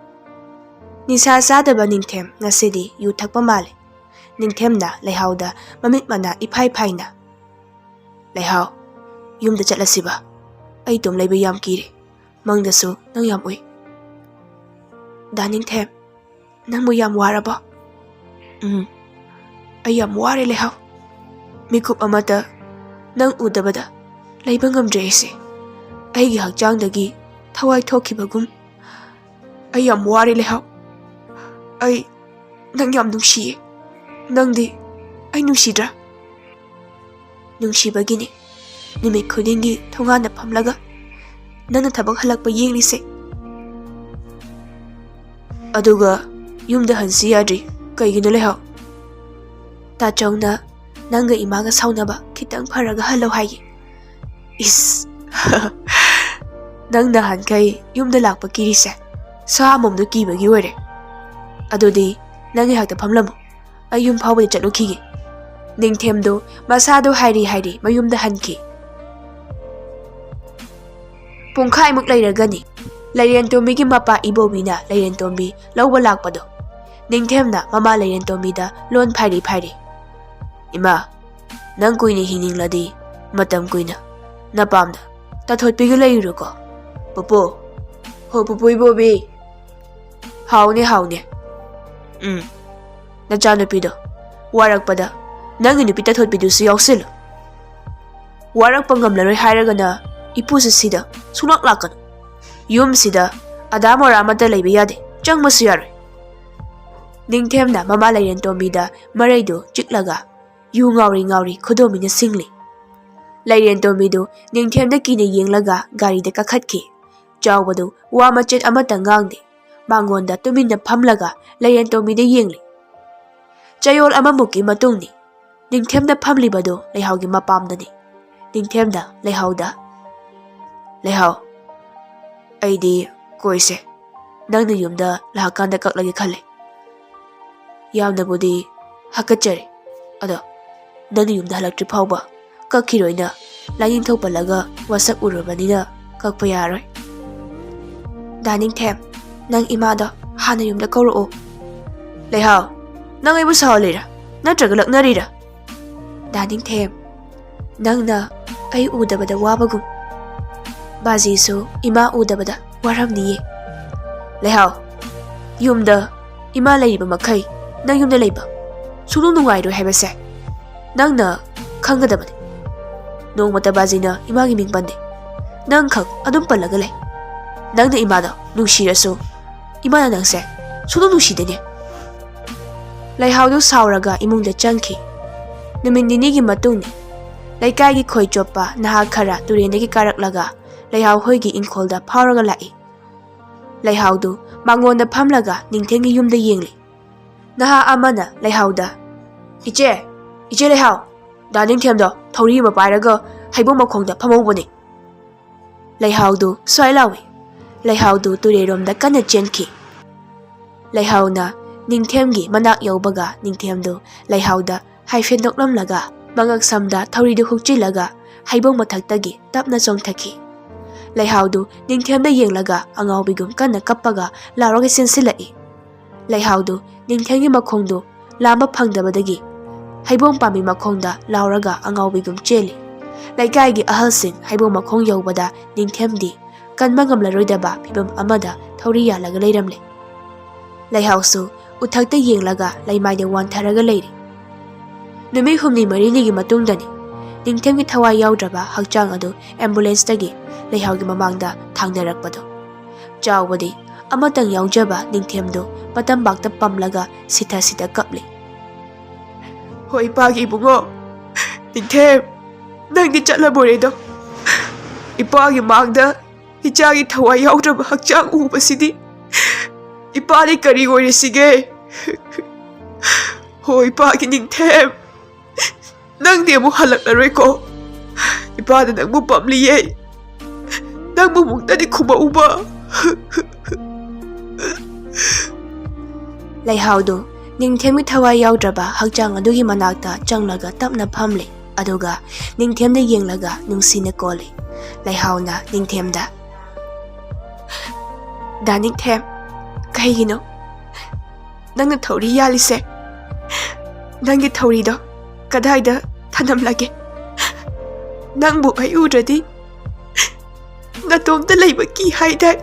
ꯅꯤꯁꯥ ꯆꯥꯗꯕ ꯅꯤꯡꯊꯦꯝ ꯉꯁꯤꯗꯤ ꯌꯨ ꯊꯛꯄ ꯃꯥꯜꯂꯤ꯫ ꯅꯤꯡꯊꯦꯝꯅ ꯂꯩꯍꯥꯎꯗ ꯃꯃꯤꯠ ꯃꯅꯥ ꯏꯐꯥꯏ ꯐꯥꯏꯅ, "ꯂꯩꯍꯥꯎ, ꯌꯨꯝꯗ ꯆꯠꯂꯁꯤꯕ꯫ ꯑꯩ ꯏꯇꯣꯝ ꯂꯩꯕ ꯌꯥꯝ ꯀꯤꯔꯦ꯫ ꯃꯪꯗꯁꯨ ꯅꯪ ꯌꯥꯝ ꯎꯏ꯫" "ꯗꯥ ꯅꯤꯡꯊꯦꯝ, ꯅꯪꯕꯨ ꯌꯥꯝ ꯋꯥꯔꯕꯣ?" "ꯎꯝ, ꯑꯩ ꯌꯥꯝ ꯋꯥꯔꯦ ꯂꯩꯍꯥꯎ꯫ ꯃꯤꯀꯨꯞ ꯑꯃꯇ ꯅꯪ ꯎꯗꯕꯗ ꯂꯩꯕ ꯉꯝꯗ꯭ꯔꯦ ꯑꯩꯁꯦ꯫ ꯑꯩꯒꯤ ꯍꯛꯆꯥꯡꯗꯒꯤ ꯊꯋꯥꯏ ꯊꯣꯛꯈꯤꯕꯒꯨꯝ ꯑꯩ ꯌꯥꯝ ꯋꯥꯔꯦ, ꯂꯩꯍꯥꯎ꯫ ꯑꯩ ꯅꯪ ꯌꯥꯝ ꯅꯨꯡꯁꯤꯌꯦ꯫ ꯅꯪꯗꯤ ꯑꯩ ꯅꯨꯡꯁꯤꯗ꯭ꯔꯥ? ꯅꯨꯡꯁꯤꯕꯒꯤꯅꯤ ꯅꯨꯃꯤꯠ ꯈꯨꯗꯤꯡꯒꯤ ꯊꯣꯡꯒꯥꯟꯗ ꯐꯝꯂꯒ ꯅꯪꯅ ꯊꯕꯛ ꯍꯜꯂꯛꯄ ꯌꯦꯡꯂꯤꯁꯦ꯫ ꯑꯗꯨꯒ ꯌꯨꯝꯗ ꯍꯟꯁꯤ ꯌꯥꯗ꯭ꯔꯤ꯫ ꯀꯩꯒꯤꯅꯣ, ꯂꯩꯍꯥꯎ? ꯇꯥꯆꯧꯅ ꯅꯪꯒ ꯏꯃꯥꯒ ꯁꯥꯎꯅꯕ ꯈꯤꯇꯪ ꯐꯔꯒ ꯍꯜꯂꯣ ꯍꯥꯏꯌꯦ꯫ ꯏꯁ! ꯅꯪ ꯅꯍꯥꯟꯈꯩ ꯌꯨꯝꯗ ꯂꯥꯛꯄ ꯀꯤꯔꯤꯁꯦ ꯁꯥ ꯑꯃꯣꯝꯗꯣ ꯀꯤꯕꯒꯤ ꯑꯣꯏꯔꯦ꯫ ꯑꯗꯨꯗꯤ ꯅꯪ ꯉꯥꯏꯍꯥꯛꯇ ꯐꯝꯂꯝꯃꯨ, ꯑꯩ ꯌꯨꯝ ꯐꯥꯎꯕꯗ ꯆꯠꯂꯨꯈꯤꯒꯦ꯫ ꯅꯤꯡꯊꯦꯝꯗꯨ ꯃꯁꯥꯗꯣ ꯍꯥꯏꯔꯤ ꯍꯥꯏꯔꯤ ꯃꯌꯨꯝꯗ ꯍꯟꯈꯤ꯫ ꯄꯨꯡꯈꯥꯏꯃꯨꯛ ꯂꯩꯔꯒꯅꯤ ꯂꯩꯔꯦꯟꯇꯣꯝꯕꯤꯒꯤ ꯃꯄꯥ ꯏꯕꯣꯕꯤꯅ ꯂꯩꯔꯦꯟꯇꯣꯝꯕꯤ ꯂꯧꯕ ꯂꯥꯛꯄꯗꯣ꯫ ꯅꯤꯡꯊꯦꯝꯅ ꯃꯃꯥ ꯂꯩꯔꯦꯟꯇꯣꯝꯕꯤꯗ ꯂꯣꯟ ꯐꯥꯏꯔꯤ ꯐꯥꯏꯔꯤ, "ꯏꯃꯥ, ꯅꯪ ꯀꯨꯏꯅ ꯍꯤꯡꯅꯤꯡꯂꯗꯤ ꯃꯇꯝ ꯀꯨꯏꯅ ꯅꯄꯥꯝꯗ ꯇꯥꯊꯣꯠꯄꯤꯒ ꯂꯩꯔꯨꯔꯣꯀꯣ, ꯄꯨꯄꯨ꯫ ꯍꯣ, ꯄꯨꯄꯨ ꯏꯕꯣꯕꯤ꯫ ꯍꯥꯎꯅꯦ, ꯍꯥꯎꯅꯦ꯫ ꯎꯝ, ꯅꯆꯥꯅꯨꯄꯤꯗꯣ ꯋꯥꯔꯛꯄꯗ ꯅꯪꯒꯤ ꯅꯨꯄꯤ ꯇꯥꯊꯣꯠꯄꯤꯗꯨꯁꯨ ꯌꯥꯎꯁꯤꯜꯂꯨ꯫ ꯋꯥꯔꯛꯄ ꯉꯝꯂꯔꯣꯏ ꯍꯥꯏꯔꯒꯅ ꯏꯄꯨꯁꯨ ꯁꯤꯗ ꯁꯨꯡꯂꯥꯛ ꯂꯥꯛꯀꯅꯨ꯫ ꯌꯨꯝꯁꯤꯗ ꯑꯗꯥ ꯃꯣꯔꯥ ꯑꯃꯠꯇ ꯂꯩꯕ ꯌꯥꯗꯦ, ꯆꯪꯕꯁꯨ ꯌꯥꯔꯣꯏ꯫" ꯅꯤꯡꯊꯦꯝꯅ ꯃꯃꯥ ꯂꯩꯔꯦꯟꯇꯣꯝꯕꯤꯗ ꯃꯔꯩꯗꯨ ꯆꯤꯛꯂꯒ ꯌꯨ ꯉꯥꯎꯔꯤ ꯉꯥꯎꯔꯤ ꯈꯨꯗꯣꯝꯕꯤꯅ ꯁꯤꯡꯂꯤ꯫ ꯂꯩꯔꯦꯟꯇꯣꯝꯕꯤꯗꯨ ꯅꯤꯡꯊꯦꯝꯗ ꯀꯤꯅ ꯌꯦꯡꯂꯒ ꯒꯥꯔꯤꯗ ꯀꯥꯈꯠꯈꯤ꯫ ꯆꯥꯎꯕꯗꯨ ꯋꯥ ꯃꯆꯦꯠ ꯑꯃꯠꯇ ꯉꯥꯡꯗꯦ꯫ ꯃꯉꯣꯟꯗ ꯇꯨꯃꯤꯟꯅ ꯐꯝꯂꯒ ꯂꯩꯔꯦꯟꯇꯣꯝꯕꯤꯗ ꯌꯦꯡꯂꯤ꯫ ꯆꯌꯣꯜ ꯑꯃꯃꯨꯛꯀꯤ ꯃꯇꯨꯡꯅꯤ꯫ ꯅꯤꯡꯊꯦꯝꯗ ꯐꯝꯂꯤꯕꯗꯨ ꯂꯩꯍꯥꯎꯒꯤ ꯃꯄꯥꯝꯗꯅꯤ꯫ ꯅꯤꯡꯊꯦꯝꯗ ꯂꯩꯍꯥꯎꯗ, "ꯂꯩꯍꯥꯎ, ꯑꯩꯗꯤ ꯀꯣꯏꯁꯦ ꯅꯪꯅ ꯌꯨꯝꯗ ꯂꯥꯛꯀꯥꯟꯗ ꯀꯛꯂꯒꯦ ꯈꯜꯂꯦ꯫ ꯌꯥꯝꯅꯕꯨꯗꯤ ꯍꯥꯀꯠꯆꯔꯦ, ꯑꯗꯣ ꯅꯪꯅ ꯌꯨꯝꯗ ꯍꯜꯂꯛꯇ꯭ꯔꯤ ꯐꯥꯎꯕ ꯀꯛꯈꯤꯔꯣꯏꯅ ꯂꯥꯏꯅꯤꯡꯊꯧ ꯄꯜꯂꯒ ꯋꯥꯁꯛ ꯎꯔꯕꯅꯤꯅ ꯀꯛꯄ ꯌꯥꯔꯣꯏ꯫" "ꯗꯥ ꯅꯤꯡꯊꯦꯝ, ꯅꯪ ꯏꯃꯥꯗꯣ ꯍꯥꯟꯅ ꯌꯨꯝꯗ ꯀꯧꯔꯛꯑꯣ꯫" "ꯂꯩꯍꯥꯎ, ꯅꯪ ꯑꯩꯕꯨ ꯁꯥꯎꯍꯜꯂꯤꯔꯥ? ꯅꯠꯇ꯭ꯔꯒ ꯂꯛꯅꯔꯤꯔꯥ?" "ꯗꯥ ꯅꯤꯡꯊꯦꯝ, ꯅꯪꯅ ꯑꯩ ꯎꯗꯕꯗ ꯋꯥꯕꯒꯨꯝ, ꯕꯥꯖꯤꯁꯨ ꯏꯃꯥ ꯎꯗꯕꯗ ꯋꯥꯔꯝꯅꯤꯌꯦ꯫" "ꯂꯩꯍꯥꯎ, ꯌꯨꯝꯗ ꯏꯃꯥ ꯂꯩꯔꯤꯕ ꯃꯈꯩ ꯅꯪ ꯌꯨꯝꯗ ꯂꯩꯕ ꯁꯨꯡꯅꯨꯡ ꯅꯨꯡꯉꯥꯏꯔꯣꯏ ꯍꯥꯏꯕꯁꯦ ꯅꯪꯅ ꯈꯪꯒꯗꯕꯅꯤ꯫ ꯅꯣꯡꯃꯇ ꯕꯥꯖꯤꯅ ꯏꯃꯥꯒꯤ ꯃꯤꯡ ꯄꯟꯗꯦ꯫ ꯅꯪꯈꯛ ꯑꯗꯨꯝ ꯄꯜꯂꯒ ꯂꯩ꯫ ꯅꯪꯅ ꯏꯃꯥꯗꯣ ꯅꯨꯡꯁꯤꯔꯁꯨ "ꯏꯃꯥꯅ ꯅꯪꯁꯦ ꯁꯨꯡꯅꯨꯡ ꯅꯨꯡꯁꯤꯗꯦꯅꯦ"꯫ ꯂꯩꯍꯥꯎꯗꯨ ꯁꯥꯎꯔꯒ ꯏꯃꯨꯡꯗ ꯆꯪꯈꯤ꯫ ꯅꯨꯃꯤꯠ ꯅꯤꯅꯤꯒꯤ ꯃꯇꯨꯡꯅꯤ꯫ ꯂꯩꯀꯥꯏꯒꯤ ꯈꯣꯏ ꯆꯣꯞꯄ ꯅꯍꯥ ꯈꯔ ꯇꯨꯔꯦꯟꯗꯒꯤ ꯀꯥꯔꯛꯂꯒ ꯂꯩꯍꯥꯎ ꯍꯣꯏꯒꯤ ꯏꯪꯈꯣꯜꯗ ꯐꯥꯎꯔꯒ ꯂꯥꯛꯏ꯫ ꯂꯩꯍꯥꯎꯗꯨ ꯃꯥꯡꯒꯣꯟꯗ ꯐꯝꯂꯒ ꯅꯤꯡꯊꯦꯝꯒꯤ ꯌꯨꯝꯗ ꯌꯦꯡꯂꯤ꯫ ꯅꯍꯥ ꯑꯃꯅ ꯂꯩꯍꯥꯎꯗ, "ꯏꯆꯦ, ꯏꯆꯦ ꯂꯩꯍꯥꯎ, ꯗꯥ ꯅꯤꯡꯊꯦꯝꯗꯣ ꯊꯧꯔꯤ ꯑꯃ ꯄꯥꯏꯔꯒ ꯍꯩꯕꯣꯡ ꯃꯈꯣꯡꯗ ꯐꯝꯍꯧꯕꯅꯤ"꯫ ꯂꯩꯍꯥꯎꯗꯨ ꯁ꯭ꯋꯥꯏ ꯂꯥꯎꯏ꯫ ꯂꯩꯍꯥꯎꯗꯨ ꯇꯨꯔꯦꯜꯔꯣꯝꯗ ꯀꯟꯅ ꯆꯦꯟꯈꯤ꯫ ꯂꯩꯍꯥꯎꯅ ꯅꯤꯡꯊꯦꯝꯒꯤ ꯃꯅꯥꯛ ꯌꯧꯕꯒ ꯅꯤꯡꯊꯦꯝꯗꯨ ꯂꯩꯍꯥꯎꯗ ꯍꯥꯏꯐꯦꯠ ꯅꯣꯛꯂꯝꯂꯒ ꯃꯉꯛ ꯁꯝꯗ ꯊꯧꯔꯤꯗꯨ ꯍꯨꯛꯆꯤꯜꯂꯒ ꯍꯩꯕꯣꯡ ꯃꯊꯛꯇꯒꯤ ꯇꯞꯅ ꯆꯣꯡꯊꯈꯤ꯫ ꯂꯩꯍꯥꯎꯗꯨ ꯅꯤꯡꯊꯦꯝꯗ ꯌꯦꯡꯂꯒ ꯑꯉꯥꯎꯕꯤꯒꯨꯝ ꯀꯟꯅ ꯀꯞꯄꯒ ꯂꯥꯎꯔꯒ ꯆꯦꯟꯁꯤꯜꯂꯛꯏ꯫ ꯂꯩꯍꯥꯎꯗꯨ ꯅꯤꯡꯊꯦꯝꯒꯤ ꯃꯈꯣꯡꯗꯨ ꯂꯥꯝꯕ ꯐꯪꯗꯕꯗꯒꯤ ꯍꯩꯕꯣꯡ ꯄꯥꯝꯕꯤ ꯃꯈꯣꯡꯗ ꯂꯥꯎꯔꯒ ꯑꯉꯥꯎꯕꯤꯒꯨꯝ ꯆꯦꯜꯂꯤ꯫ ꯂꯩꯀꯥꯏꯒꯤ ꯑꯍꯜꯁꯤꯡ ꯍꯩꯕꯣꯡ ꯃꯈꯣꯡ ꯌꯧꯕꯗ ꯅꯤꯡꯊꯦꯝꯗꯤ ꯀꯟꯕ ꯉꯝꯂꯔꯣꯏꯗꯕ ꯐꯤꯚꯝ ꯑꯃꯗ ꯊꯧꯔꯤ ꯌꯥꯜꯂꯒ ꯂꯩꯔꯝꯂꯦ꯫ ꯂꯩꯍꯥꯎꯁꯨ ꯎꯊꯛꯇ ꯌꯦꯡꯂꯒ ꯂꯩꯃꯥꯏꯗ ꯋꯥꯟꯊꯔꯒ ꯂꯩꯔꯤ꯫ ꯅꯨꯃꯤꯠ ꯍꯨꯝꯅꯤ ꯃꯔꯤꯅꯤꯒꯤ ꯃꯇꯨꯡꯗꯅꯤ ꯅꯤꯡꯊꯦꯝꯒꯤ ꯊꯋꯥꯏ ꯌꯥꯎꯗ꯭ꯔꯕ ꯍꯛꯆꯥꯡ ꯑꯗꯨ ꯑꯦꯝꯕꯨꯂꯦꯟꯁꯇꯒꯤ ꯂꯩꯍꯥꯎꯒꯤ ꯃꯃꯥꯡꯗ ꯊꯥꯡꯅꯔꯛꯄꯗꯨ꯫ ꯆꯥꯎꯕꯗꯤ ꯑꯃꯇꯪ ꯌꯥꯎꯖꯕ ꯅꯤꯡꯊꯦꯝꯗꯨ ꯃꯇꯝꯕꯥꯛꯇ ꯄꯝꯂꯒ ꯁꯤꯊ ꯁꯤꯊ ꯀꯞꯂꯤ꯫ "ꯍꯣ ꯏꯄꯥꯒꯤ ꯏꯕꯨꯡꯉꯣ, ꯅꯤꯡꯊꯦꯝ, ꯅꯪꯗꯤ ꯆꯠꯂꯕꯣꯔꯦꯗꯣ? ꯏꯄꯥꯒꯤ ꯃꯥꯡꯗ ꯏꯆꯥꯒꯤ ꯊꯋꯥꯏ ꯌꯥꯎꯗ꯭ꯔꯕ ꯍꯛꯆꯥꯡ ꯎꯕꯁꯤꯗꯤ ꯏꯄꯥꯗꯤ ꯀꯔꯤ ꯑꯣꯏꯔꯤꯁꯤꯒꯦ? ꯍꯣ ꯏꯄꯥꯒꯤ ꯅꯤꯡꯊꯦꯝ, ꯅꯪꯗꯤ ꯑꯃꯨꯛ ꯍꯜꯂꯛꯂꯔꯣꯏꯀꯣ? ꯏꯄꯥꯗ ꯅꯪꯕꯨ ꯄꯝꯂꯤꯌꯦ꯫ ꯅꯪꯕꯨ ꯑꯃꯨꯛꯇꯗꯤ ꯈꯨꯝꯃꯛꯎꯕ"꯫ ꯂꯩꯍꯥꯎꯗꯨ ꯅꯤꯡꯊꯦꯝꯒꯤ ꯊꯋꯥꯏ ꯌꯥꯎꯗ꯭ꯔꯕ ꯍꯛꯆꯥꯡ ꯑꯗꯨꯒꯤ ꯃꯅꯥꯛꯇ ꯆꯪꯂꯒ ꯇꯞꯅ ꯐꯝꯂꯤ꯫ ꯑꯗꯨꯒ ꯅꯤꯡꯊꯦꯝꯗ ꯌꯦꯡꯂꯒ ꯅꯨꯡꯁꯤꯅ ꯀꯣꯜꯂꯤ꯫ ꯂꯩꯍꯥꯎꯅ ꯅꯤꯡꯊꯦꯝꯗ, "ꯗꯥ ꯅꯤꯡꯊꯦꯝ, ꯀꯩꯒꯤꯅꯣ ꯅꯪꯅ ꯊꯧꯔꯤ ꯌꯥꯜꯂꯤꯁꯦ? ꯅꯪꯒꯤ ꯊꯧꯔꯤꯗꯣ ꯀꯗꯥꯏꯗ ꯊꯅꯝꯂꯒꯦ? ꯅꯪꯕꯨ ꯑꯩ ꯎꯗ꯭ꯔꯗꯤ ꯅꯇꯣꯝꯇ ꯂꯩꯕ ꯀꯤ ꯍꯥꯏꯗꯥꯏ?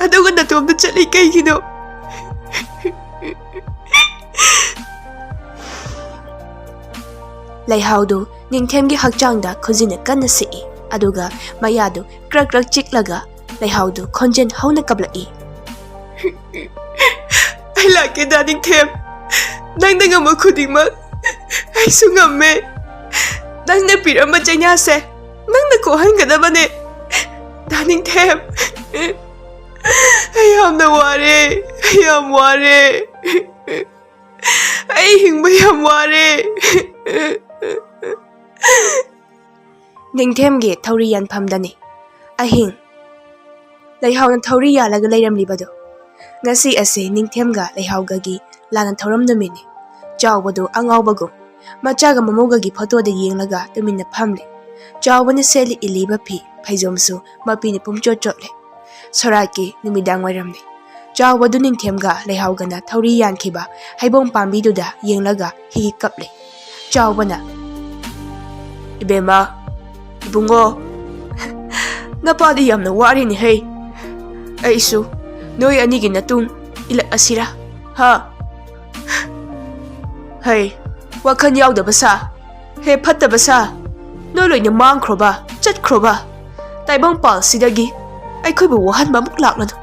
ꯑꯗꯨꯒ ꯅꯇꯣꯝꯇ ꯆꯠꯂꯤ ꯀꯩꯒꯤꯅꯣ?" ꯂꯩꯍꯥꯎꯗꯨ ꯅꯤꯡꯊꯦꯝꯒꯤ ꯍꯛꯆꯥꯡꯗ ꯈꯨꯖꯤꯟꯅ ꯀꯟꯅ ꯁꯤꯛꯏ, ꯑꯗꯨꯒ ꯃꯌꯥꯗꯨ ꯀ꯭ꯔꯛ ꯀ꯭ꯔꯛ ꯆꯤꯛꯂꯒ ꯂꯩꯍꯥꯎꯗꯨ ꯈꯣꯟꯖꯦꯜ ꯍꯧꯅ ꯀꯞꯂꯛꯏ꯫ ꯑꯩ ꯂꯥꯛꯀꯦ ꯗꯥ ꯅꯤꯡꯊꯦꯝ, ꯅꯪꯅ ꯉꯝꯕ ꯈꯨꯗꯤꯡꯃꯛ ꯑꯩꯁꯨ ꯉꯝꯃꯦ꯫ ꯅꯪꯅ ꯄꯤꯔꯝꯕ ꯆꯩꯅꯥꯁꯦ ꯅꯪꯅ ꯀꯣꯛꯍꯟꯒꯗꯕꯅꯦ꯫ ꯗꯥ ꯅꯤꯡꯊꯦꯝ, ꯑꯩ ꯌꯥꯝꯅ ꯋꯥꯔꯦ, ꯑꯩ ꯌꯥꯝ ꯋꯥꯔꯦ꯫ ꯑꯩ ꯍꯤꯡꯕ ꯌꯥꯝ ꯋꯥꯔꯦ꯫ ꯅꯤꯡꯊꯦꯝꯒꯤ ꯊꯧꯔꯤ ꯌꯥꯟꯐꯝꯗꯅꯤ ꯑꯍꯤꯡ ꯂꯩꯍꯥꯎꯅ ꯊꯧꯔꯤ ꯌꯥꯜꯂꯒ ꯂꯩꯔꯝꯂꯤꯕꯗꯨ꯫ ꯉꯁꯤ ꯑꯁꯤ ꯅꯤꯡꯊꯦꯝꯒ ꯂꯩꯍꯥꯎꯒꯒꯤ ꯂꯥꯟꯅ ꯊꯧꯔꯝ ꯅꯨꯃꯤꯠꯅꯤ꯫ ꯆꯥꯎꯕꯗꯨ ꯑꯉꯥꯎꯕꯒꯨꯝ ꯃꯆꯥꯒ ꯃꯃꯧꯒꯒꯤ ꯐꯣꯇꯣꯗ ꯌꯦꯡꯂꯒ ꯇꯨꯃꯤꯟꯅ ꯐꯝꯂꯤ꯫ ꯆꯥꯎꯕꯅ ꯁꯦꯠꯂꯤ ꯏꯜꯂꯤꯕ ꯐꯤ ꯐꯩꯖꯣꯝꯁꯨ ꯃꯄꯤꯅ ꯄꯨꯝꯆꯣꯠ ꯆꯣꯠꯂꯦ꯫ ꯁꯣꯔꯥꯠꯀꯤ ꯅꯨꯃꯤꯗꯥꯡ ꯋꯥꯏꯔꯝꯅꯤ꯫ ꯆꯥꯎꯕꯗꯨ ꯅꯤꯡꯊꯦꯝꯒ ꯂꯩꯍꯥꯎꯒꯅ ꯊꯧꯔꯤ ꯌꯥꯟꯈꯤꯕ ꯍꯩꯕꯣꯡ ꯄꯥꯝꯕꯤꯗꯨꯗ ꯌꯦꯡꯂꯒ ꯍꯤ ꯀꯞꯂꯦ꯫ ꯆꯥꯎꯕꯅ, "ꯏꯕꯦꯝꯃ, ꯏꯕꯨꯡꯉꯣ, ꯅꯄꯥꯗꯤ ꯌꯥꯝꯅ ꯋꯥꯔꯤꯅꯤ ꯍꯩ꯫ ꯑꯩꯁꯨ ꯅꯣꯏ ꯑꯅꯤꯒꯤ ꯅꯇꯨꯡ ꯏꯜꯂꯛꯑꯁꯤꯔꯥ? ꯍꯥ? ꯍꯩ, ꯋꯥꯈꯜ ꯌꯥꯎꯗꯕ ꯁꯥ꯫ ꯍꯦ ꯐꯠꯇꯕ ꯁꯥ, ꯅꯣꯏ ꯂꯣꯏꯅ ꯃꯥꯡꯈ꯭ꯔꯣꯕ, ꯆꯠꯈ꯭ꯔꯣꯕ꯫ ꯇꯥꯏꯕꯪꯄꯥꯜꯁꯤꯗꯒꯤ ꯑꯩꯈꯣꯏꯕꯨ ꯋꯥꯍꯟꯕ ꯑꯃꯨꯛ ꯂꯥꯛꯂꯅꯨ꯫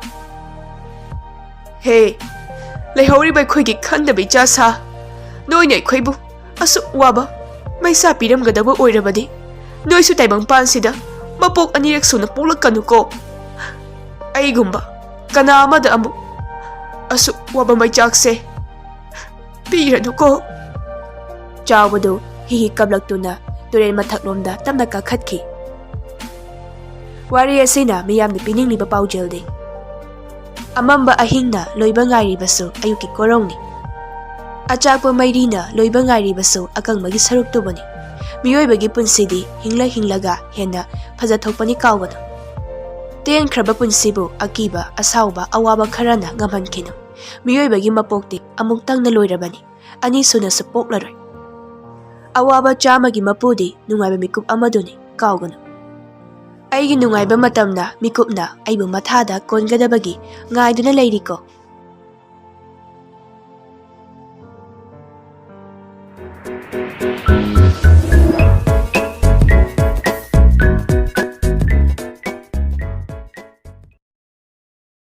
ꯍꯦ, ꯂꯩꯍꯧꯔꯤꯕ ꯑꯩꯈꯣꯏꯒꯤ ꯈꯟꯗꯕ ꯏꯆꯥ ꯁꯥ, ꯅꯣꯏꯅ ꯑꯩꯈꯣꯏꯕꯨ ꯑꯁꯨꯛ ꯋꯥꯕ ꯃꯩꯁꯥ ꯄꯤꯔꯝꯒꯗꯕ ꯑꯣꯏꯔꯕꯗꯤ, ꯅꯣꯏꯁꯨ ꯇꯥꯏꯕꯪꯄꯥꯟꯁꯤꯗ ꯃꯄꯣꯛ ꯑꯅꯤꯔꯛ ꯁꯨꯅ ꯄꯣꯛꯂꯛꯀꯅꯨꯀꯣ꯫ ꯑꯩꯒꯨꯝꯕ ꯀꯅꯥ ꯑꯃꯗ ꯑꯃꯨꯛ ꯑꯁꯨꯛ ꯋꯥꯕ ꯃꯩꯆꯥꯛꯁꯦ ꯄꯤꯔꯅꯨꯀꯣ꯫" ꯆꯥꯎꯕꯗꯨ ꯍꯤ ꯍꯤ ꯀꯞꯂꯛꯇꯨꯅ ꯇꯨꯔꯦꯜ ꯃꯊꯛꯂꯣꯝꯗ ꯇꯞꯅ ꯀꯥꯈꯠꯈꯤ꯫ ꯋꯥꯔꯤ ꯑꯁꯤꯅ ꯃꯤꯌꯥꯝꯗ ꯄꯤꯅꯤꯡꯂꯤꯕ ꯄꯥꯎꯖꯦꯜꯗꯤ, ꯑꯃꯝꯕ ꯑꯍꯤꯡꯅ ꯂꯣꯏꯕ ꯉꯥꯏꯔꯤꯕꯁꯨ ꯑꯌꯨꯛꯀꯤ ꯀꯣꯔꯧꯅꯤ꯫ ꯑꯆꯥꯛꯄ ꯃꯩꯔꯤꯅ ꯂꯣꯏꯕ ꯉꯥꯏꯔꯤꯕꯁꯨ ꯑꯀꯪꯕꯒꯤ ꯁꯔꯨꯛꯇꯨꯕꯨꯅꯤ꯫ ꯃꯤꯑꯣꯏꯕꯒꯤ ꯄꯨꯟꯁꯤꯗꯤ ꯍꯤꯡꯂ ꯍꯤꯡꯂꯒ ꯍꯦꯟꯅ ꯐꯖꯊꯣꯛꯄꯅꯤ ꯀꯥꯎꯒꯅꯨ꯫ ꯇꯦꯟꯈ꯭ꯔꯕ ꯄꯨꯟꯁꯤꯕꯨ ꯑꯀꯤꯕ, ꯑꯁꯥꯎꯕ, ꯑꯋꯥꯕ ꯈꯔꯅ ꯉꯝꯍꯟꯈꯤꯅꯨ꯫ ꯃꯤꯑꯣꯏꯕꯒꯤ ꯃꯄꯣꯛꯇꯤ ꯑꯃꯨꯛꯇꯪꯅ ꯂꯣꯏꯔꯕꯅꯤ, ꯑꯅꯤꯁꯨꯅꯁꯨ ꯄꯣꯛꯂꯔꯣꯏ꯫ ꯑꯋꯥꯕ ꯆꯥꯝꯃꯒꯤ ꯃꯄꯨꯗꯤ ꯅꯨꯡꯉꯥꯏꯕ ꯃꯤꯀꯨꯞ ꯑꯃꯗꯨꯅꯤ, ꯀꯥꯎꯒꯅꯨ꯫ ꯑꯩꯒꯤ ꯅꯨꯡꯉꯥꯏꯕ ꯃꯇꯝꯅ ꯃꯤꯀꯨꯞꯅ ꯑꯩꯕꯨ ꯃꯊꯥꯗ ꯀꯣꯟꯒꯗꯕꯒꯤ ꯉꯥꯏꯗꯨꯅ ꯂꯩꯔꯤꯀꯣ꯫